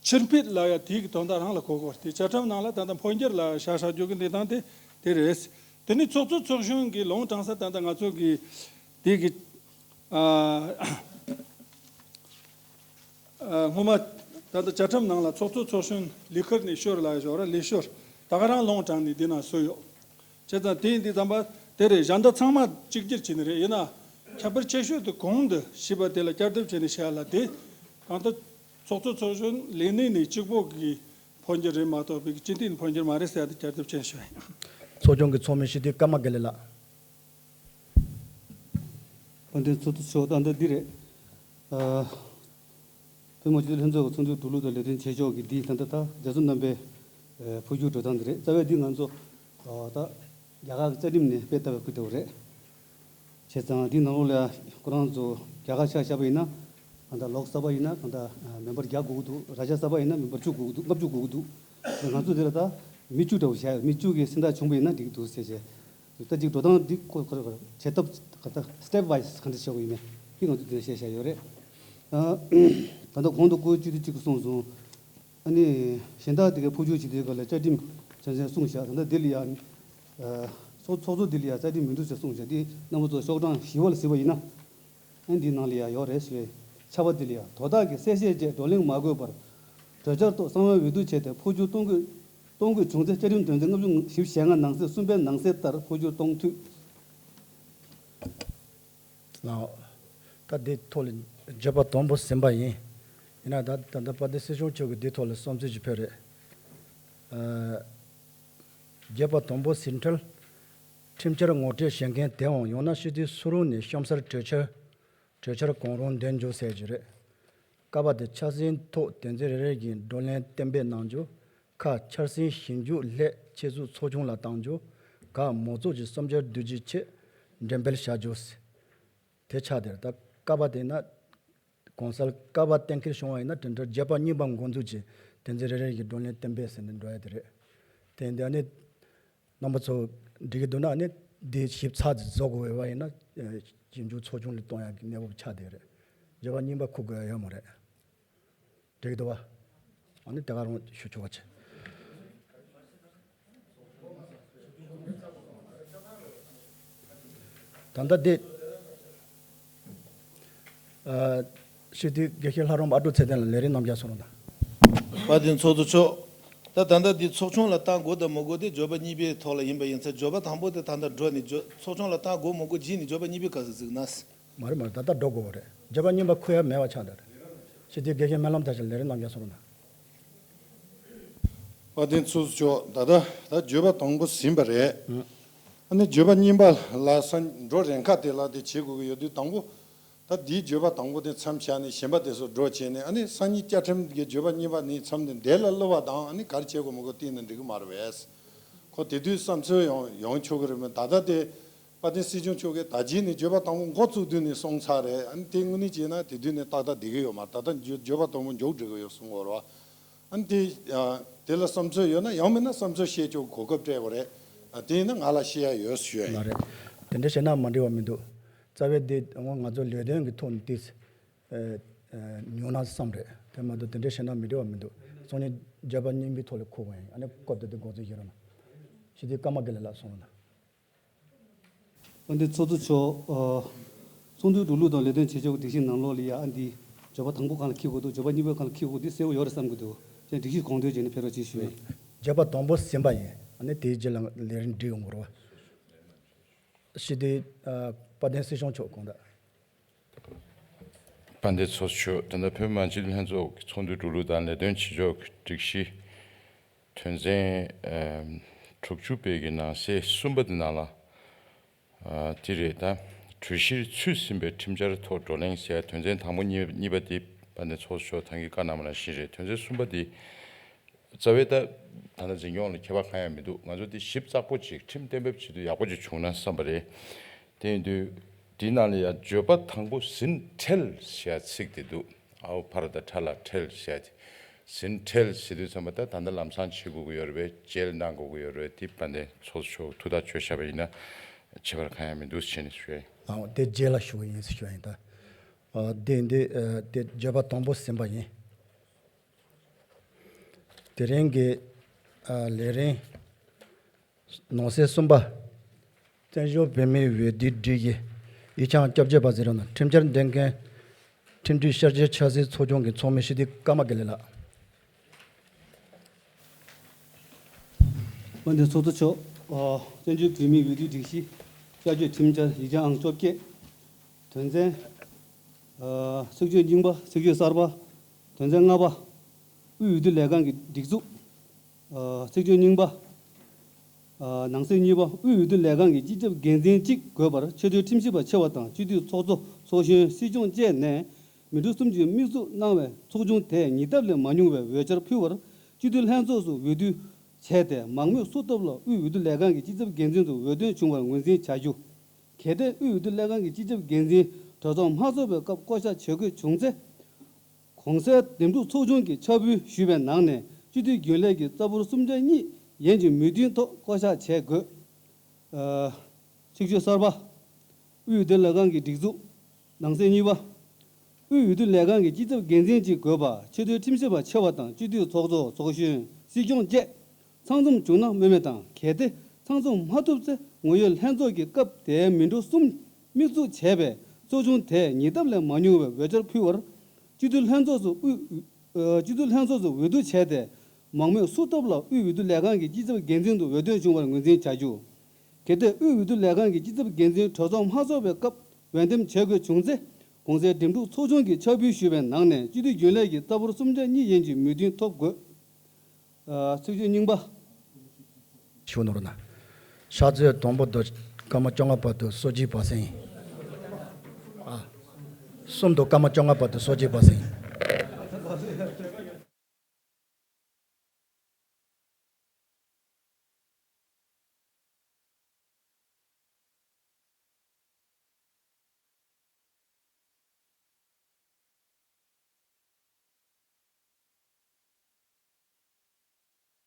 ཕྱིར་འཕུར་ལབ་ཡ་དེའི་གི་དོན་དག་རང་ལ་གོ་གོ་རེད། དེ་བཅའ་ཁྲིམས་ནང་ལ་ད་ལྟ་འཕོ་འགྱུར་ལབ་ཡ་བཞག་བཞག་རྒྱུ་གི་གནས་སྟངས་དེ་དེ་རེད། དེ་ནི་ཚོགས་གཙོ་ཚོགས་གཞོན་གྱི་ལུང་དྲངས་ས་ད་ལྟ་ང་ཚོ་གི་དེ་གི་ཨ། ཨ། སྔོན་མ་ད་ལྟ་བཅའ་ཁྲིམས་ནང་ལ་ཚོགས་གཙོ་ཚོགས་གཞོན་ལས་ཁུར་ནས་ཤོར་ལབ་ཡ་ཞོར་ལས་ཤོར་ད་ག་རང་ལུང་དྲངས་ནས་འདི་ན་བཟོས་ཡོད། བྱས་ཙང་དེ་ཡིན་དུས་ཙམ་པ་དེ་རེད། གཞན་དག་ཚང་མ་གཅིག་གྱུར་བྱས་ནས་རེད། ཡིན་ན་ཁྱད་པར་ཆེ་ཤོས་དེ་གོང་དུ་ཞུས་པ་དེ་ལ་བསྐྱར་ཟློས་བྱས་ནས་བཤད་ལ་དེ་གང་ལྟར་ཚོགས་གཙོ་ཚོགས་གཞོན་ལས་གནས་ནས་གཅིག་པོ་གི་འཕོ་འགྱུར་རེད་མ་གཏོགས་པའི་སྤྱི་འཐུས་ནས་འཕོ་འགྱུར་མ་རེད་ཟེར་ཡ་དེ་བསྐྱར་ཟློས་བྱས་ནས་ཞུ་ཡ་ཡིན། ཚོགས་ཆུང་གི་ཚོགས་མི་ཞུ་དུས་ཀརྨ་དགེ་ལེགས་ལགས། དཔལ་ལྡན་ཚོགས་གཙོ་མཆོག་ད་ལྟ་འདི་རེད། ཨ། བོད་མི་སྤྱི་འཐུས་ལྷན་ཚོགས་ཀྱི་ཚོགས་འདུའི་འགྲོ་ལུགས་དང་ལས་དོན་བྱེད་ཕྱོགས་ཀྱི་འདི་ད་ལྟ་ད་རྒྱ་མཚོ་རྣམ་པའི་ཨ་འཕོ་འགྱུར་འགྲོ་སྟངས་འདི་རེད། རྩ་བའི་འདི་ང་ཚོ་ཨ་ད་རྒྱ་གར་གྱི་རྩ་ཁྲིམས་ནས་དཔེ་ལྟ་བའི་སྐུལ་འདེད་རེད། བྱས་ཙང་འདི་ནང་ལོགས་ལ་ཁོ་རང་ཚོ་རྒྱ་གར་ཆ་བཞག་པ་ཡིན་ན་གང་ལྟར་ལོག་སབ་ཡིན་ན་གང་ལྟར་མེམ་བར་བརྒྱ་དགོས་ཀྱི་འདུག་རཱ་ཇྱ་སབ་ཡིན་ན་མེམ་བར་བཅུ་དགོས་ཀྱི་འདུག་ལྔ་བཅུ་དགོས་ཀྱི་འདུག་ང་ཚོ་འདི་ལ་ད་མི་བཅུ་འདྲ་བོ་བཞག་ཡོད། མི་བཅུ་གི་སེམས་ཐག་བྱུང་པ་ཡིན་ན་འགྲིག་གི་འདུག་ཟེར་བྱས། ད་ཅིག་འགྲོ་སྟངས་འདི་ཁོ་ཁོ་ཁོ་བྱེད་ཐབས་ག་ད་step wise ག་འདྲ་བྱེད་དགོས་ཡིན་མིན་འདི་ང་ཚོས་འདི་ནས་བཤད་བཞག་ཡོད་རེད། ད་ད་ལྟ་གོང་དུ་སྐུ་ཞབས་སྤྱི་འཐུས་གཅིག་གིས་གསུངས་སོང་། ཨ་ནི་གཞན་དག་དེ་གའི་འཕོ་འགྱུར་བྱེད་དུས་ག་ལ་བཅའ་ཁྲིམས་དོན་ཚན་གསུངས་བཞག་ད་ལྟ་འདི་ལ་ཡང་ཚོགས་ཚོགས་གཙོ་འདི་ལ་ཡང་བཅའ་ཁྲིམས་མི་འདུག་ཟེར་གསུངས་བཞག་འདི་རྣམ་པ་ཚོ་ཤོག་གྲངས་བཞི་པ་ལ་གཟིགས་པ་ཡིན་ན། ཨ་འདིའི་ནང་ལ་ཡང་ཡོད་རེད་ཞུ་བའི་ཆ་བ་འདི་ལ་ཡང་དོ་བདག་གིས་གསལ་བཤད་བཅས་བགྲོ་གླེང་མ་དགོས་པར་གྲོས་འཆར་ཐོག་གསང་བའི་འོས་བསྡུ་བྱས་ཏེ་འཕོ་འགྱུར་གཏོང་དགོས་གཏོང་དགོས་བྱུང་ཚེ་བཅའ་ཁྲིམས་དོན་ཚན་ལྔ་བཅུ་ཞེ་ལྔ་ནང་གསེས་གསུམ་པའི་ནང་གསེས་ལྟར་འཕོ་འགྱུར་གཏོང་འཐུས། ལགས། ད་འདི་ཐོག་ལ་བརྗོད་པ་དང་པོ་ཟིན་པ་ཡིན། ཡིན་ན་ད་ད་ལྟ་དཔལ་ལྡན་སྲིད་སྐྱོང་མཆོག་གིས་འདི་ཐོག་ལ་བསམ་ཚུལ་ཅིག་ཕུལ་རེད། ཨ། བརྗོད་པ་དང་པོ་ཟིན་འཕྲལ། ཁྲིམས་འཆར་ངོ་སྤྲོད་བྱེད་མཁན་དེའང་ཡང་ན་སྤྱི་འཐུས་སུ་རུང་ནས་གཤམ་གསལ་གྲོས་འཆར། གྲོས་འཆར་གང་རུང་འདོན་རྒྱུ་ཟེར་རྒྱུ་རེད། ཀ་པ་དེ་ཆ་ཚང་ཐོག་དོན་ཚན་རེ་རེ་བཞིན་བགྲོ་གླེང་གཏན་འབེབས་གནང་རྒྱུ། ཁ་འཆར་ཟིན་ཞིབ་འཇུག་སླད་ཆེད་འཛུགས་ཚོགས་ཆུང་ལ་བཏང་རྒྱུ། ག་མང་ཚོགས་ཀྱི་བསམ་འཆར་བསྡུ་རྒྱུའི་ཆེད་འགྲེམས་སྤེལ་བྱ་རྒྱུ། དེ་ཆགས་བསྡད་རེད། ད་ཀ་པ་དེ་ན་གོང་གསལ་ཀ་པ་གཏན་འཁེལ་བྱུང་བ་ཡིན་ན་དེ་འདྲ་བརྗོད་པ་རྙིང་པ་འགོ་འཛུགས་ཀྱིས་དོན་ཚན་རེ་རེ་བཞིན་བགྲོ་གླེང་གཏན་འབེབས་ཟེར་ནས་འགྲོ་ཡ་དེ་རེད། དེ་འདི་ནི། རྣམ་པ་ཚོ་འགྲིག་གི་འདུག་ན་ནི་འདི་ཞིབ་ཚགས་ཀྱིས་བཟོ་དགོས་པ་ཡིན་ན། ཞིབ་འཇུག་ཚོགས་ཆུང་ལ་གཏོང་ཡག་གི་གནས་བབ་ཆགས་བསྡད་རེད། བརྗོད་པ་རྙིང་པ་འཁུར་དགོས་ཡ་ཡོད་མ་རེད། འགྲིག་གི་འདུག་བ། ཨ་ནི་དེ་ག་རང་ཞུ་ཆོག་པ་བྱེད། ད་ལྟ་འདི། ཨ། སྤྱི་འཐུས་དགེ་བཤེས་ལྷ་རམས་པ་ཨ་ཀྲུག་ཚེ་བརྟན་ལ་ལས་རིམ་རྣམ་བཞག་གསུང་རོགས་གནང་། དཔལ་ལྡན་ཚོགས་གཙོ་མཆོག་ད་ད་ལྟ་འདི་ཚོགས་ཆུང་ལ་བཏང་དགོས་དང་མི་དགོས་དེ་བརྗོད་པ་རྙིང་པའི་ཐོག་ལ་ཡིན་པ་ཡིན་ཙང་བརྗོད་པ་དང་པོ་དེ་ད་ལྟ་འགྲོ་ནས་བརྗོད་ཚོགས་ཆུང་ལ་བཏང་དགོས་མི་དགོས་བརྗེས་ནས་བརྗོད་པ་རྙིང་པའི་སྐབས་སུ་གཟིགས་ན། མ་རེད་མ་རེད། ད་ལྟ་འགྲོ་དགོས་པ་རེད། བརྗོད་པ་རྙིང་པ་འཁུར་ཡ་མེད་པ་ཆགས་འདུག་སྤྱི་འཐུས་དགེ་བཤེས་སྨོན་ལམ་དར་ཞིང་ལས་རིམ་རྣམ་བཞག་གསུང་རོགས་གནང་། དཔལ་ལྡན་ཚོགས་གཙོ་མཆོག་ད་ལྟ་ད་བརྗོད་པ་དང་པོ་ཟིན་པ་རེད། ཨ་ནི་བརྗོད་པ་རྙིང་པ་ལ་ས་འགྲོ་རན་ཁ་དེ་ལ་དེ་བྱེད་དགོས་ཀྱི་ཡོད་དུས་དང་པོ། ད་འདིའི་བརྗོད་པ་དང་པོ་དེ་མཚམས་བཞག་ནས་གཞན་པ་དེ་ཚོ་འགྲོ་བྱས་ནས་ཨ་ནི་སང་ཉིན་བཅའ་ཁྲིམས་ཀྱི་བརྗོད་པ་གཉིས་པ་ནས་མཚམས་ནས་འདས་ལ་བསླུ་བ་དང་ཨ་ནི་ག་རེ་བྱེད་དགོས་མི་དགོས་བལྟས་ན་འགྲིག་གི་མ་རེད་པས། ཁོ་དེ་དུས་བསམ་ཚུལ་ཡང་ཡོང་ཆོག་གི་རེད་མོད། ད་ལྟ་དེ་དཔལ་ལྡན་སྲིད་སྐྱོང་མཆོག་གིས་ད་རྗེས་ནས་བརྗོད་པ་དང་པོ་འགོ་བཙུགས་དུས་ནས་གསུངས་ཚར་རེད། ཨ་ནི་དེ་དངོས་གནས་བྱས་ན་དེ་དུས་ནས་ཏག་ཏག་བསྡད་ཀྱི་ཡོད་མ་རེད། ད་ལྟ་བརྗོད་བརྗོད་པ་དང་པོ་མཇུག་སྒྲིལ་གྱི་ཡོད་གསུང་གི་ཡོད་རེད་བ། ཨ་ནི་དེ་ཨ་དེ་ལ་བསམ་ཚུལ་ཡོད་ན་ཡང་མིན་ན་བསམ་ཚུལ་བཤད་ཆོག་གོ་སྐབས་སྤྲད་དགོས་རེད། ཨ་དེ་ཡིན་ན་ང་ལ་བཤད་ཡ་ཡོད་ཞུ་ཡ་ཡིན། མ་རེད། དེ་འདྲ་བྱས་ན་མ་འགྲིག་པ་མི་འདུག་རྩ་བའི་དེ་ང་ང་ཚོ་ལས་དོན་གྱི་ཐོག་ནས་དེ་ཨ་ཨ་ཉུང་ན་བསམ་རེད། དེ་མ་གཏོགས་དེ་འདྲ་བྱས་ན་མི་འགྲིག་པ་མི་འདུག་སང་ཉིན་བརྗོད་པ་རྙིང་པའི་ཐོག་ལ་འཁུར་དགོས་ཡིན། ཨ་ནི་སྐབས་དེ་དུས་འགོ་འཛུགས་བྱེད་རོགས་གནང་། སྤྱི་འཐུས་ཀརྨ་དགེ་ལེགས་ལགས་གསུང་རོགས་གནང་། དཔལ་ལྡན་ཚོགས་གཙོ་མཆོག་ཨ། ཚོགས་འདུའི་འགྲོ་ལུགས་དང་ལས་དོན་བྱེད་ཕྱོགས་ཀྱི་སྒྲིག་གཞི་ནང་ལོགས་ལ་ཡ་ཨ་འདི་བརྗོད་པ་དང་པོ་གང་ལ་འཁེལ་དགོས་འདུག་བརྗོད་པ་གཉིས་པ་གང་ལ་འཁེལ་དགོས་འདི་གསལ་པོ་ཡོད་རེད་བསམ་གྱི་འདུག་ཅན་སྒྲིག་གཞི་གོང་དོན་བྱས་ནས་ཕེབས་རོགས་ཅེས་ཞུ་ཡིན། བརྗོད་པ་དང་པོ་ཟིན་པ་ཡིན། ཨ་ནི་དེའི་རྗེས་ལ་ལས་རིམ་སྒྲིག་ཡོང་དགོས་རེད་བ། སྤྱི་འཐུས་ཨ་དཔལ་ལྡན་སྲིད་སྐྱོང་མཆོག་དགོངས་དག་དཔལ་ལྡན་ཚོགས་གཙོ་མཆོག་ད་ལྟ་བོད་མི་མང་སྤྱི་འཐུས་ལྷན་ཚོགས་ཀྱི་ཚོགས་འདུའི་འགྲོ་ལུགས་དང་ལས་དོན་བྱེད་ཕྱོགས་ཀྱི་སྒྲིག་གཞི་དོན་ཚན་ཨ་དྲུག་ཅུ་པའི་གི་ནང་གསེས་གསུམ་པ་དེ་ནང་ལ། ཨ་དེ་རེད་ད། གྲོས་གཞིར་ཚུད་ཟིན་པའི་ཁྲིམས་འཆར་ཐོག་བགྲོ་གླེང་ཟེར་དོན་ཚན་དང་པོ་གཉིས་གཉིས་པ་དེ་དཔལ་ལྡན་ཚོགས་གཙོ་མཆོག་ད་གིན་བཀའ་གནང་བ་ནང་བཞིན་རེད། དོན་ཚན་གསུམ་པ་དེ་རྩ་བའི་ད་ད་ལྟ་འཛིན་སྐྱོང་ལ་ཁྱད་པར་གང་ཡང་མི་འདུག་ང་ཚོ་དེ་ཞིབ་ཚགས་པོ་ཅིག་ཁྲིམས་གཏན་འབེབས་བྱེད་དུས་ཡག་པོ་ཅིག་བྱུང་ན་བསམ་པ་རེད། དེ་ཡིན་དུས་དེའི་ནང་ལ་ཡང་བརྗོད་པ་དང་པོ་ཟིན་འཕྲལ་ཞེས་ཚིག་དེ་འདུག་ཨའོ་ཕར་དང་ཁྲ་ལ་འཕྲལ་ཞེས་ཏེ། ཟིན་འཕྲལ་ཟེར་དུས་ཙམ་པ་ད་ད་ལྟ་ལམ་སང་བྱེད་དགོས་ཀྱི་ཡོད་རེད་པས། རྗེས་ལ་གནང་དགོས་ཀྱི་ཡོད་རེད་པས། དེ་དཔལ་ལྡན་ཚོགས་གཙོ་མཆོག་ཐུགས་ཐག་གཅོད་བཞག་པ་ཡིན་ན་ཁྱད་པར་གང་ཡང་མི་འདུག་ཟེར་ནས་ཞུ་ཡ་ཡིན། ཨའོ་དེ་རྗེས་ལ་ཞུ་གི་ཡིན་ཟེར་ཞུ་ཡ་ཡིན་ད། ཨ་དེ་འདི་ཨ་དེ་བརྗོད་པ་དང་པོ་ཟིན་པ་ཡིན། དེ་རིང་གི་ཨ་ལས་རིམ། ནང་གསེས་གསུམ་པ། བཙན་བྱོལ་བོད་མིའི་འོས་བསྡུའི་སྒྲིག་གཞི། ཡིག་ཆའམ་སྐྱབས་བཅོལ་བ་ཟེར་རོགས་གནང་། ཁྲིམས་འཆར་འདོན་མཁན། ཁྲིམས་སྒྲིག་ཤར་སྐྱོད་ཆབ་སྲིད་ཚོགས་ཆུང་གི་ཚོགས་མི་སྤྱི་འཐུས་ཀརྨ་དགེ་ལེགས་ལགས། དཔལ་ལྡན་ཚོགས་གཙོ་མཆོག་ཨ་བཙན་བྱོལ་བོད་མིའི་འོས་བསྡུའི་སྒྲིག་གཞི། ཤར་སྐྱོད་ཁྲིམས་འཆར་ཡིག་ཆ་ཨང་བཅོ་བརྒྱད། དོན་ཚན། ཨ་ཚིག་བརྗོད་རྙིང་པ། ཚིག་བརྗོད་གསར་པ། དོན་ཚན་ལྔ་པ། དབུས་འོས་བསྡུ་ལས་ཁང་གི་སྒྲིག་འཛུགས། ཨ་ཚིག་བརྗོད་རྙིང་པ། ཨ་ནང་གསེས་གཉིས་པ། དབུས་འོས་བསྡུ་ལས་ཁང་གི་སྤྱི་ཁྱབ་འགན་འཛིན་གཅིག་དགོས་པར་ཆེས་མཐོའི་ཁྲིམས་ཞིབ་པ་ཆེ་བ་དང་སྤྱི་འཐུས་ཚོགས་གཙོ། ཚོགས་གཞོན། སྲིད་སྐྱོང་བཅས་ནས་མི་འགྲོ་གསུམ་གྱིས་དམིགས་སུ་གནང་བའི་ཚོགས་ཆུང་དེས་ཉེ་འདབས་ལས་མ་མྱོང་བའི་འོས་འཆར་ཕུལ་བར་སྤྱི་འཐུས་ལྷན་ཚོགས་སུ་འོས་བསྡུ་བྱས་ཏེ་མང་མོས་སུ་ཐོབ་ལ་དབུས་འོས་བསྡུ་ལས་ཁང་གི་སྤྱི་ཁྱབ་འགན་འཛིན་དུ་འོས་ཐོན་བྱུང་བར་ངོས་འཛིན་བྱ་རྒྱུ། གལ་ཏེ་དབུས་འོས་བསྡུ་ལས་ཁང་གི་སྤྱི་ཁྱབ་འགན་འཛིན་གྲོས་ཚོགས་མ་འཚོགས་པའི་སྐབས་བསྐོ་གཞག་བྱེད་དགོས་བྱུང་ཚེ། གོང་གསལ་འདེམས་སྒྲུག་ཚོགས་ཆུང་གིས་ཕྱག་ཕུལ་ཞུས་པའི་ནང་ནས་སྤྱི་འཐུས་རྒྱུན་ལས་ཀྱི་རྩ་འབོར་གསུམ་ཆ་གཉིས་ཡན་གྱི་མོས་མཐུན་ཐོག་བསྐོ་གཞག་བྱེད་དགོས། ཨ། ཚིག་བརྗོད་གསར་པ། དབུས་འོས་བསྡུ་ལས་ཁང་གི་སྒྲིག་འཛུགས། ནང་གསེས་གཉིས་པ། དབུས་འོས་བསྡུ་ལས་ཁང་གི་སྤྱི་ཁྱབ་འགན་འཛིན་གཅིག་དགོས་པ། ཆེས་མཐོའི་ཁྲིམས་ཞིབ་པ་ཆེ་བ་དང་སྤྱི་འཐུས་ཚོགས་གཙོ། ཚོགས་གཞོན། སྲིད་སྐྱོང་བཅས་ཚང་འཛོམས་བྱུང་ན་སྨོས་མེད་དང་། གལ་ཏེ་ཚང་འཛོམས་མ་ཐུབ་ཚེ་ངོ་ཡོད་ལྷན་ཚོགས་ཀྱི་སྐབས་དེའི་མི་འགྲོ་གསུམ་དམིགས་འཛུགས་བྱས་པའི་ཚོགས་ཆུང་དེས་ཉེ་འདབས་ལས་མ་ཉུང་བའི་འོས་འཆར་ཕུལ་བར། སྤྱི་འཐུས་ལྷན་ཚོགས་སུ་དབུས། ཨ། སྤྱི་འཐུས་ལྷན་ཚོགས་སུ་འོས་བསྡུ་བྱས་ཏེ། མང་མོས་སུ་ཐོབ་ལ་དབུས་འོས་བསྡུ་ལས་ཁང་གི་སྤྱི་ཁྱབ་འགན་འཛིན་དུ་འོས་ཐོན་བྱུང་བར་ངོས་འཛིན་བྱ་རྒྱུ། གལ་ཏེ་དབུས་འོས་བསྡུ་ལས་ཁང་གི་སྤྱི་ཁྱབ་འགན་འཛིན་གྲོས་ཚོགས་མ་འཚོགས་པའི་སྐབས་འོས་འདེམས་བྱེད་དགོས་བྱུང་ཚེ། གོང་གསལ་འདེམས་སྒྲུག་ཚོགས་ཆུང་གིས་ཕྱག་ཕུལ་ཞུས་པའི་ནང་ནས་སྤྱི་འཐུས་རྒྱུན་ལས་ཀྱི་རྩ་འབོར་གསུམ་ཆ་གཉིས་ཡན་གྱི་མོས་མཐུན་ཐོབ་དགོས། ཨ། ཚིག་བརྗོད་རྙིང་པ། ཞུ་ནོར་ན། ཕྱག་ཚོད་དང་པོ་དུ་སྐར་མ་བཅོ་ལྔ་བར་དུ་སོ་བརྒྱད་པ་ཟིན། ཨ། གསུམ་དུ་སྐར་མ་བཅོ་ལྔ་བར་དུ་སོ་བརྒྱད་པ་ཟིན།